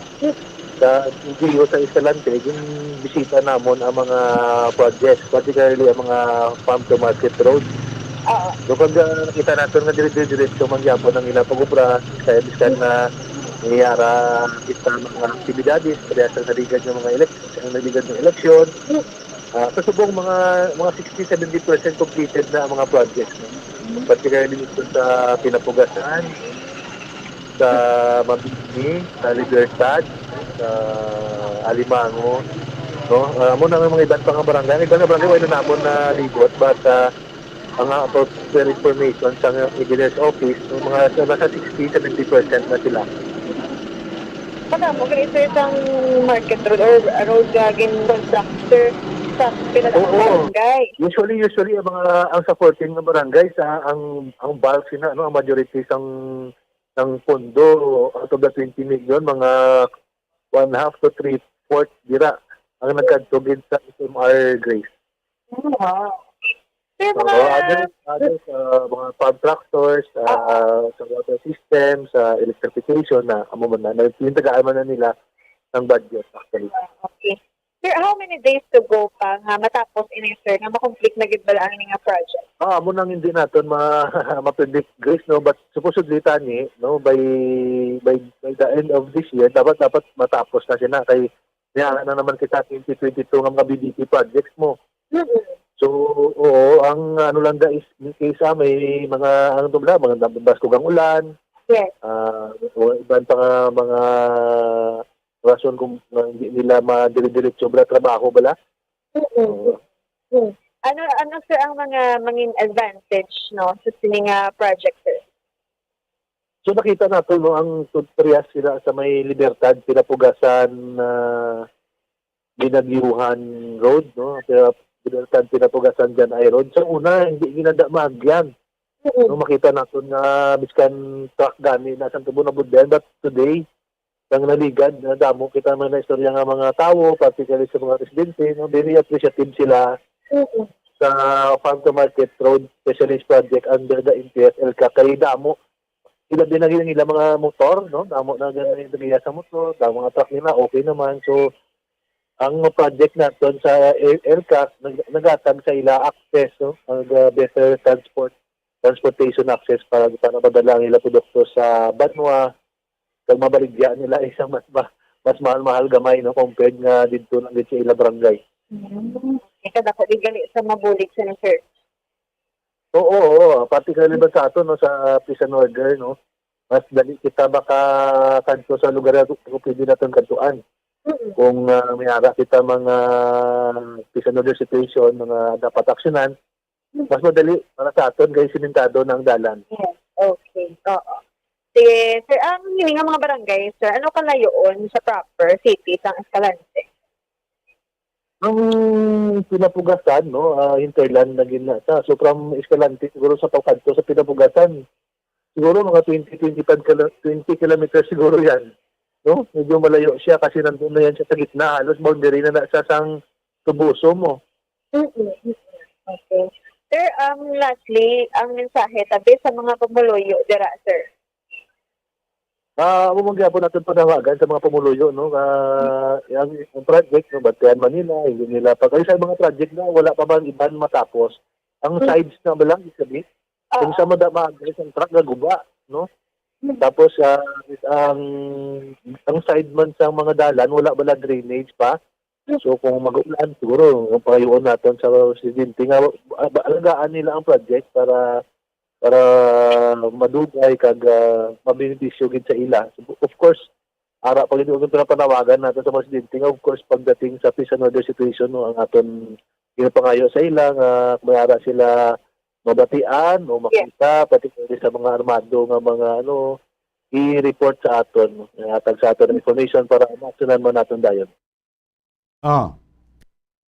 sa L G U sa Escalante, ginbisita namon ang mga projects, particularly ang mga farm to market road. Oo. So, pag, ah, nakita naton nga dire-, dire-, diretso man gyapon ang ilang pag-obra, kaya biskan na may ara kita mga aktibidades, parehas sa nagligad nga mga eleksyon, ang nagligad nga eleksyon. Ah, sa subong, mga, mga sixty, seventy percent completed na ang mga projects, no? Particularly dito sa Pinapugasan, sa Mabini, sa Libertad, sa Alimango, no? Ah, amo na ang mga iban pa nga barangay. Ang iban nga barangay, wala namon na libot, but, ah, ang, ah, for your information, sa engineer's office, yung mga, so, nasa sixty, seventy percent na sila. Madamo kay, sir, sang market road or road nga gin-construct, sir, sa pinadakong Oo. barangay. Usually, usually, ang mga, ang sa fourteen nga barangay, sa, ang, ang bulk sina, ano, ang majority sang, sang pondo, out of the twenty million, mga one half to three-fourth dira ang nagkadto gid sa S M R Grace. Wow. Pero Oo, mga other, other, ah, mga pump tractors, ah, Oo. sa water system, sa electrification na amo man na, na, yung tagaan man na nila ng budget, actually. Ah, okay. Sir, how many days to go pa nga matapos ini, sir, nga ma-complete na gid bala ang ining nga project? Ah, amo nang hindi naton ma-, ma-predict, Grace, no? But supposedly, tani, no, by, by, by the end of this year, dapat, dapat matapos na siya na kay Kaya na naman kita twenty twenty-two nga mga B D P projects mo. Mm-mm. So, oo, ang ano lang da is, in case, ah, may mga, ano to ba, mga nababas ko ang ulan, Yes. ah, o iban pa nga mga rason kung nga hindi nila madire-diretso bala trabaho bala. Mm-mm. Oo. Mm. Ano, ano, sir, ang mga mangin advantage, no, sa sini nga project, sir? So, nakita nato, no, ang tu-, parehas sila sa may Libertad, Pinapugasan, ah, Ginagyuhan Road, no? Kaya Libertad, Pinapugasan, Jan Ay Road. Sa una, hindi ginada maagyan. Mm. No, makita naton nga biskan truck gani na sa tubo na budlayan, but today, ang naligad, na damo kita may naistorya nga mga tawo, particularly sa mga residente, no, very appreciative sila Mm. sa Farm to Market Road Specialist Project under the N P F L CAC. Kay damo, ilabi na gid ang ilang mga motor, no? Damo na gani nagiya sa motor, damo nga truck nila, okay naman. So, ang project naton sa L-, LCAC, nag-, nagatag sa ila access, no? Ang, uh, better transport, transportation access para, para madala ang ila produkto sa banwa, kag mabaligya nila isang mas ma-, mas mahal-mahal gamay, no? Compared nga didto lang gid sa ila barangay. Mm. Ika dako di gali sa mabulig sa, sir. Oo, oo. Particularly ba sa aton, no, sa peace and order, no? Mas dali kita makakadto sa lugar na gu-, gu-, pwede naton kadtuan. Mm. Kung, ah, may ara kita mga peace and order situation, mga dapat aksyonan, Mm. mas madali para sa aton kay simentado na ang dalan. Yes, okay. Oo. Sige, sir, ang hini nga mga barangay, sir, ano kalayoon sa proper city sang Escalante? Ang Pinapugasan, no, ah, hinterland na gid na siya. So, from Escalante, siguro sa pagkadto sa Pinapugasan, siguro mga twenty, twenty-five kilo-, twenty kilometers siguro yan. No? Medyo malayo siya kasi nandun na yan siya sa gitna. Halos boundary na na siya sang Tubuso mo. Mm-mm, mm-mm. Okay. Sir, um, lastly, ang mensahe tabi sa mga pumuluyo dira, sir. Ah, amo man gyapon naton panawagan sa mga pumuluyo, no, nga ang, ang project, no, Bantayan Manila, hindi nila pag-, ay, sa mga project na wala pa man iban matapos, ang Mm. sides na ba lang, ibig sabihin, kung Ah. sa mada-, maaga isang truck, gaguba, no? Mm. Tapos, ah, ang, ang side man sa mga dalan, wala bala drainage pa. So, kung mag-ulan, siguro, ang pangayuon naton sa residente nga, ah, ba-, alagaan nila ang project para, para madugay kag, ah, mabenepisyo gid sa ila. So, of course, ara pa gid ang panawagan nato sa mga residente nga, of course, pagdating sa peace and order situation, no, ang aton ginapangayo sa ila nga may ara sila mabatian o Yes. makita, particularly sa mga armado nga mga, ano, i-report sa aton, no, ihatag sa aton ang information para ma-actionan man naton dayon. Ah.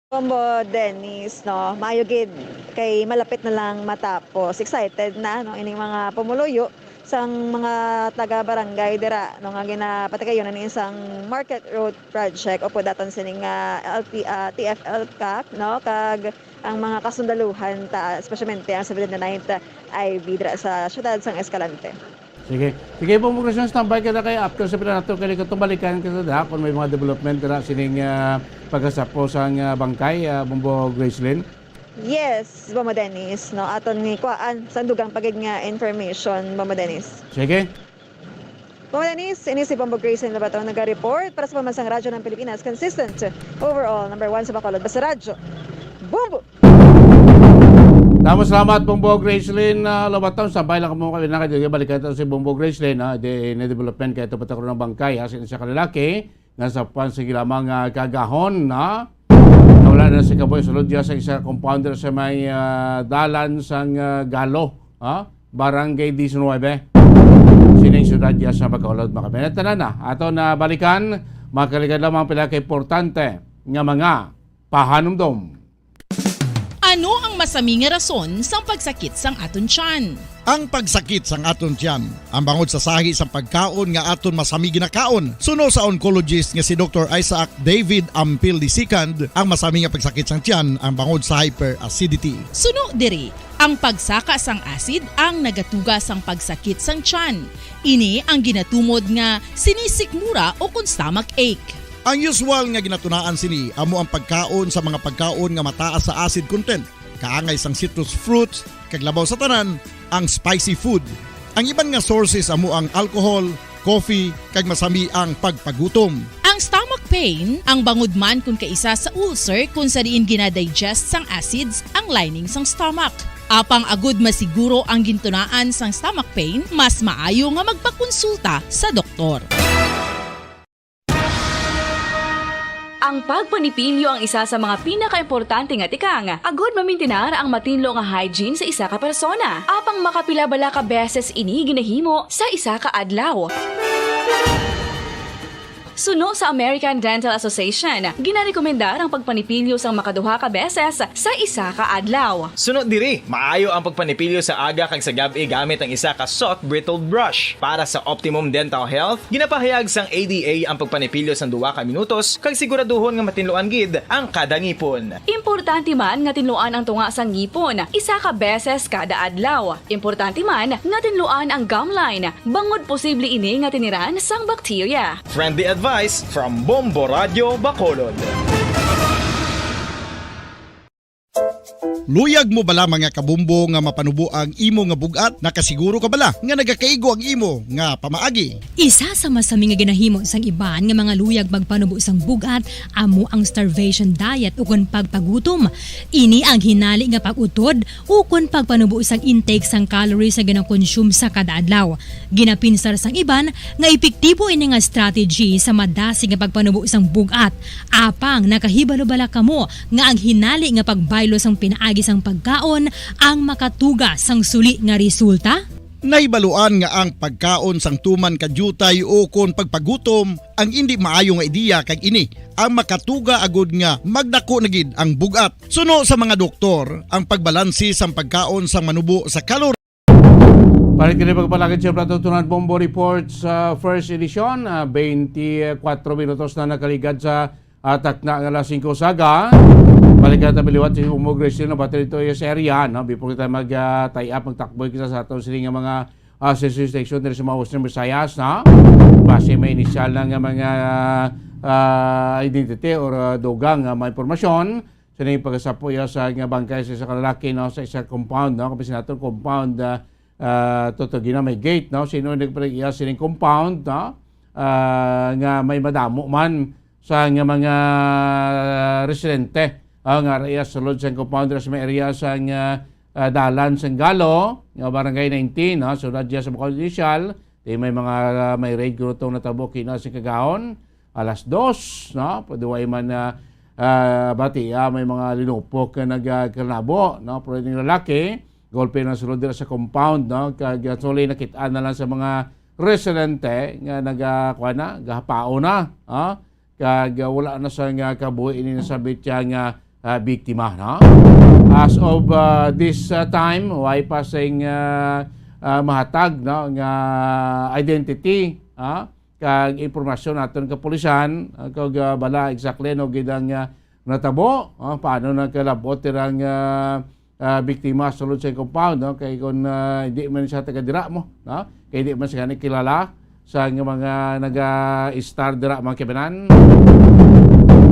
Bombo Dennis, no, maayo gid kay malapit na lang matapos. Excited na, no, ining mga pumuluyo sang mga taga-barangay dira, no, nga ginapatigayon ni isang Market Road Project o pud daton sining, ah, L P, ah, T F L CAC, no, kag ang mga kasundaluhan ta, especialmente ang seventy-ninth I B dira sa siyudad sang Escalante. Sige. Sige, Bombo Grace, standby ka na kay after sa pila nato kay katong balikan ka sa da kung may mga development dira sining, ah, pagkasapos ang, ah, bangkay, ah, Bombo Gracelyn. Yes, Bombo Dennis, no, aton ni kuan sa dugang pa gid nga information, Bombo Dennis. Sige. Bombo Dennis, ini si Bombo Gracelyn Labaton naga-report para sa Pambansang Radyo ng Pilipinas, consistent, overall, number one sa Bacolod. Basta Radyo. Bombo! Damo salamat, Bombo Gracelyn, ah, Lobaton. Sabay lang mo kami na kayo. Balikan ito si Bombo Gracelyn, ha? Di, na-development kaya ito patakaroon ng bangkay, ha? Sa isa ka lalaki, nasa pan, sige lamang, ah, kagahon, ha? Wala na si Kaboy Salud, sa isa ka compounder sa may, ah, dalan sang, ah, Galo, ha? Barangay diecinuebe. Sining siyudad ya sa Bacolod, mga kabayan. Tanan na, ato na balikan, makaligad lamang pila ka importante nga mga pahanumdom. Ano ang masami nga rason sang pagsakit sang aton tiyan? Ang pagsakit sang aton tiyan, ang bangod sa sahi sang pagkaon nga aton masami ginakaon, suno sa oncologist nga si Doktor Isaac David Ampil the second, ang masami nga pagsakit sang tiyan, ang bangod sa hyperacidity. Suno diri, ang pagsaka sang acid ang nagatuga sang pagsakit sang tiyan. Ini ang ginatumod nga sinisikmura o kon stomach ache. Ang usual nga ginatunaan sini amo ang pagkaon sa mga pagkaon nga mataas sa acid content, kaangay sang citrus fruits, kag labaw sa tanan, ang spicy food. Ang iban nga sources amo ang alcohol, coffee, kag masami ang pagpagutom. Ang stomach pain, ang bangod man kon kaisa sa ulcer kon sa diin ginadigest sang acids ang lining sang stomach. Apang agud masiguro ang gintunaan sang stomach pain, mas maayo nga magpakonsulta sa doktor. Ang pagpanipilyo ang isa sa mga pinakaimportante nga tikang agud mamintinar ang matinlo nga hygiene sa isa ka persona. Apang makapila bala ka beses ini ginahimo sa isa ka adlaw? Suno sa American Dental Association, ginarekomendar ang pagpanipilyo sang makaduha ka beses sa isa ka adlaw. Suno diri, maayo ang pagpanipilyo sa aga kag sa gab-i gamit ang isa ka soft bristled brush. Para sa optimum dental health, ginapahayag sang A D A ang pagpanipilyo sang duha ka minutos kag siguraduhon nga matinluan gid ang kada ngipon. Importante man nga tinluan ang tunga sang ngipon isa ka beses kada adlaw. Importante man nga tinluan ang gum line, bangod posible ini nga tiniran sang bakterya. Friendly advice from Bombo Radyo Bacolod. Luyag mo bala, mga kabombo, nga mapanubo ang imo nga bug-at? Nakasiguro ka bala nga nagakaigo ang imo nga pamaagi? Isa sa masami nga ginahimo sang iban nga mga luyag magpanubo sang bug-at amo ang starvation diet ukon pagpagutom. Ini ang hinali nga pag-utod ukon pagpanubo sang intake sang calories nga ginakonsume sa kada adlaw. Ginapinsar sang iban nga epektibo ini nga strategy sa madasig nga pagpanubo sang bug-at. Apang nakahibalo bala kamo nga ang hinali nga pagbaylo sang pinaagi sang pagkaon ang makatuga sang suli nga resulta? Nahibaluan nga ang pagkaon sang tuman ka diutay ukon pagpagutom ang indi maayo nga ideya, kag ini ang makatuga agud nga magdako na gid ang bug-at. Suno sa mga doktor, ang pagbalanse sang pagkaon sang manubo sa kalor- Palit kini pagpalakid sa Plato Tunan Bombo Report sa first edition. Ah, twenty-four minutos na nakaligad sa, ah, takna nga alas singko sa aga. Balikan ta liwat si Umo Grace na battery to sa area, no? Before kita mag, ah, tie up, magtakboy kita sa aton sini nga mga, ah, station station diri sa mga Western Visayas, no? Base may initial na nga mga, ah, identity or, ah, dugang nga mga impormasyon. Sa ning pagkasapuya sa nga bangkay sa isa ka lalaki, no, sa isa ka compound, no, kapag sinato compound, ah, ah, tutugi na may gate, no, sino nagpalagya sining compound, no, ah, nga may madamo man sa nga mga residente, ah, nga area sulod sa compound, sa may area sa nga, ah, dalan sa Galo, nga barangay nineteen, no, sulod dyan sa Bukal Judicial, di may mga, ah, may raid group natabo kina sa kagahon, alas dos, no? Pwede way man, ah, ah, bati, ah, may mga linupok nga nagkalabo, no? Pero yung lalaki, golpe na sulod dira sa compound, no? Kag, ah, actually, nakit-an na lang sa mga residente nga naga-, kuha na, gahapaon na, ah? Kag, ah, wala na sa nga kabuhi ini nasabit siya nga, ah, biktima, no? As of, ah, this, ah, time, way pa sing, ah, ah, mahatag, no, nga identity, ah? Kag impormasyon naton kapulisan, ah, kag, ah, bala exactly no gid ang, ah, natabo, ah, paano nagkalabot tirang, ah, ah, biktima sulod sa compound, no? Kay kung, ah, hindi man siya taga dira mo, no? Kay hindi man siya ni kilala sa nga mga naga-star dira, mga kibanan.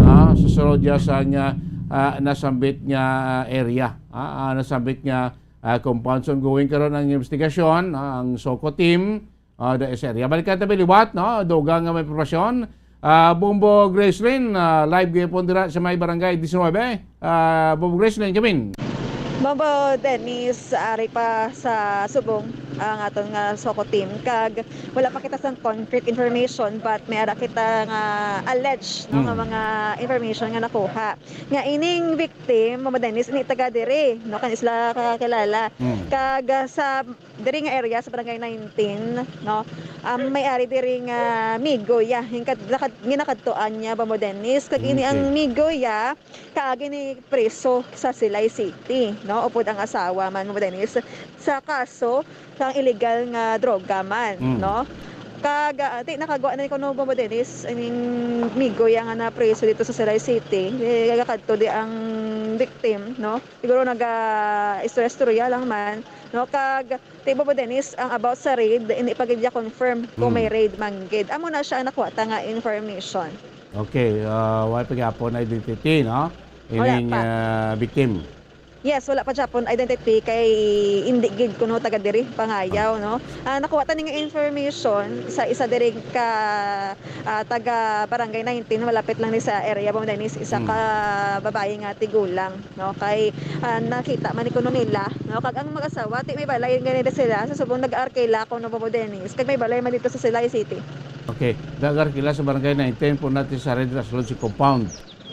Ah, susulod siya sa nga, ah, nasambit nga, ah, area, ah, ah, nasambit nga, ah, compound. So, ongoing karon ang investigasyon, ah, ang SOCO team, ah, da sa area. Balikan tabi liwat, no? Dugang nga may impormasyon. Ah, Bombo Gracelyn, ah, live gihapon dira sa may barangay diecinuebe. Ah, Bombo Gracelyn, kamin. Bombo Dennis, ari pa sa subong ang aton nga SOCO team. Kag wala pa kita sa concrete information, but may ara kita nga alleged, no, nga Mm. mga information nga nakuha. Nga ining victim, Bombo Dennis, ini taga diri, no, kan isla kakilala. Mm. Kag, ah, sa diri nga area sa Barangay nineteen, no? Um, may ari diri nga migoya, hingkad-, nakad-, ginakadtuan niya, Bombo Dennis. Kag ini ang Okay. migoya, kaagi ni preso sa Silay City, no? Upod ang asawa man, Bombo Dennis, sa kaso sang illegal nga droga man, Mm. no? Kag, ah, di nakagwa na ni kuno, Bombo Dennis, ining migoya nga napreso dito sa Silay City. Eh, kadto di ang victim, no? Siguro naga-istorya-istorya lang man, no? Kag, Ti Bombo Dennis, ang about sa raid, hindi pa gid niya confirm kung Hmm. may raid man gid. Amo na siya ang nakuha ta nga information. Okay, ah, wala pa gyapon identity, no? Wala Ining, pa. ah, victim. Yes, wala pa gyapon identity kay hindi gid kuno taga diri pangayaw, no? Ah, nakuha ta ni nga information sa isa diri ka, ah, taga Barangay nineteen, malapit lang ni sa area, Bombo Dennis, isa Mm. ka babayi nga tigulang, no? Kay, ah, nakita man ni kuno nila, no? Kag ang mag-asawa, ti may balay gani na sila, sa subong nag-arkila kuno, Bombo Dennis, kag may balay man dito sa Silay City. Okay, nag-arkila sa Barangay nineteen, po natin sa Red Rasulon si compound.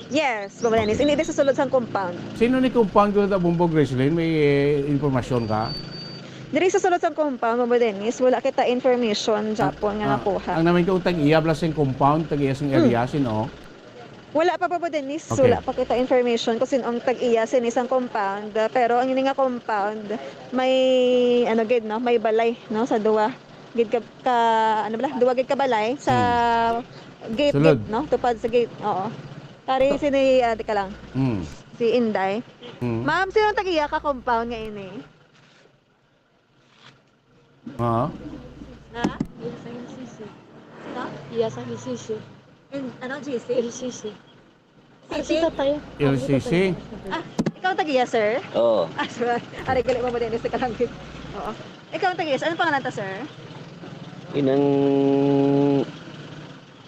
Yes, Bombo Dennis. Hindi sa sulod sang compound. Sino ni compound ko ta, Bombo Gracelyn? May, eh, impormasyon ka? Diri sa sulod sang compound, Bombo Dennis, wala kita information Ah, gyapon nga ah, nakuha. Ang namin ko, tag-iya bala sing compound, tag-iya sing Hmm. area, sino? Wala pa, Bombo Dennis. Okay. Wala pa kita information kung sino ang tag-iya sini sang compound. Pero ang ini nga compound, may, ano gid, no? May balay, no? Sa duwa gid ka, ka, ano bala? Duwa gid ka balay sa Hmm. gate, Sulod. Gate, no? Tupad sa gate, oo. Kari So sini, ah, teka lang. Hmm. Si Inday. Hmm. Ma'am, sino ang tag-iya ka compound nga ini? Ah. Ha? Iya sa G C C. Sino? Iya sa G C C. In, ano, G C? G C C. City? Ay, si tatay. L C C. Ah, ikaw ang tag-iya, sir? Oo. Ah, sir. Ari, gali mo, Dennis, nagkalangit. Oo. Ikaw ang tag-iya, sir. Anong pangalan ta, sir? Inang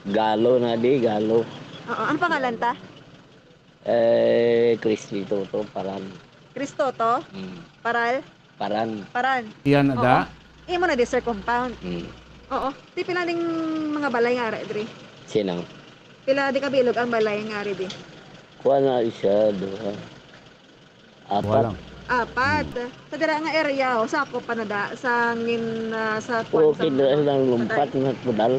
Galo na di, Galo. Oo, anong pangalan ta? Eh, Crispy Toto, Paran. Cristoto? Mm. Paral? Paran. Paran. Yan Oo. Da? Imo na di, sir, compound. Mm. Oo. Di pila ning mga balay nga ara diri? Sino? Pila di kabilog ang balay nga ari di? Kuha na isa, duha. Apat. Duha lang. Apat. Hmm. Sa dira nga area, o, sakop pa na da, sa ngin, ah, sa Oo, kwan, sa kidra mga lang lumpat patay. Nga kudal.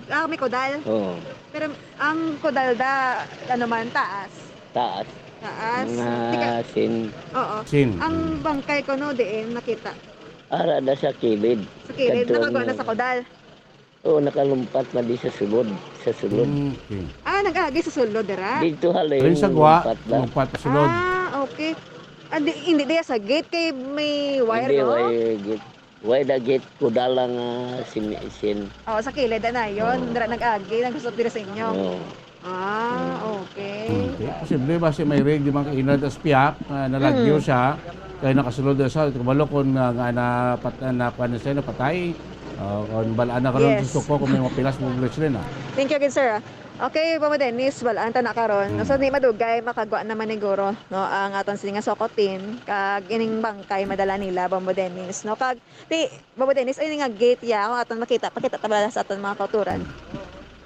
Ah, may kudal? Oo. Pero ang kudal da, ano man, taas? Taas. Taas. Mga Tika- sin. Oo. Sin. Ang Mm. bangkay ko, no, diin nakita? Ara da sa kilid. Sa kilid, Kadto nakagwa na ang sa kudal. Oo, nakalumpat na di sa sulod, sa sulod. Mm, okay. Ah, nag-agi sa sulod, dira? Dito halin, Rin sa gwa, lumpat na. Lumpat sa sulod. Ah, okay. Ah, di, hindi diya sa gate kay may wire, Hindi, no? Wire gate. Wire da gate, kuda lang, ah, sin, sin. Oo, sa kilid na yun. Oo. Dira nag-agi, nagsusot dira sa inyo. Oo. Ah, Mm. okay. Hmm, okay. Posible ba si may raid di man kainad as piyak, ah, nalagyo Mm. siya, kay nakasulod na siya, kabalo kung, ah, nga na, pat-, na, kuwan na siya, napatay. Ah, kung balaan na karon Yes. sa suko kung may mapilas mo, Gracelyn, ah. Thank you again, sir, ah. Okay, Bombo Dennis, balaan ta na karon. Mm. So, di madugay, makagwa naman ni Guro, no, ang aton sini nga suko team, kag ining bangkay madala nila, Bombo Dennis, no, kag Ti, Bombo Dennis, ay nga gate ya, kung aton makita, pakita ta bala sa aton mga kauturan. Hmm.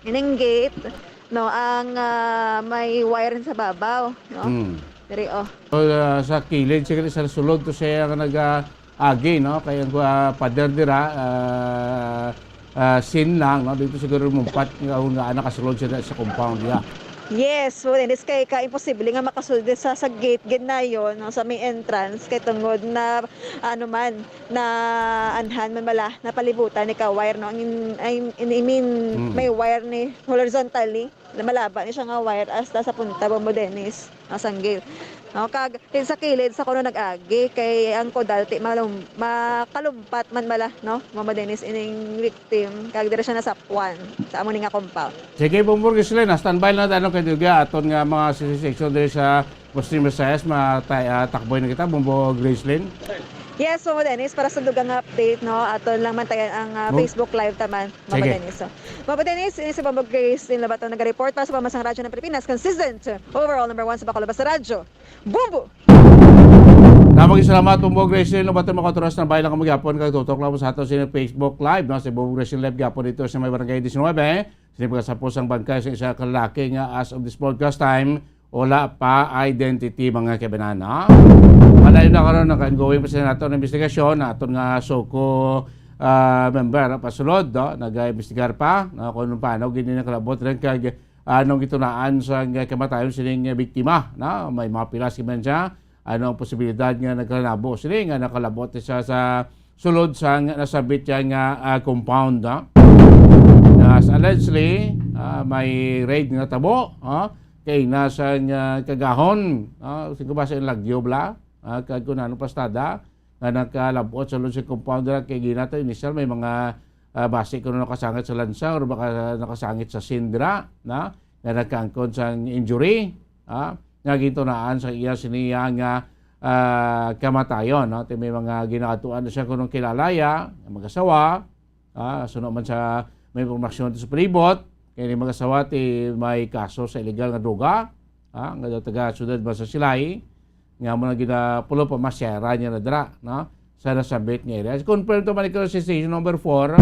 Ining gate, no, ang, ah, may wire sa babaw, no? Hmm. Diri, oh. So, ah, sa kilid, siguro sa sulod to siya nga nag-, ah, agi, no? Kaya ang, ah, pader dira, ah, ah, sin lang, no? Dito siguro mumpat nga, nga nakasulod siya sa compound niya. Yes, Bombo Dennis, kay ka imposible nga makasulod sa, sa gate gid na yon, no, sa may entrance, kay tungod na, ano man, na anhan man bala, napalibutan ni ka wire, no? Ang in, I, I mean, Mm. may wire ni horizontally, na malaba ni siya nga wire hasta sa punta, Bombo Dennis, no, sang gate. No, kag din sa kilid sa kuno nag-agi, kay ang kudal ti malum-, makalumpat man bala, no, Bombo Dennis, ining victim, kag dira siya nasapwan sa amo ni nga compound. Sige, Bombo Gracelyn, standby lang tayo kay Duga, aton nga mga section diri sa Muslim Visayas, matay, ah, takboy na kita, Bombo Gracelyn. Yes, Bombo Dennis, para sa dugang nga update, no, aton lang mantayan ang, ah, Oh. Facebook Live taman, Bombo Sige. Dennis. So, Bombo Dennis, ini si Bombo Gracelyn Lobato naga-report para sa Pamansang Radyo ng Pilipinas, consistent, overall number one sa Bacolod, basta radyo. Bombo! Dapat salamat, Bombo Gracelyn Lobato, mga oras na bayan lang kamo gyapon, kag tutok lang mo sa ato sa Facebook Live, no, si Bombo Gracelyn Live gyapon dito sa may Barangay diecinuebe. Sini pagkasapos ang bangkay sa isa ka lalaki nga as of this broadcast time, wala pa identity, mga kababayan, ha? Padayon na karon, naka-ongoing pa sila nato ang investigasyon, naton nga SOCO, ah, member, pasulod, no? Nag-imbestigar pa, no? Kung paano gini nakalabot rin kag anong gitunaan sa kamatayon sining biktima, no? May mga pilas man siya, ano ang posibilidad nga nagkalanabo sini nga nakalabot siya sa sulod sang nasabit siya nga, ah, compound, ah. Na sa allegedly, ah, may raid nga natabo, ah, kay nasa nga kagahon, ah, singko ba sa lagyo bala, ah, kag kung ano pastada, nga nakalabot sa sulod sa compound dira kay ginato initial may mga, ah, basi kuno nakasangit sa lansa or baka nakasangit sa sindra, na, nga nagkaangkon sang injury, ah, nga gintunaan sa iya siniya nga ah, kamatayon, no? Ti may mga ginaadtuan na siya kuno kilala ya, mag-asawa, ah, suno man sa may impormasyon sa palibot, kay ni mag-asawa ti may kaso sa illegal nga droga, ah, nga daw taga siyudad man sa Silay, nga mo na ginapulo pa masyara niya na dira, no? Sa nasambit nga area. Confirm to man ni Station number four,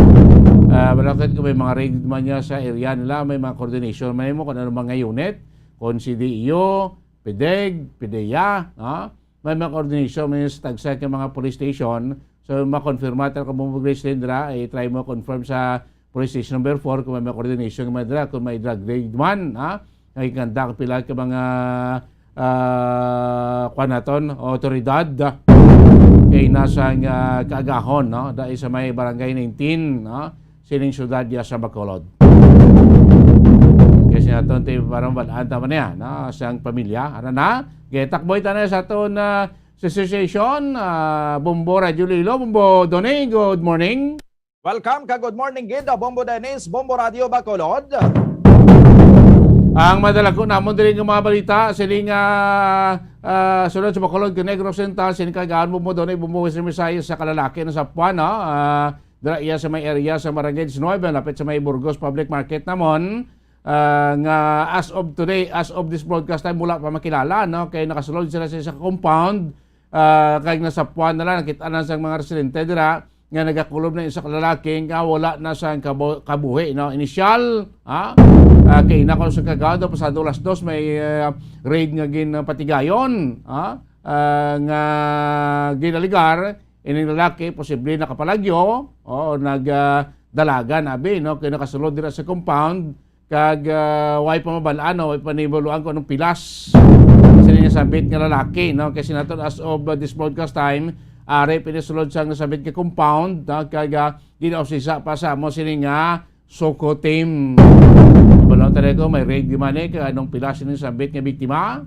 ah, malakit ko may mga raid man niya sa area nila, may mga coordination man mo kung ano mga unit, kung C D E O, PDEG, PDEA, no? May mga coordination man sa tagsa ka mga police station. So, makonfirma ta kung mo mag-reach din dira, i-try mo confirm sa police station number four kung may mga coordination man dira, kung may drug raid man, ha? Nga ikanda ang pila ka mga, ah, kuwan naton, otoridad, kay nasa nga kaagahon, no? Dahil sa may barangay nineteen, no? Sining syudad ya sa Bacolod. Kasi naton ti parang balaan ta man niya, no? Sang pamilya, ano na? Gitakboy ta na sa aton, ah, association, ah, Bombo Radio Iloilo, Bombo Donny, good morning. Welcome ka good morning gid, ah, Bombo Dennis, Bombo Radio Bacolod. Ang madala ko namon diri nga mga balita, sining, ah, ah, sulod sa Bacolod, kag Negros Oriental, sining kagaan Bombo Donny, Bombo Western Visayas sa kalalaki na sa Puan, no? Ah, dira iya sa may area sa Barangay nineteen, lapit sa may Burgos Public Market namon, ah, nga as of today, as of this broadcast time, wala pa makilala, no? Kay nakasulod sila sa isa ka compound, ah, kag nasapuan na lang, nakita na sang mga residente dira nga nagakulob na isa ka lalaki nga wala na sang kabo-, kabuhi, no? Inisyal, ha? Ah, kay nako sa kagado, pasado alas dos, may, ah, raid nga ginpatigayon, ha? Ah, nga ginaligar, ining lalaki posible nakapalagyo o nag, ah, dalagan abi, no, kay nakasulod dira sa compound kag, ah, way pa mabal-an, no, way pa nibal-an kung anong pilas sini nga sabit nga lalaki, no, kay sinaton as of, ah, this broadcast time, ari pinasulod sa nga sabit nga compound, no, kag, ah, ginausisa pa sa amo sini nga SOCO team. Balon tali ko, may raid di man eh, kay anong pila sini sabit nga biktima.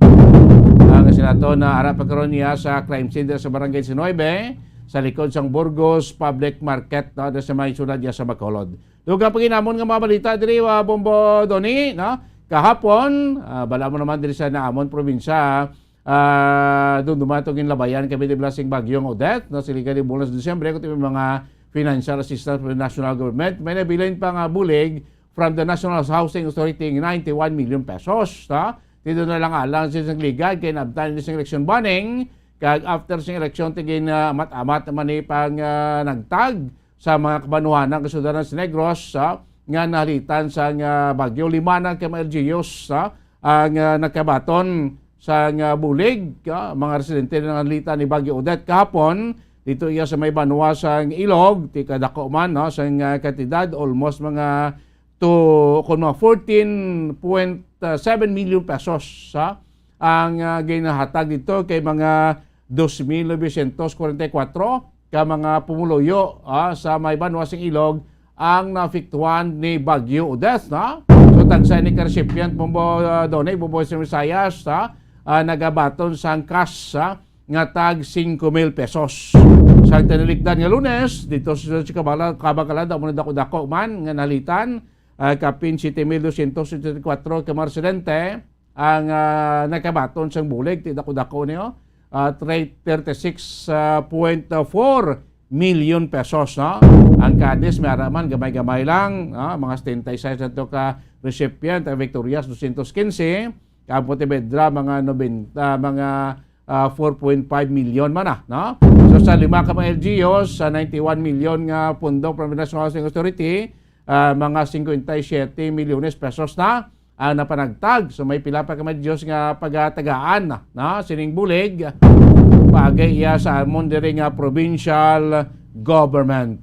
Ang sinato na ara pa karon niya sa crime scene sa Barangay nineteen, sa likod sang Burgos Public Market, no, sa may syudad niya sa Bacolod. Dugang pa gid namon nga mga balita diri, ah, Bombo Donny, no? Kahapon, ah, bala mo naman diri sa naamon probinsya, ah, dumduman to ginlabayan kami di blasting Bagyong Odette, no? Siligan ni bulan sa Disyembre, kundi may mga financial assistance from the national government. May nabilin pa nga bulig from the National Housing Authority, ninety-one million pesos, no? Dito na lang alang sa isang ligad, kay naabtan ni sa election bonding, kag after sa election, tigin, ah, amat-amat naman ni pang, ah, nagtag sa mga kabanuhanan kasudaran sa Negros, ah, nga nahalitan sa nga bagyo. Lima na ka mga L G Us, ah, ang, ah, nagkabaton sa nga bulig, ah, mga residente na nahalitan ni Bagyo Odette kahapon. Dito iya sa may banwa sa Ilog, ti kadako man, no, sa nga kantidad, almost mga to, kung mga fourteen point seven million pesos, ha, ang, ah, ginahatag dito kay mga dos mil novecientos kwarenta y kuwatro ka mga pumuluyo, ah, sa may banwa sing Ilog ang naapektuhan ni Bagyo Odette, no? So, tagsa ni ka recipient, Bombo, ah, Donay, Bombo sa Visayas, ha, ah, nagabaton sang cash, ha, nga tag singko mil pesos. Sa tinalikdan nga Lunes, dito sa, sa Kabala-, Kabakalada, amo na dako-dako man nga nalitan, ah, kapin siyete mil dosyentos setenta y kuwatro ka mga residente ang, ah, nakabaton sang bulig, ti dako-dako niyo, ah, tre-, thirty-six point four million pesos, no? Ang Cadiz, may ara man, gamay-gamay lang, no? Mga setenta y seis na to ka recipient, ang Victorias, dosyentos kinse, ang Pontevedra, mga nobenta, mga, ah, four point five million man na, no? So, sa lima ka mga L G Us, sa ninety-one million nga pondo from the National Housing Authority, ah, mga cincuenta y siete milyones pesos na ang napanagtag. So, may pila pa ka mga L G Us nga pagatagaan na, no? Sining bulig, paagi iya sa amon diri nga provincial government.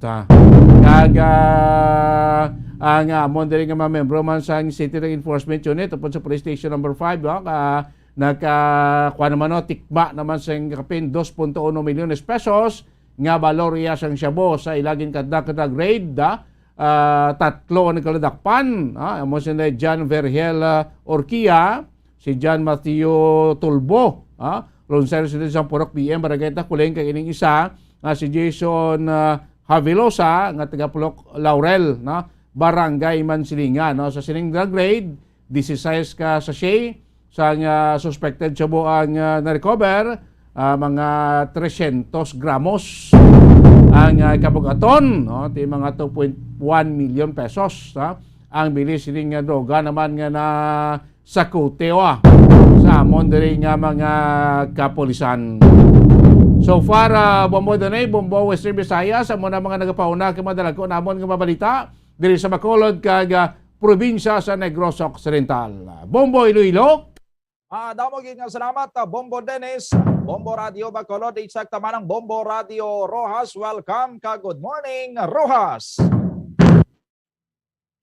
Kag, ah, ang amon diri nga mga membro man sa City Drug Enforcement Unit upod sa Police Station number five, no? Ah, nagka-, kuha naman, no? Tikma naman sa kapin dos punto uno milyones pesos nga balor iya sang shabu sa ila ginkanda ka drug raid, ah, ah, tatlo ang nagkaladakpan, ah, amo sila John Vergel, ah, Orquia, si John Matthew Tulbo, ah, Lonsay residente sa Purok B M, Barangay Takuling, kag ining isa nga si Jason, ah, Havilosa, nga taga Pulok Laurel, no? Barangay Mansilingan, no? Sa sining drug raid, dieciséis ka sachet sang, ah, suspected shabu ang, ah, na-recover, ah, mga tresyentos gramos ang, ah, kabug-aton, no? Ti mga two point one million pesos, ha? Ang bili sining, ah, droga naman nga na sa Coteo, ah, sa amon diri nga mga kapulisan. So far, ah, Bombo Donay, Bombo Western Visayas, amo na mga nagapauna kay madalagko namon nga mabalita diri sa Bacolod kag, ah, probinsya sa Negros Occidental. Bombo Iloilo. Ah, damo gid nga salamat, ah, Bombo Dennis, Bombo Radio Bacolod, exact man ang Bombo Radio Roxas. Welcome ka. Good morning, Roxas.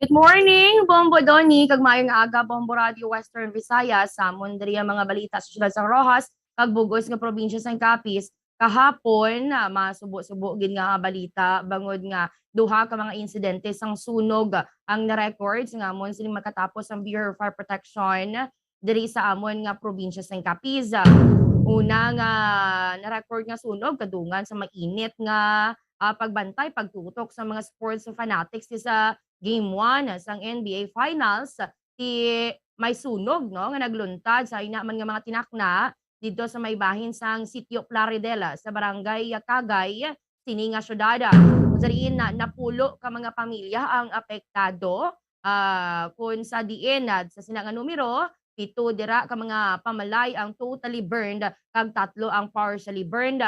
Good morning, Bombo Donny, kag maayong aga, Bombo Radio Western Visayas. Sa amon diri ang mga balita sa siyudad sang Roxas, kag bug-os nga probinsya sang Capiz. Kahapon, ah, masubo-subo gid nga balita, bangod nga duha ka mga insidente sang sunog ang na-record sa amon sining makatapos ang Bureau of Fire Protection diri sa amon nga probinsya sang Capiz. Una nga na-record nga sunog kadungan sa mainit nga, ah, pagbantay, pagtutok sa mga sports fanatics sa Game one sang N B A Finals, ti may sunog, no, nga nagluntad sa ina man nga mga tinakna didto sa may bahin sang Sitio Plaridel sa Barangay Cagay, sini nga syudad. Sa diin na napulo ka mga pamilya ang apektado, ah, kun sa diin, ah, sa sina nga numero, pito dira ka mga pamalay ang totally burned kag tatlo ang partially burned.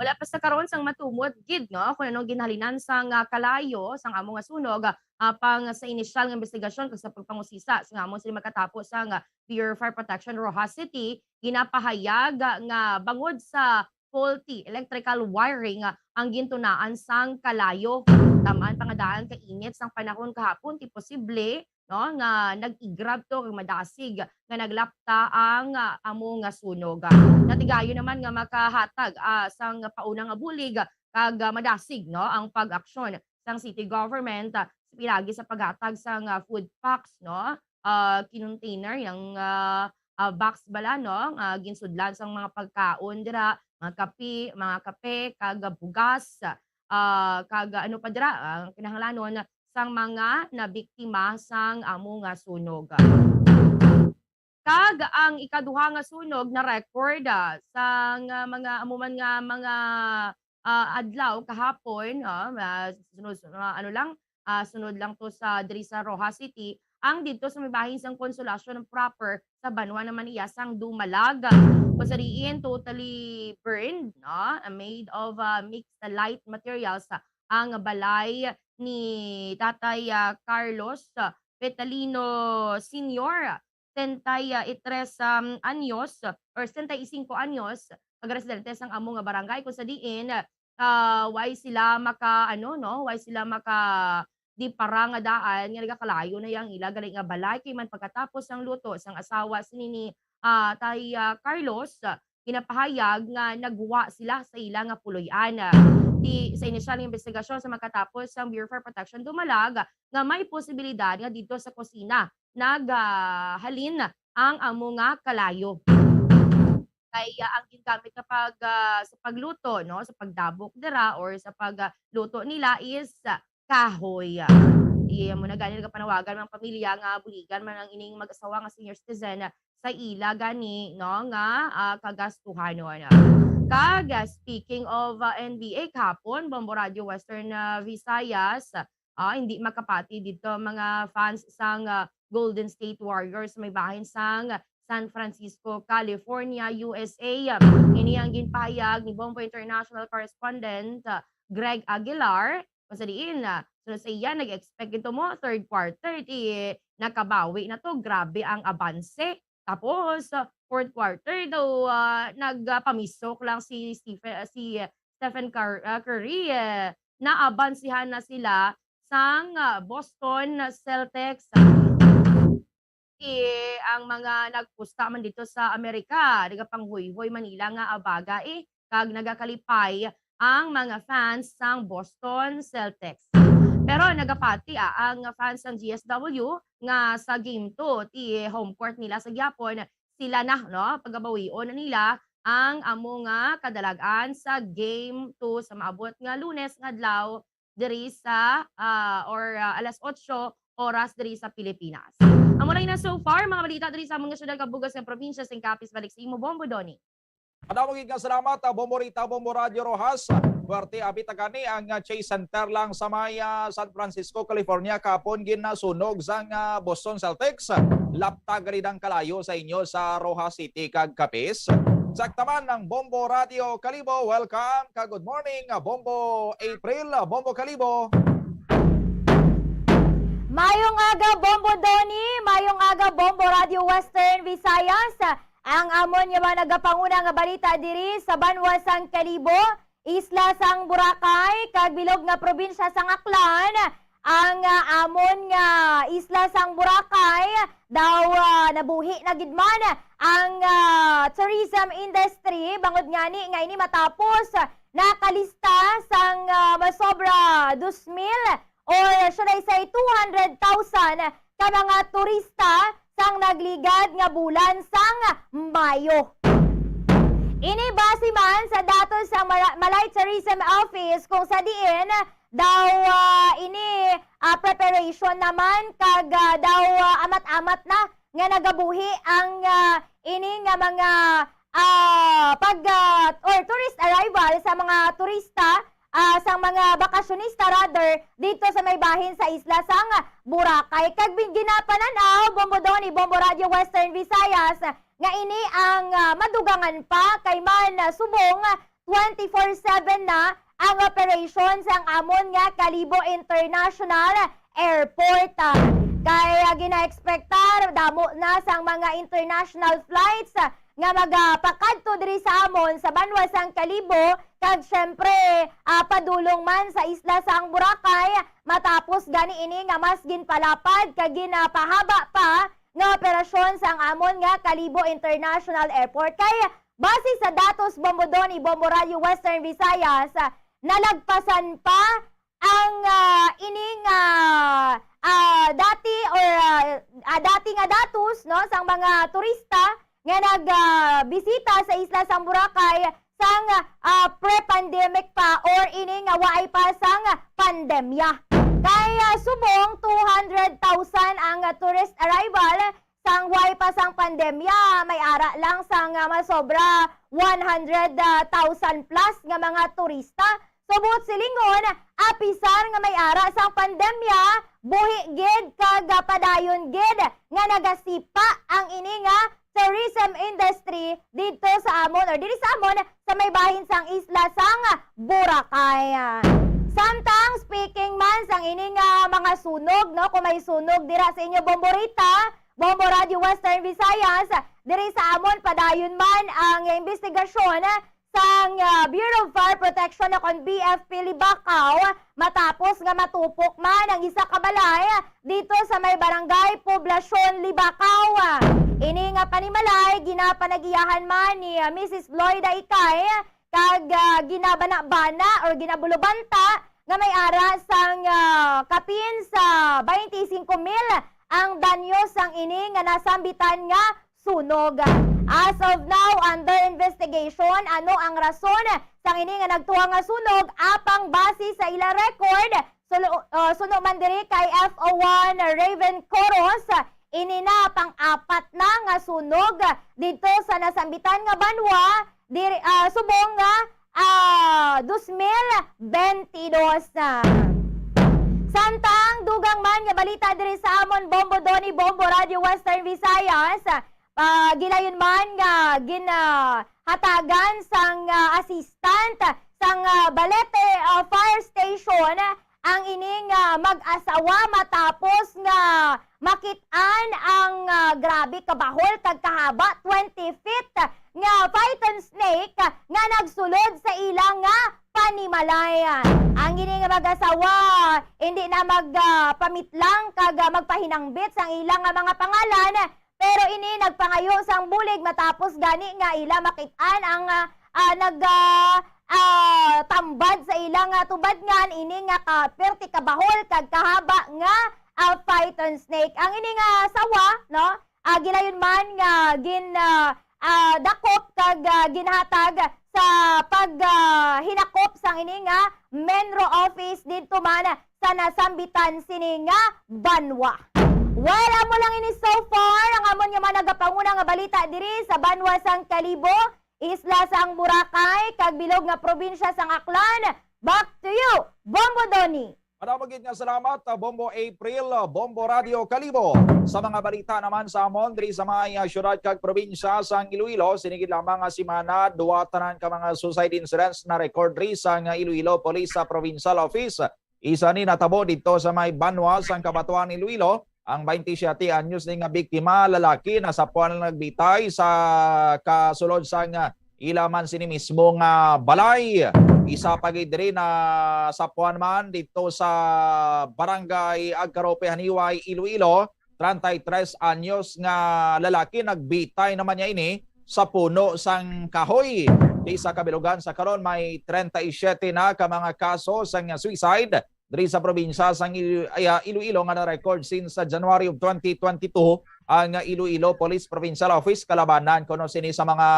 Wala pa sa karon sang matumod gid, no, kung anong ginhalinan sang, ah, kalayo sang amo nga sunog, ah, apang sa inisyal nga investigasyon kag sa pagpangusisa sa nga amo sila makatapo sang, ah, Bureau of Fire Protection Roxas City, ginapahayag, ah, nga bangod sa faulty electrical wiring, ah, ang gintunaan sang kalayo. Taman pa nga daan ka init sang panahon kahapon, ti posible, no, nga nag-igrab to kag madasig nga naglapta ang, ah, amo nga sunog. Natigayon naman nga makahatag, ah, sang pauna nga bulig kag, ah, madasig, no, ang pag-aksyon sang city government, ah, sa pinagi sa paghatag sang, ah, food packs, no, ah, kinontainer yang, ah, ah, box bala, no, nga ginsudlan sang mga pagkaon dira, mga kape, mga kape kag bugas, ah, kag ano pa dira, ang kinahanglanon sang mga nabiktima sang amo nga sunog. Kag ang ikaduha nga sunog na record, ah, sang, ah, mga amo man nga mga, ah, adlaw kahapon, ah, ah, sunod, ah, ano lang, ah, sunod lang to sa diri sa Roxas City, ang didto sa may bahin sang Consolacion proper sa banwa naman iya sang Dumalag. Kung sa diin totally burned, no, ah, made of, ah, mixed light materials, ah, ang balay ni Tatay, ah, Carlos, ah, Petalino Senior, sesenta y tres, um, anyos or sesenta y cinco anyos, nga residente sang amo nga barangay, kung sa diin, ah, way sila maka, ano, no, way sila maka di para nga daan nga nagakalayo na yang ila gali nga balay, kay man pagkatapos sang luto sang asawa sini ni, ah, Tay, ah, Carlos, ah, ginapahayag nga nagwa sila sa ila nga puloy-an. Ti, sa inisyal nga investigasyon sa makatapos sang Bureau of Fire Protection Dumalag nga may posibilidad nga didto sa kusina nag, ah, halin ang amo nga kalayo. Kay, ah, ang gingamit nga pag, ah, sa pagluto, no, sa pagdabok dira or sa pag, ah, luto nila is, ah, kahoy. Iya mo na gani nagapanawagan mga pamilya nga buligan man ang ining mag-asawa nga senior citizen sa ila gani, no, nga, ah, kagastuhanon. Kag, ah, speaking of, ah, N B A, kahapon, Bombo Radio Western, ah, Visayas, ah, hindi makapati didto ang mga fans sang, ah, Golden State Warriors may bahin sang San Francisco, California, U S A. Ini ang ginpahayag ni Bombo International Correspondent, ah, Greg Aguilar. Kung sa diin, ah, sunod sa iya, nag-expect ito mo, third quarter, ti nakabawi na to. Grabe ang abanse. Tapos, ah, fourth quarter daw, ah, nagpamisok lang si Stephen, ah, si Stephen Cur-, ah, Curry, eh, naabansihan na sila sang, ah, Boston Celtics. Eh, ang mga nagpusta man dito sa Amerika, nagapanghuy-huy man nila nga abaga, eh, kag nagakalipay ang mga fans sang Boston Celtics. Pero nagapati, ah, ang fans sang G S W nga sa Game two, ti home court nila sa gihapon, sila na, no, pagabawion na nila ang amo nga kadalag-an sa Game two sa maabot nga Lunes nga adlaw diri sa, ah, or, ah, alas otso oras diri sa Pilipinas. Amo lang na so far, mga balita diri sa among nga syudad kag bug-os nga probinsya sing Capiz. Balik sa imo, Bombo Donny. Madamo gid nga salamat, ah, Bombo Rita, Bombo Radyo Roxas. Puwerte abi ta gani ang, ah, Chase Center lang sa may, ah, San Francisco, California. Kahapon ginasunog sang, ah, Boston Celtics. Lapta gani ang kalayo sa inyo sa Roxas City kag Capiz. Sakta man ang Bombo Radyo Kalibo. Welcome ka good morning, ah, Bombo April, ah, Bombo Kalibo. Mayong aga, Bombo Donny. Mayong aga, Bombo Radyo Western Visayas. Ang amon nga mga nagapanguna nga balita diri sa banwa sang Kalibo, isla sang Boracay, kag bilog nga probinsya sang Aklan. Ang, ah, amon nga isla sang Boracay daw, ah, nabuhi na gid man ang, ah, tourism industry, bangod ngani nga ini matapos nakalista sang, ah, masobra dos mil or should I say two hundred thousand ka mga turista sang nagligad nga bulan sang Mayo. Ini base man sa datos sa Mala-, Malay Tourism Office, kung sa diin daw, ah, ini, ah, preparation naman kag, ah, daw, ah, amat-amat na nga nagabuhi ang, ah, ini nga mga, ah, pag, ah, or tourist arrival sa mga turista, ah, sang mga bakasyonista rather dito sa may bahin sa isla sang Boracay. Kag bin-, ginapanan-aw, Bombo Donny, Bombo Radyo Western Visayas, nga ini ang, ah, madugangan pa kay man, ah, subong twenty-four seven na ang operation sang amon nga Kalibo International Airport. Kay, ah, gina-expectar damo na sang mga international flights, ah, nga magapakadto diri sa amon sa banwa sang Kalibo, kag syempre, ah, padulong man sa isla sang Boracay, matapos gani ini nga mas ginpalapad kag ginapahaba pa nga operasyon sang amon nga Kalibo International Airport. Kay base sa datos, Bombo Donny, Bombo Radyo Western Visayas, ah, nalagpasan pa ang, ah, ining, ah, ah, dati or, ah, ah, dati nga datos, no, sang mga turista nga nag, ah, bisita sa isla sang Boracay sang, ah, pre-pandemic pa or ini nga waay pa sang pandemya. Kay, ah, subong two hundred thousand ang, ah, tourist arrival sang way pa sang pandemya, may ara lang sang, ah, masobra one hundred thousand plus nga mga turista. Subot silingon, apisar nga may ara sang pandemya, buhi gid kag, ah, padayon gid nga nagasipa ang ini nga tourism industry didto sa amon or diri sa amon sa may bahin sang isla sang Boracay. Samtang speaking man sang ini nga mga sunog, no, kung may sunog dira sa inyo, Bombo Rita, Bombo Radyo Western Visayas, diri sa amon padayon man ang investigasyon sang, ah, Bureau of Fire Protection o kon B F P Libacao matapos nga matupok man ang isa ka balay dito sa may barangay Poblacion Libacao. Ini nga panimalay ginapanagiyahan man ni, ah, Missus Lloyda Ikay kag, ah, ginabana-bana or ginabulubanta nga may ara sang, ah, kapin sa twenty-five mil ang danyo sang ini nga nasambitan nga sunog. As of now, under investigation ano ang rason sang ini nga nagtuwa nga sunog, apang base sa ila record, sulo-, uh, suno man diri kay F O one Raven Coros, ini na pang-apat na nga sunog didto sa nasambitan nga banwa, diri, ah, subong nga, ah, dos mil benti dos. Samtang dugang man nga balita diri sa amon, Bombo Donny, Bombo Radyo Western Visayas, ah, gilayon man nga ginhatagan sang, ah, assistant sang, ah, Balete, ah, Fire Station ang ining, ah, mag-asawa matapos nga makit-an ang, ah, grabe kabahol kag kahaba, twenty feet nga python snake nga nagsulod sa ila nga panimalay. Ang ini nga mag-asawa hindi na mag, ah, pamitlang kag, ah, magpahinangbit sang ila nga mga pangalan, pero ini nagpangayo sang bulig matapos gani nga ila makit-an ang, ah, ah, nag, ah, ah, tambad sa ila nga tubadngan ini nga ka, perti kabahol kag kahaba nga, ah, python snake. Ang ini nga sawa, no, ah, gilayon man nga gin, ah, ah, dakop kag, ah, ginhatag sa pag, ah, hinakop sang ini nga MENRO office didto man sa nasambitan sini nga banwa. Well, amo lang ini so far ang amon nga mga nagapanguna nga balita diri sa banwa sang Kalibo. isla sang Boracay, kag bilog nga probinsya sang Aklan. Back to you, Bombo Donny. Madamo gid nga salamat, ah, Bombo April, ah, Bombo Radio Kalibo. Sa mga balita naman sa amon diri sa mga, ah, syudad kag probinsya sang Iloilo, sini gid lamang nga semana, duwa tanan ka mga suicide incidents na record diri sa nga Iloilo Police sa Provincial Office. Isa ni natabo didto sa may Banwa sang Cabatuan, Iloilo. Ang twenty-seven anyos ni nga biktima, lalaki, nasapuan lang nagbitay sa kasulod sang ila man sini mismo nga balay. Isa pa gid diri, nasapuan man didto sa Barangay Agcarope, Janiuay, Iloilo, treinta y tres anyos nga lalaki, nagbitay naman niya ini sa puno sang kahoy. Di sa kabilugan sa karon, may treinta y siete na ka mga kaso sang suicide diri sa probinsya sang Il-, ay, ah, Iloilo nga na-record since sa January of twenty twenty-two ang Iloilo Police Provincial Office kalabanan kuno sini sa mga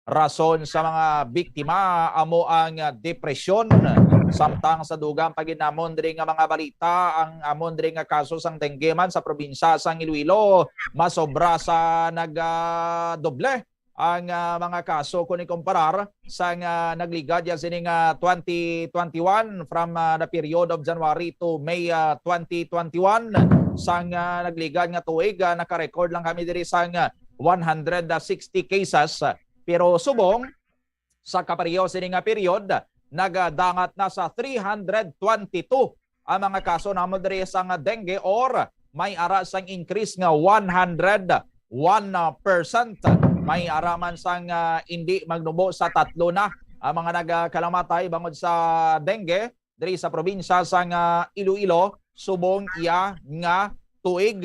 rason sa mga biktima amo ang, ah, depresyon. Samtang sa dugang pa gid namon diri nga mga balita, ang amon diri nga kaso sang dengue man sa probinsya sang Iloilo masobra sa nag, ah, doble ang, ah, mga kaso kung ikumparar sang, ah, nagligad ya sini nga twenty twenty-one from, ah, the period of January to May, ah, twenty twenty-one. Sang, ah, nagligad nga tuig, ah, naka-record lang kami diri sang, ah, one hundred sixty cases. Pero subong sa kapareho sini nga period, nagadangat na sa three hundred twenty-two ang mga kaso namo diri sang dengue, or may ara sang increase nga one hundred one percent. May ara man sang, ah, indi magnubo sa tatlo na ang mga nagkalamatay bangod sa dengue diri sa probinsya sang, ah, Iloilo subong iya nga tuig.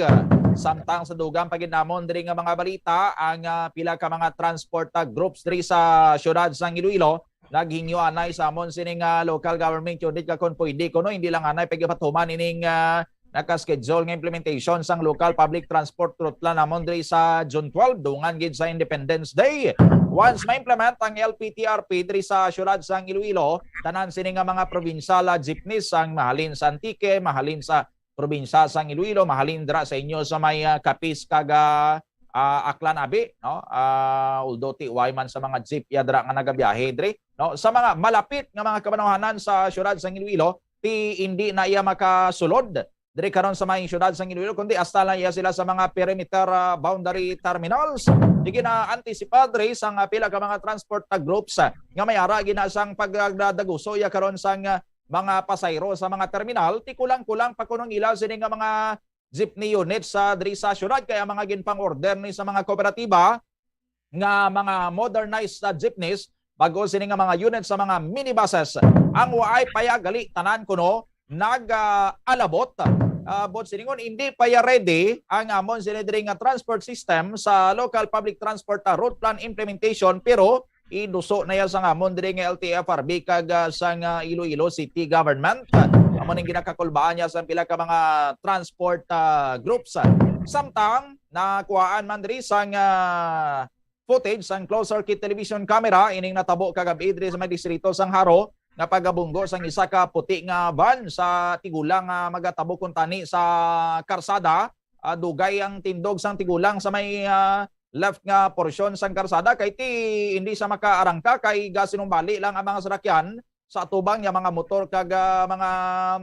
Samtang sa dugang pa gid namon diri nga mga balita, ang, ah, pila ka mga transport, ah, groups diri sa siyudad sang Iloilo naghingyo anay sa amon sining, ah, local government unit nga kon pwede kuno hindi lang anay pagpatuman ining, ah, naka-schedule nga implementation sang Local Public Transport Route Plan namon diri sa June twelve, dungan gid sa Independence Day. Once ma-implement ang L P T R P diri sa siyudad sang Iloilo, tanan sini nga mga provincial, ah, jeepneys ang mahalin sa Antique, mahalin sa probinsya sang Iloilo, mahalin dira sa inyo sa may, ah, Capiz kag, ah, ah, Aklan abi, no? Ah, although ti way man sa mga jeep ya dira nga nagabiyahe diri, no? Sa mga malapit nga mga kabanawhanan sa siyudad sang Iloilo, ti hindi na iya makasulod diri karon sa may siyudad sang Iloilo, kundi hasta lang iya sila sa mga perimeter, ah, boundary terminals. Di gina-anticipate diri sang, ah, pila ka mga transport, ah, groups, ah, nga may ara gina sang pagdadaguso iya karon sang, ah, mga pasahero sa mga terminal, ti kulang-kulang pa kuno ang ila sini nga mga jeepney units sa diri sa syudad, kay ang mga ginpang-order ni sa mga kooperatiba nga mga modernized na jeepneys, bag-o sini nga mga units sa mga minibuses, ang waay pa ya gali tanan kuno nag, ah, alabot. Ah, but siningon, hindi pa ya ready ang amon sini diri nga transport system sa Local Public Transport, ah, Route Plan implementation, pero iduso na ya sang amon diri nga L T F R B kag, ah, sang, ah, Iloilo City Government. Amo ning ginakakulbaan niya sang pila ka mga transport, ah, groups. Samtang nakuhaan man diri sang, ah, footage sang closed circuit television camera ining natabo kagabi diri sa may distrito sang Jaro nga pagabunggo sang isa ka puti nga van sa tigulang nga magatabo kuntani sa karsada. Ah, dugay ang tindog sang tigulang sa may, ah, left nga porsyon sang karsada, kay ti hindi siya makaarangka kay gasinumbali lang ang mga sarakyan sa atubang niya, mga motor kag, ah, mga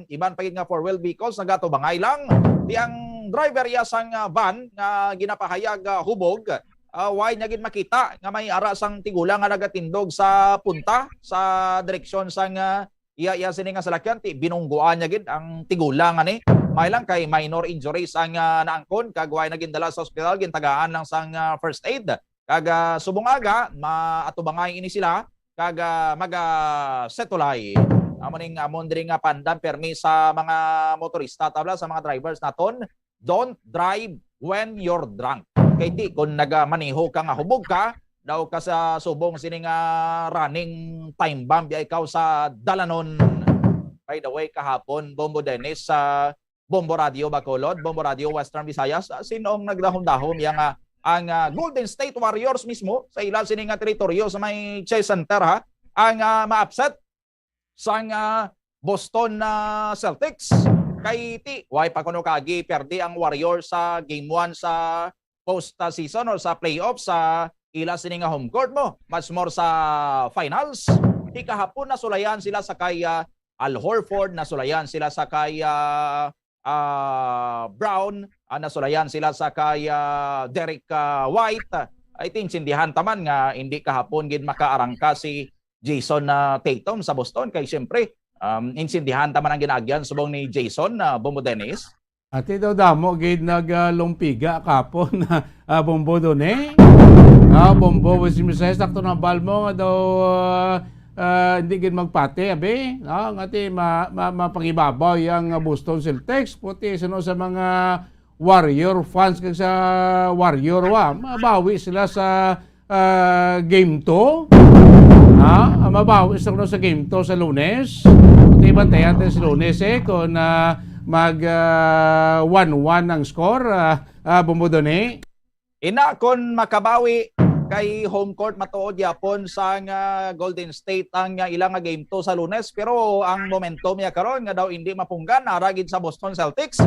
iban pa gid nga four-wheel vehicles nagatubangay lang. Ti ang driver iya sang, ah, van nga ginapahayag, ah, hubog, ah, way niya gid makita nga may ara sang tigulang nga nagatindog sa punta sa direksyon sang, ah, iya, iya sini nga salakyan, ti binungguan niya gid ang tigulang ani. May lang kay minor injuries ang, ah, naangkon kag way na gindala sa ospital, gintagaan lang sang, ah, first aid. Kag, ah, subong aga, maatubangay ini sila kag, ah, mag, ah, setulay. Amo ning amon diri nga pandan permi sa mga motorista, tabla sa mga drivers naton. Don't drive when you're drunk. Kay ti, kung nagamaneho ka nga hubog ka, daw ka sa subong sini nga running time bomb ya ikaw sa dalanon. By the way, kahapon, Bombo Dennis, sa Bombo Radio Bacolod, Bombo Radio Western Visayas, ah, sin-ong nagdahom-dahom ya nga ang, ah, Golden State Warriors mismo sa ila sini nga teritoryo sa may Chase Center, ha, ang, ah, ma-upset sang, ah, Boston, ah, Celtics. Kay ti, way pa kuno kagi perdi ang Warriors sa game one sa post, ah, season or sa playoffs sa ila sini nga home court mo. Much more sa finals. Di kahapon nasulayan sila sa kay ah, Al Horford, nasulayan sila sa kay ah, ah, Brown, ah, nasulayan sila sa kay ah, Derek ah, White. I think intindihan ta man nga hindi kahapon gid makaarangka si Jason ah, Tatum sa Boston kay siyempre um, intindihan ta man ang ginaagyan subong ni Jason na Bombo Dennis. Ati daw damo gid nag ah, lumpiga kapon ah, Bombo Doni. Ah, Bombo, si Misael, sakto na bal mo nga daw ah, ah, hindi gid magpati abi, no? Ngati ma, ma, mapangibabaw yang ah, Boston Celtics puti sino sa mga Warrior fans kag sa Warrior wa, mabawi sila sa ah, game two. Ha? Mabawi sila sa game two sa Lunes. Puti bantayan tayo sa Lunes eh kung ah, mag ah, one one ang score, ah, ah, Bombo Doni. Ina, kung makabawi kay home court matuod yapon sang ah, Golden State ang ah, ila nga game two sa Lunes, pero ang momentum niya karon nga daw hindi mapunggan ara gid sa Boston Celtics.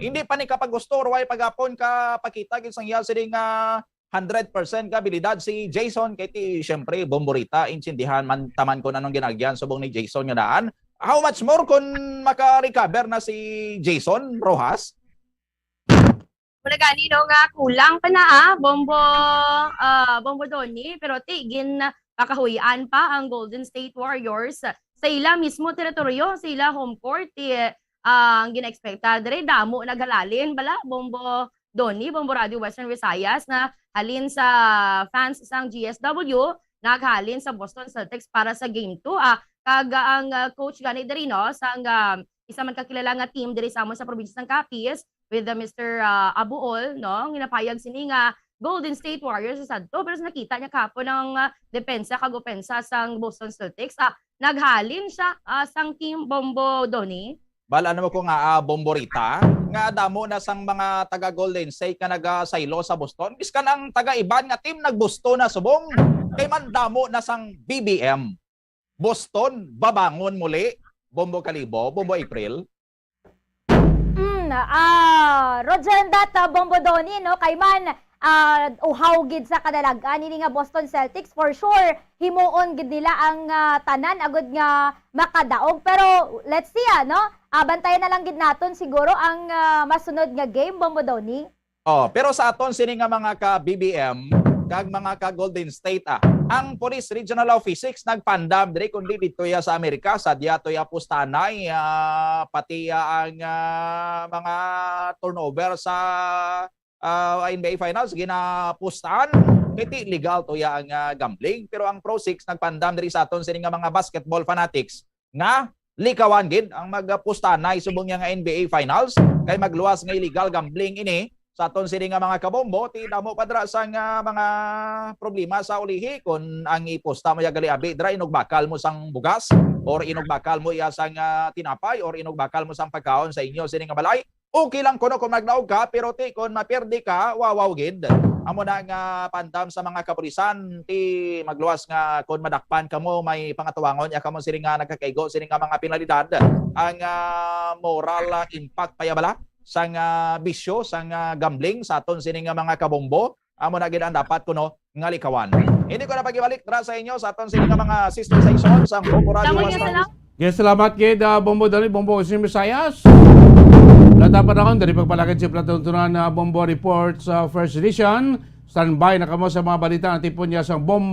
Hindi pa ni kapagusto or way pagapon ka pakita gid sang iya sini nga hundred percent ka abilidad si Jason kay ti siyempre Bomborita intindihan man taman kung anong ginagyan subong ni Jason nga daan. How much more kung maka-recover na si Jason Rojas? Wala gani no nga kulang pa na ah, Bombo ah, Bombo Doni, pero ti gin pakahuyan pa ang Golden State Warriors sa ila mismo teritoryo, sa ila home court, ti ah, ang gina-expecta diri damo naghalalin bala, Bombo Doni, Bombo Radio Western Visayas, na halin sa fans sang G S W, naghalin sa Boston Celtics para sa game two. Ah, kag ah, ang ah, coach gani diri no sang ah, isa man kakilala nga team diri sa amon sa probinsya sang Capiz, with the Mister ah, Abuol, no? Ginapayag sini nga Golden State Warriors sa sadto, pero sa nakita niya kahapon ang ah, depensa kag opensa sang Boston Celtics, ah, naghalin siya ah, sang team, Bombo Doni. Bal-an mo ko nga ah, Bomborita, nga damo na sang mga taga Golden State nga nagasaylo sa Boston. Biskan ang taga iban nga team nagbusto na subong kay man damo na sang B B M. Boston, babangon muli, Bombo Kalibo, Bombo April. Mm, ah, Roger and that, ah, Bombo Doni, no? Kay man, ah, uhaw gid sa kadalag-an ini nga Boston Celtics. For sure, himuon gid nila ang ah, tanan agud nga makadaog. Pero let's see, ah, no? Ah, bantayan na lang gid naton siguro ang ah, masunod nga game, Bombo Doni. Oh, pero sa aton sini nga mga ka B B M kag mga ka Golden State, ah, ang Police Regional Office six nagpandam diri kundi dito ya sa Amerika, sa diya to ya pustanay, ah, pati ya ang ah, mga turnover sa ah, N B A Finals ginapustahan. Kiti legal to ya ang ah, gambling, pero ang Pro six nagpandam diri sa aton sini nga mga basketball fanatics nga likawan gid ang magpustanay subong niya nga N B A Finals kay magluwas nga illegal gambling ini sa aton sini nga mga kabombo. Ti damo pa dira sang ah, mga problema sa ulihi kon ang ipusta mo ya gali abi dira inugbakal mo sang bugas or inugbakal mo iya sang ah, tinapay or inugbakal mo sang pagkaon sa inyo sini nga balay. Okay lang kuno kung magdaog ka, pero ti kon mapirdi ka, wawaw gid. Amo na nga pandam sa mga kapulisan, ti magluwas nga kon madakpan kamo, may pangatuwangon ya kamo sini nga nagkakaigo sini nga mga penalidad. Ang ah, moral ah, impact pa ya bala sang ah, bisyo sang ah, gambling sa aton sini nga mga kabombo. Amo na gid ang dapat kuno nga likawan. Hindi ko na pag-ibalik dira sa inyo sa aton sini nga mga sister station sa Bombo Radio Tama niya Western sa lang. Yes, salamat gid, ah, Bombo Dali, Bombo Ocean Visayas. Lata pa naon, dali pagpalakad sa Platon Tunan, ah, Bombo Report sa First Edition. Standby na kamo sa mga balita nga tipon niya sa Bombo.